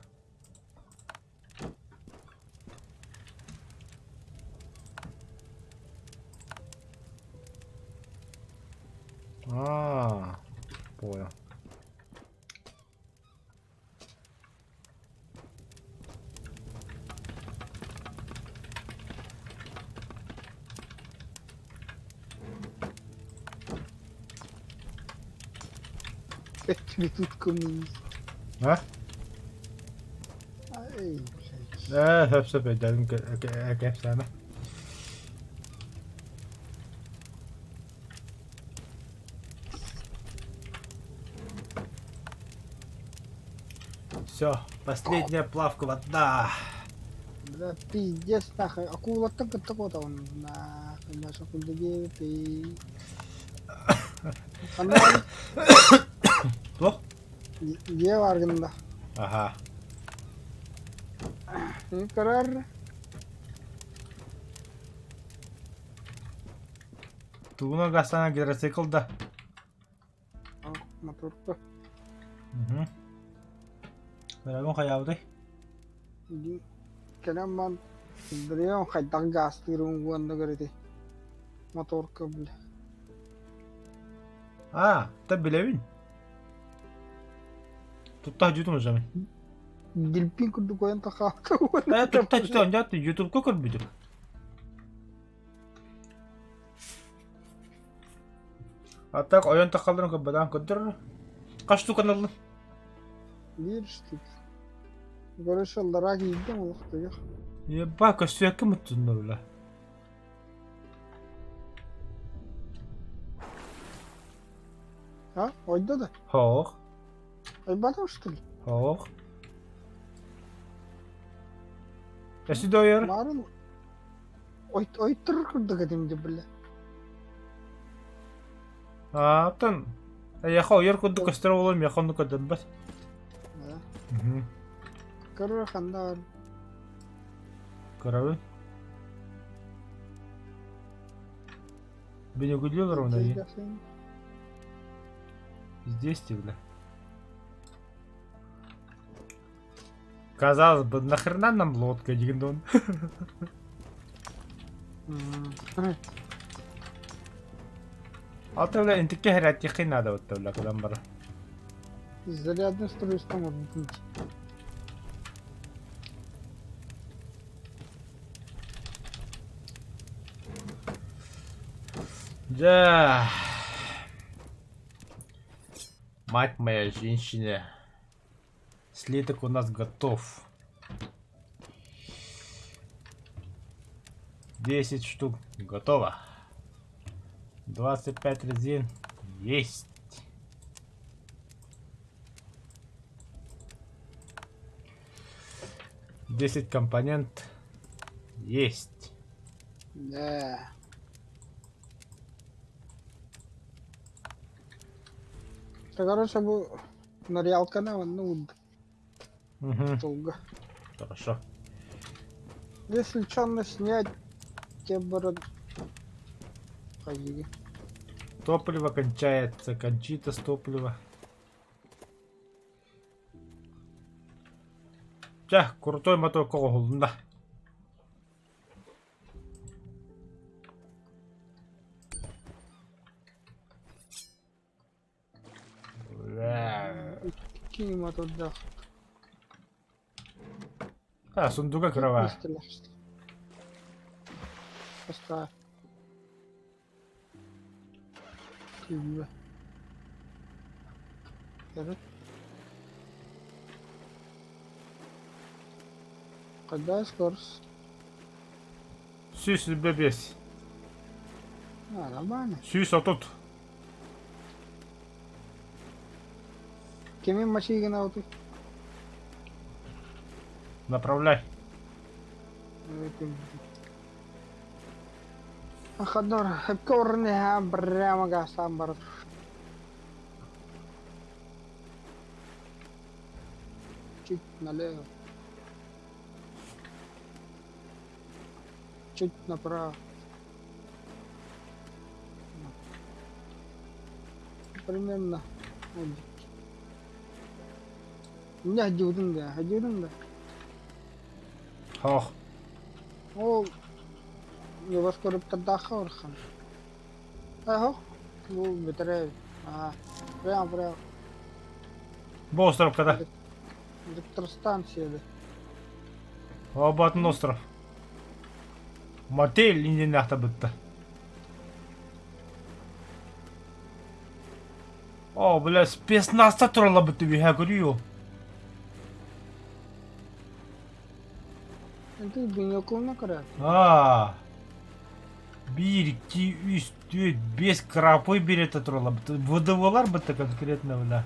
Опять цветут коммунист. А? Ай, блядь. Ээ, сөп сөп өйдөөтүм кэпсээмэ. Все, последняя плавка вода. Бля, пиздец нахуй. Акулаттан кытта куотаҕын. Нахуй, наша курдук Ханна Туох? Дьиэ баар гында. Аха. Көрөр. Тугуна гастана гидроцикл да. Моторка. Угу. Дорогун хайаабытай? Кэлэн бан Дрем хайдах гаастыырын уонна көрүтүй. Моторка бля. А, та билэбин. Тутта дьутум уже. Дельпин курдук ойон тахаата Э, тутта дьутум, дьэ, ютубка көрбүтүм. А так ойон тахалларын көрбөтөҕүм көрдөрөр. Хас штуканы ыллын? Биир штук. Короче, аллараа киирдим олохтуйах. Еба, көстүөккэ муттунна бля. А, ойдо да? Хоох. Ойбатым что ли? Хоох. Өссө да ойор. Марын ойтор курдук этим дии бля. Ааттан эйиэхэ ойор курдук көстөр буолуо миэхэ оннук көрдөрбөт. Да. Көрөр ханна Көрөбүн. Бенегүлү олоруна Здесь ты, бля. Казалось бы, нахрена нам лодка, дигендон? Алта бля, интикке хэрэтиэххин наада бутта бля, кыдан бара. Зарядный устройство может быть. Да. Мать моя женщина. Слиток у нас готов. 10 штук готово. 25 резин есть. 10 компонент есть. Да. Короче, бу нырялканы онно уурдум Угу. долго. Хорошо. Если чё снять, те баран Пойди. Топливо кончается. Кончится с топлива. Чэ, крутой мотор оҥоһулунна. Икки мотордаах. А, сундуга кровать. Поставь. Күүбэ. Көрө. Когда скорость? 105. А, нормально. 130. Кими машина отуй? Направляй. Хадор, корни прямо газам бар. Чуть налево. Чуть направо. Примерно. Не одевдың да, одевдың да. Ох. Ол не көрүп турдаахха орхан. Ах, бу бүтэрэ. А, прямо прямо. Бу остров когда? Электростанция да. Обатын остров. Мотель инженерта бытта. О, бля, спецназта туралларбыт үһэ көрүө. Ты биноклна көрө. Аа. Биир, икки, үс, түөрт, биэс крапой берете туралларбыт. ВДВлар бытта конкретно, бля.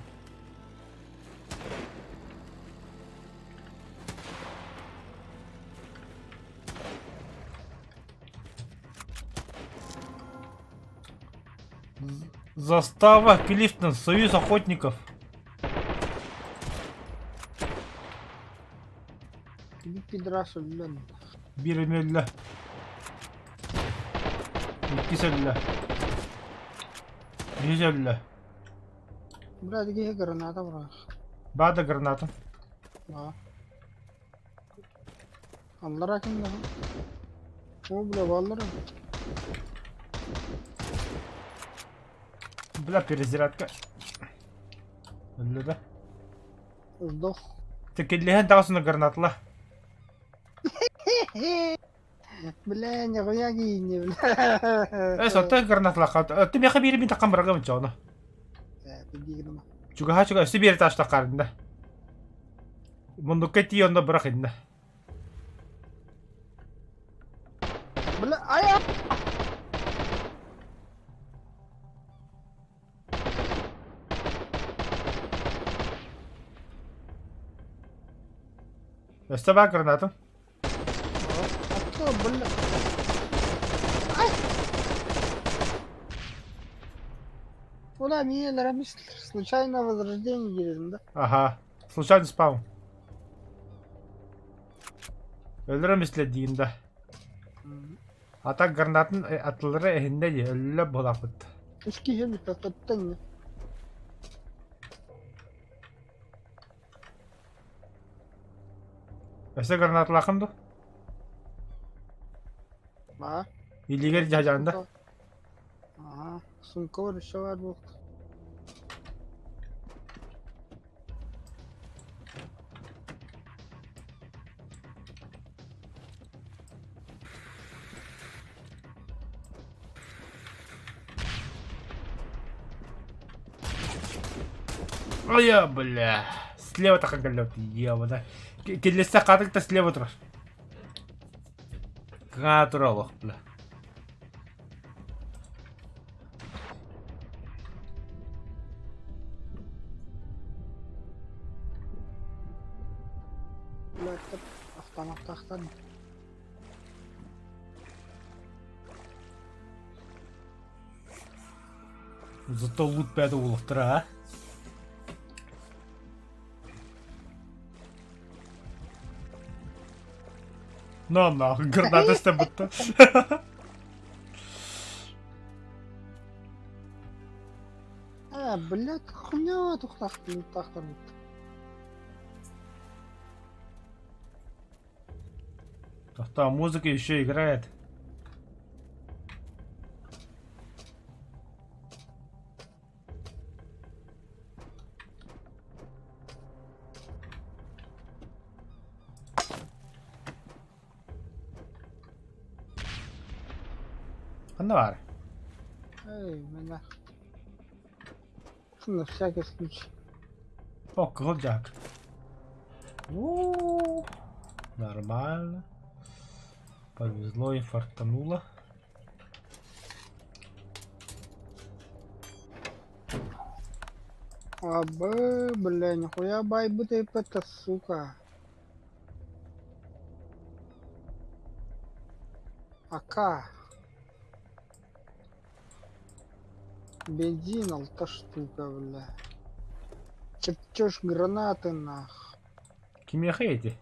Застава Клифтон, Союз охотников. Иди пидорасы өллөн. Биир эмиэ өллө. Иккис өллө. Үһүс өллө. Бля, киһи граната бырах. Баада граната. Аа. Аллара ким да? О, бля, баллара. Бля, перезарядка. Өллө да. Сдох. Текиллиһэн таҕысына гранатла. Бля, нихуя киинни, бля. Э, сотой гранатла. Ты меха бири мин таккан барагым чоно. Э, пиди Чугаһа чугаһа, өссө биэри таштаккарында. Мундукка тиий онно бырах иннэ. Бля, ай Өссө баар гранатым. А бля. Ай! Куда мне случайно возрождение киирдим да? Аха. Случайно спаун. Өлөрөм исле да. А так гранатын атылары эһинде дии, өллө буолаахпыт. Үс киһи бүппэттэн Өссө гранаталаахын дуо? Баа. Илиигэр дьаһдьаанда. Ага, сумка бар еще бар буолт. Ой, бля. Слева так голёт, ева, да. Келлессе хатык слева турар. Каа турар бля. Бля, автоматтаахтар. Зато лут бэдэ улуктара, а? На нахуй, граната стебутта. А, блядь, хуйня тухтахтар. Там музыка еще играет. Ханна баар? Эй, меня. На всякий случай. О, кылдьаак. У, Нормально. Повезло и фартануло. А, б, бля, нихуя байбыт это, сука. АК. Бензин, алта штука, бля. Чертеж гранаты, нах. Кимиэхэ эти?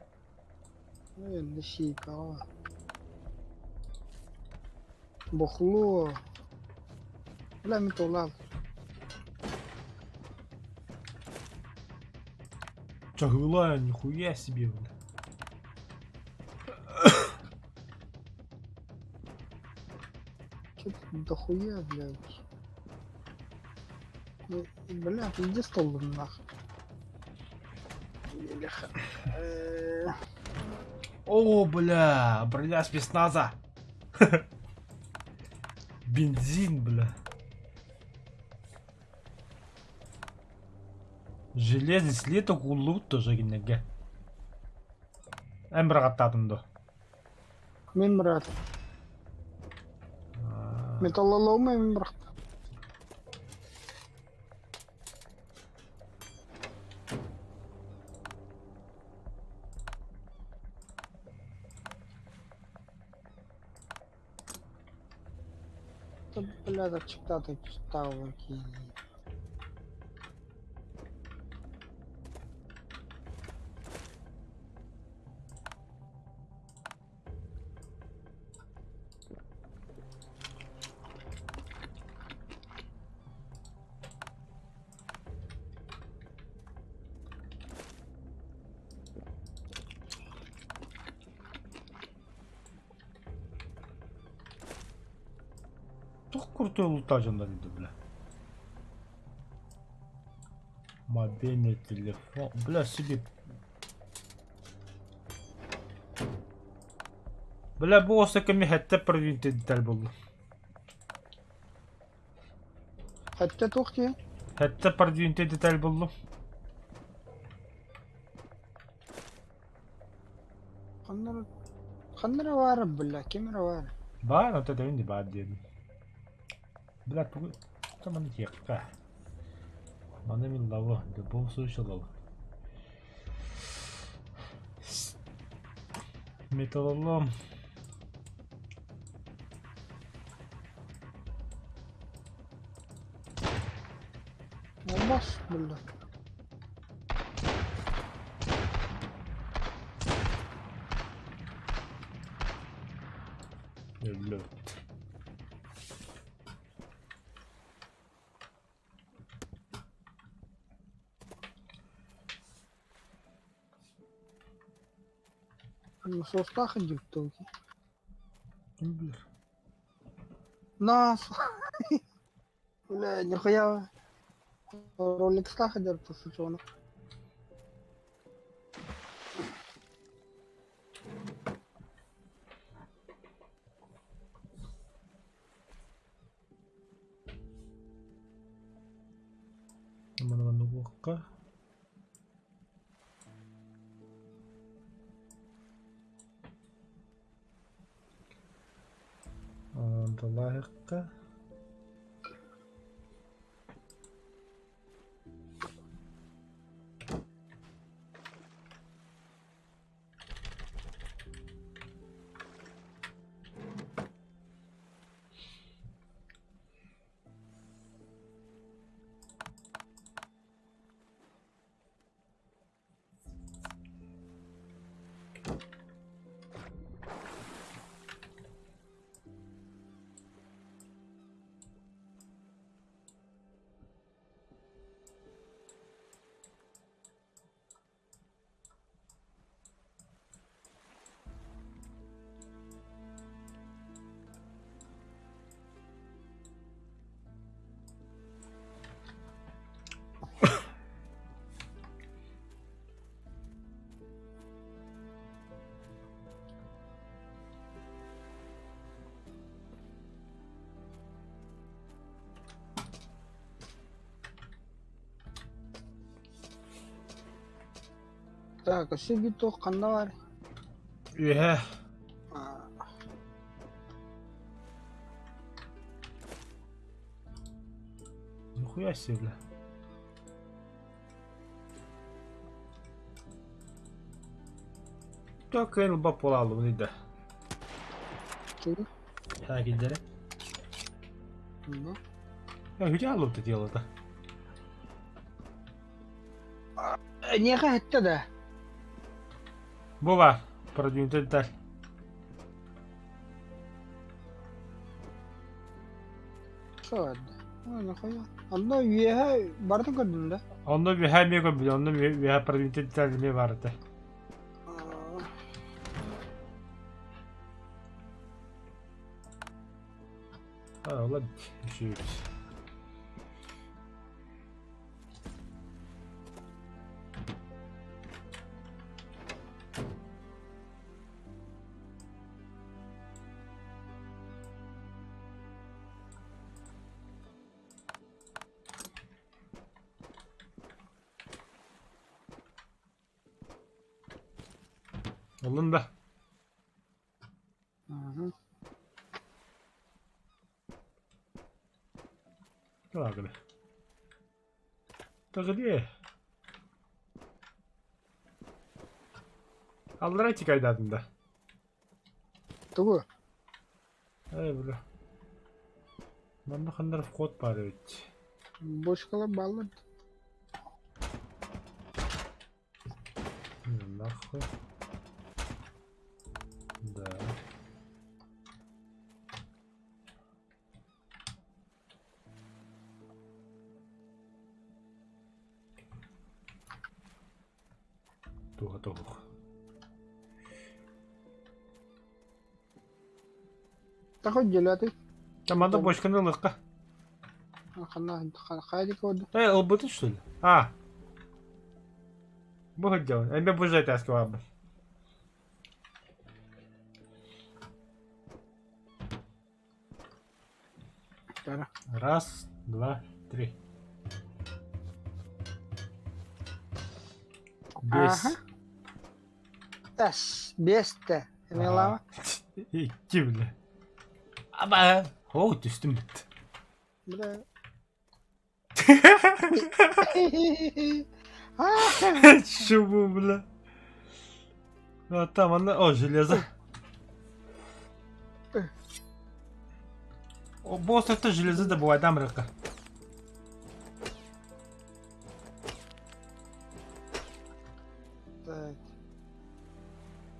Э, досейкала. Бухло. Бля, металлал. Чагыла, нихуя себе, бля. Чё тут дохуя, блядь? Ну, Бля, иди стол нах. Бляха. О, бля, броня спецназа. Бензин, бля. Железный слиток ууллубут тоже кинилэргэ. Эн быраҕаттаатым дуо? Мин брат. Металлолому мин бырахтым. Бля, зачитати читав який. Туох крутой лута дьоннор эбит бля. Мобильный телефон. Бля, себе. Бля, бу оса кэми хэттэ продвинутый буолла. Хэттэ туох диэн? Хэттэ продвинутый деталь буллум. Ханна ханна эрэ баара бля, ким эрэ баара. Баар, ото дэвин баар диэбин. Бля, тугу маны диэххэ. Маны мин лавы, в любом случае лавы. Металлолом. Алмаз бля. Өллөт. Суостаах дьиктooki. Ким билэр? Нас. Бля, нихуя. Ролекстаах дьарыктар сучуона. Маны маннык Онтулаахха. Так, өссө биир туох ханна баар? Үөһэ. Нихуя себе, бля. Так, эн лба буолааллыбын да. Чего? Ха, киллэрэ. Ну. Я где алып дело-то? Эйиэхэ эттэ да? Бу баар, продвинутый деталь. Что это? Ой, нахуя? Онно үөһэ барытын көрдүм да? Онно үөһэ эмиэ көрбүт, онно үөһэ продвинутый деталь эмиэ баар этэ. А, ладно, еще Ыллын да? Угу. Так, Так где? Аллара тикайдадым да. Тугу? Эй, бля. Манна ханнар вход бар эбит. Бочкалар бааллар. Нахуй. Да. Туга тоҕух. Такой делятый. Таманда бочканы ылыахха. Ханна хайдик орду. Э, ылбытын что ли? А. Бу сылдьабын. Эмбэ бу этээскэ баарбын. Раз, два, три. Бес. Ага. Тас, бесте. Эмилава. Икки бile. Аба. О, түстүм бит. Бля. Чубу, бля. А там она... О, железо. О, босс, это железо добывай, дам рыка. Так.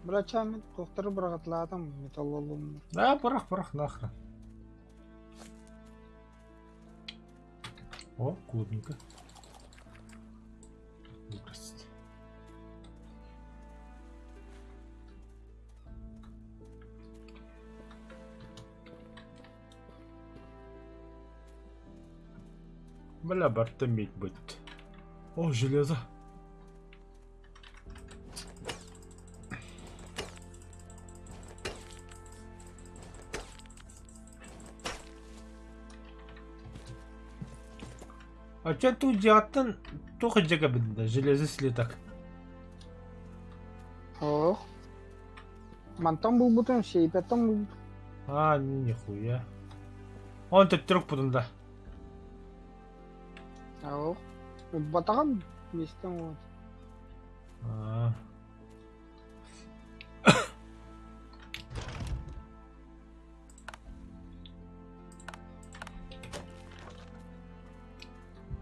Братчам, кохтары быраҕаталаатым металлолом. Да, бырах, бырах, нахрен. О, клубника. Выбросить. Бля, барта медь будет. О, железо. А че тут дьиэҕиттэн туох илдьэ кэлбитин да железо слиток. Ох. Мантан булбутум, сейпеттен булбутум. А, нихуя. Он төттөрүк бутун да. Ох. Батаҕым миэстэм вот. А.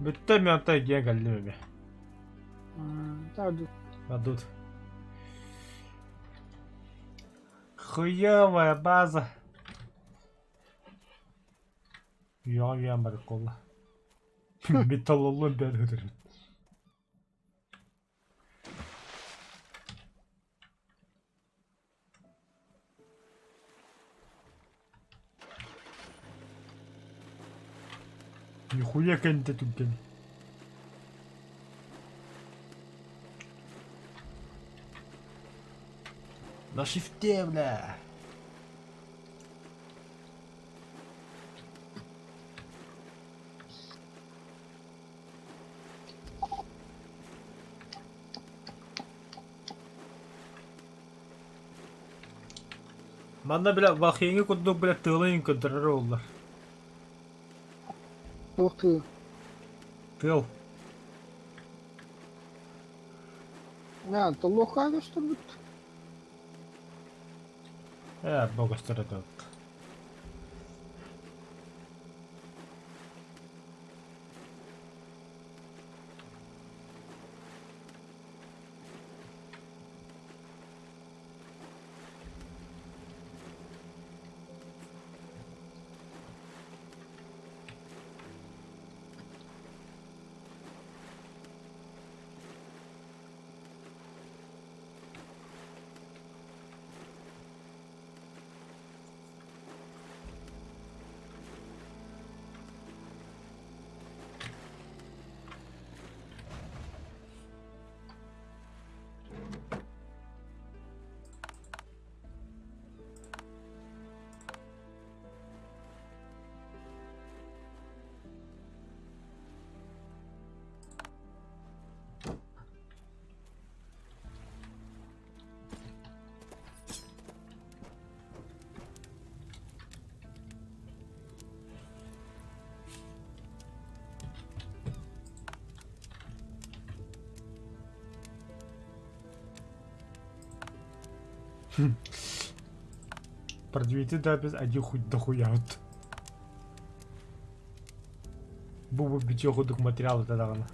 Бүттэ мен онтон өйдүөн кэллим эмиэ. Адут. Хуёвая база. Үөҕэ-үөҕэн барык буолла. Металлолом бээр ытырбыт. Нихуя кэннитэ түргэн. На шифте, бля. Манна бля Вахиҥы курдук бля тыалы көрдөрөр уоллар. Туох тыал? Тыал. Нэ, толлуохха көстөрбүт. Ээ, бу көстөр этэ. Продвинутый запись один хуй дохуя вот. Бу бүтүө курдук материал это даҕаны.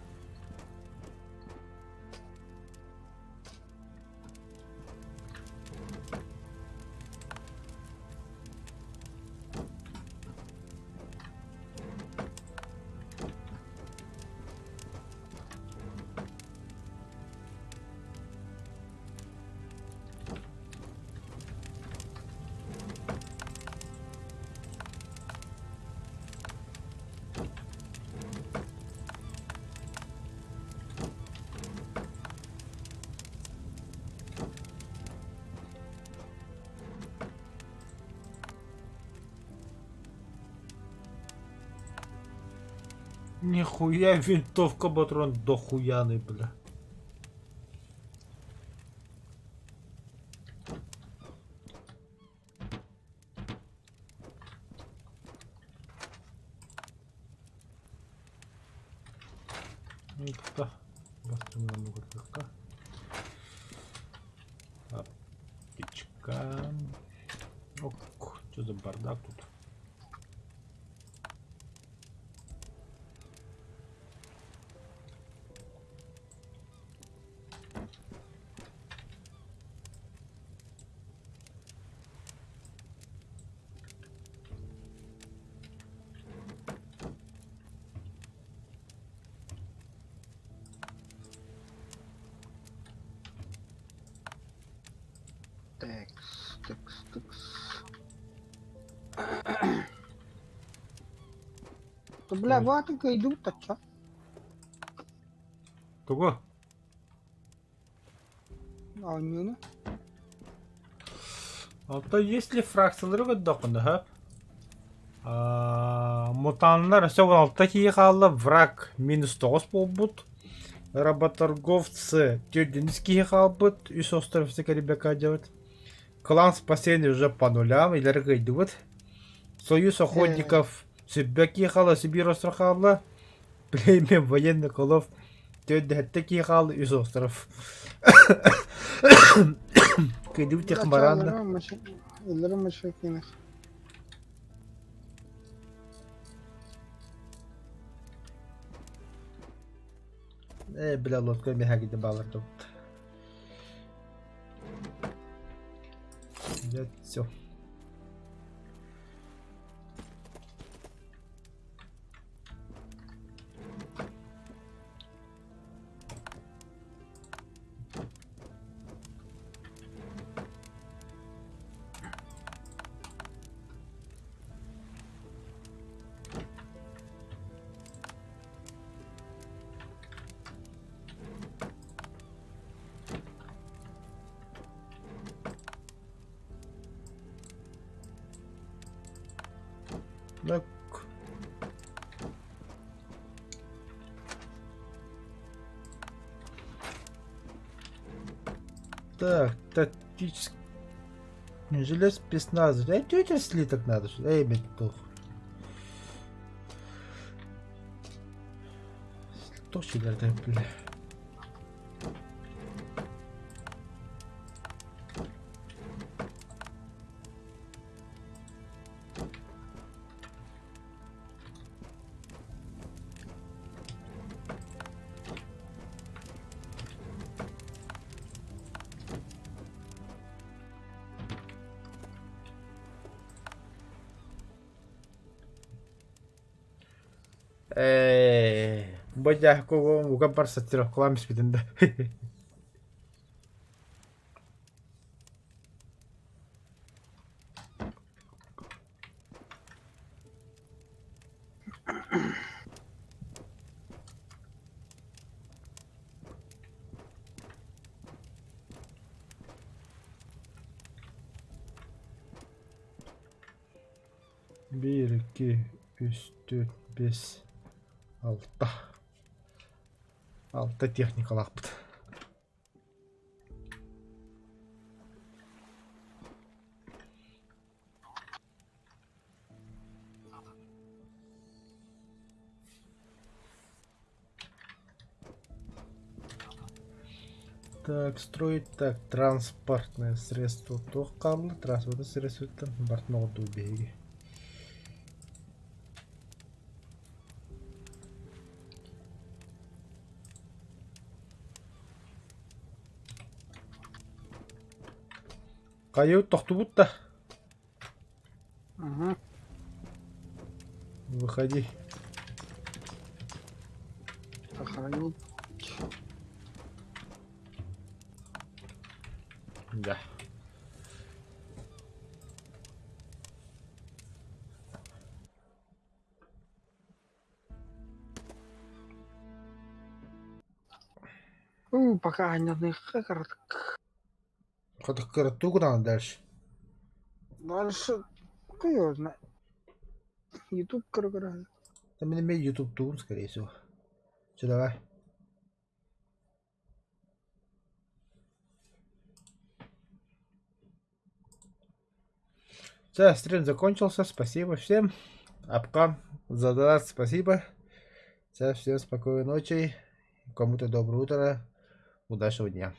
Нихуя винтовка патрон дохуяный, бля. Аптечка. Ох, что за бардак тут? Текс, текс, текс. То, бля, ватынка идут, а чё? Тугу? Оонньууну. Оттон если фракциялары көрдөххүнэ сөп. Мутаннар өссө 16 киһи хаалла, враг минус 9 буолбут. Работорговцы 4 киһи хаалбыт, үс остров ребята делать. Клан спасения уже по нулям, илэрэ кыайдыбыт. Союз охотников сүрбэ киһи хаалла, Сибирь остров хаалла. Племя военных голов төрдүһэттэ киһи хаалла, үс остров. Кыайдыбыт тех бараанна. Өлөрө машина. Э, бля, лодка мехагиде балырдым. Я все. Так. Так, тактический. Неужели спецназ? Эй, тетя слиток надо, что ли? Эй, бетух. Точно, бля. Ээ, бу уга бар сортировкалаан испитин да. Биир, икки, үс, түөрт, биэс, алта. Алта техникалаахпыт. Так, строить так, транспортное средство туох хаалла? Транспортное средствоттан бартын оҕордубут биһиги. Хайыы тохтубут да? Угу. Выходи. Сохранить. Да. Ну, пока не коротко. Кыраттуу гынаҕын дальше? Дальше хуй его знает. Ютуб көрө-көрө. Да мин эмиэ ютубтуум скорее всего. Все, давай. Все, стрим закончился. Спасибо всем. Апкам за донат спасибо. Все, всем спокойной ночи. Кому-то доброе утро. Удачного дня.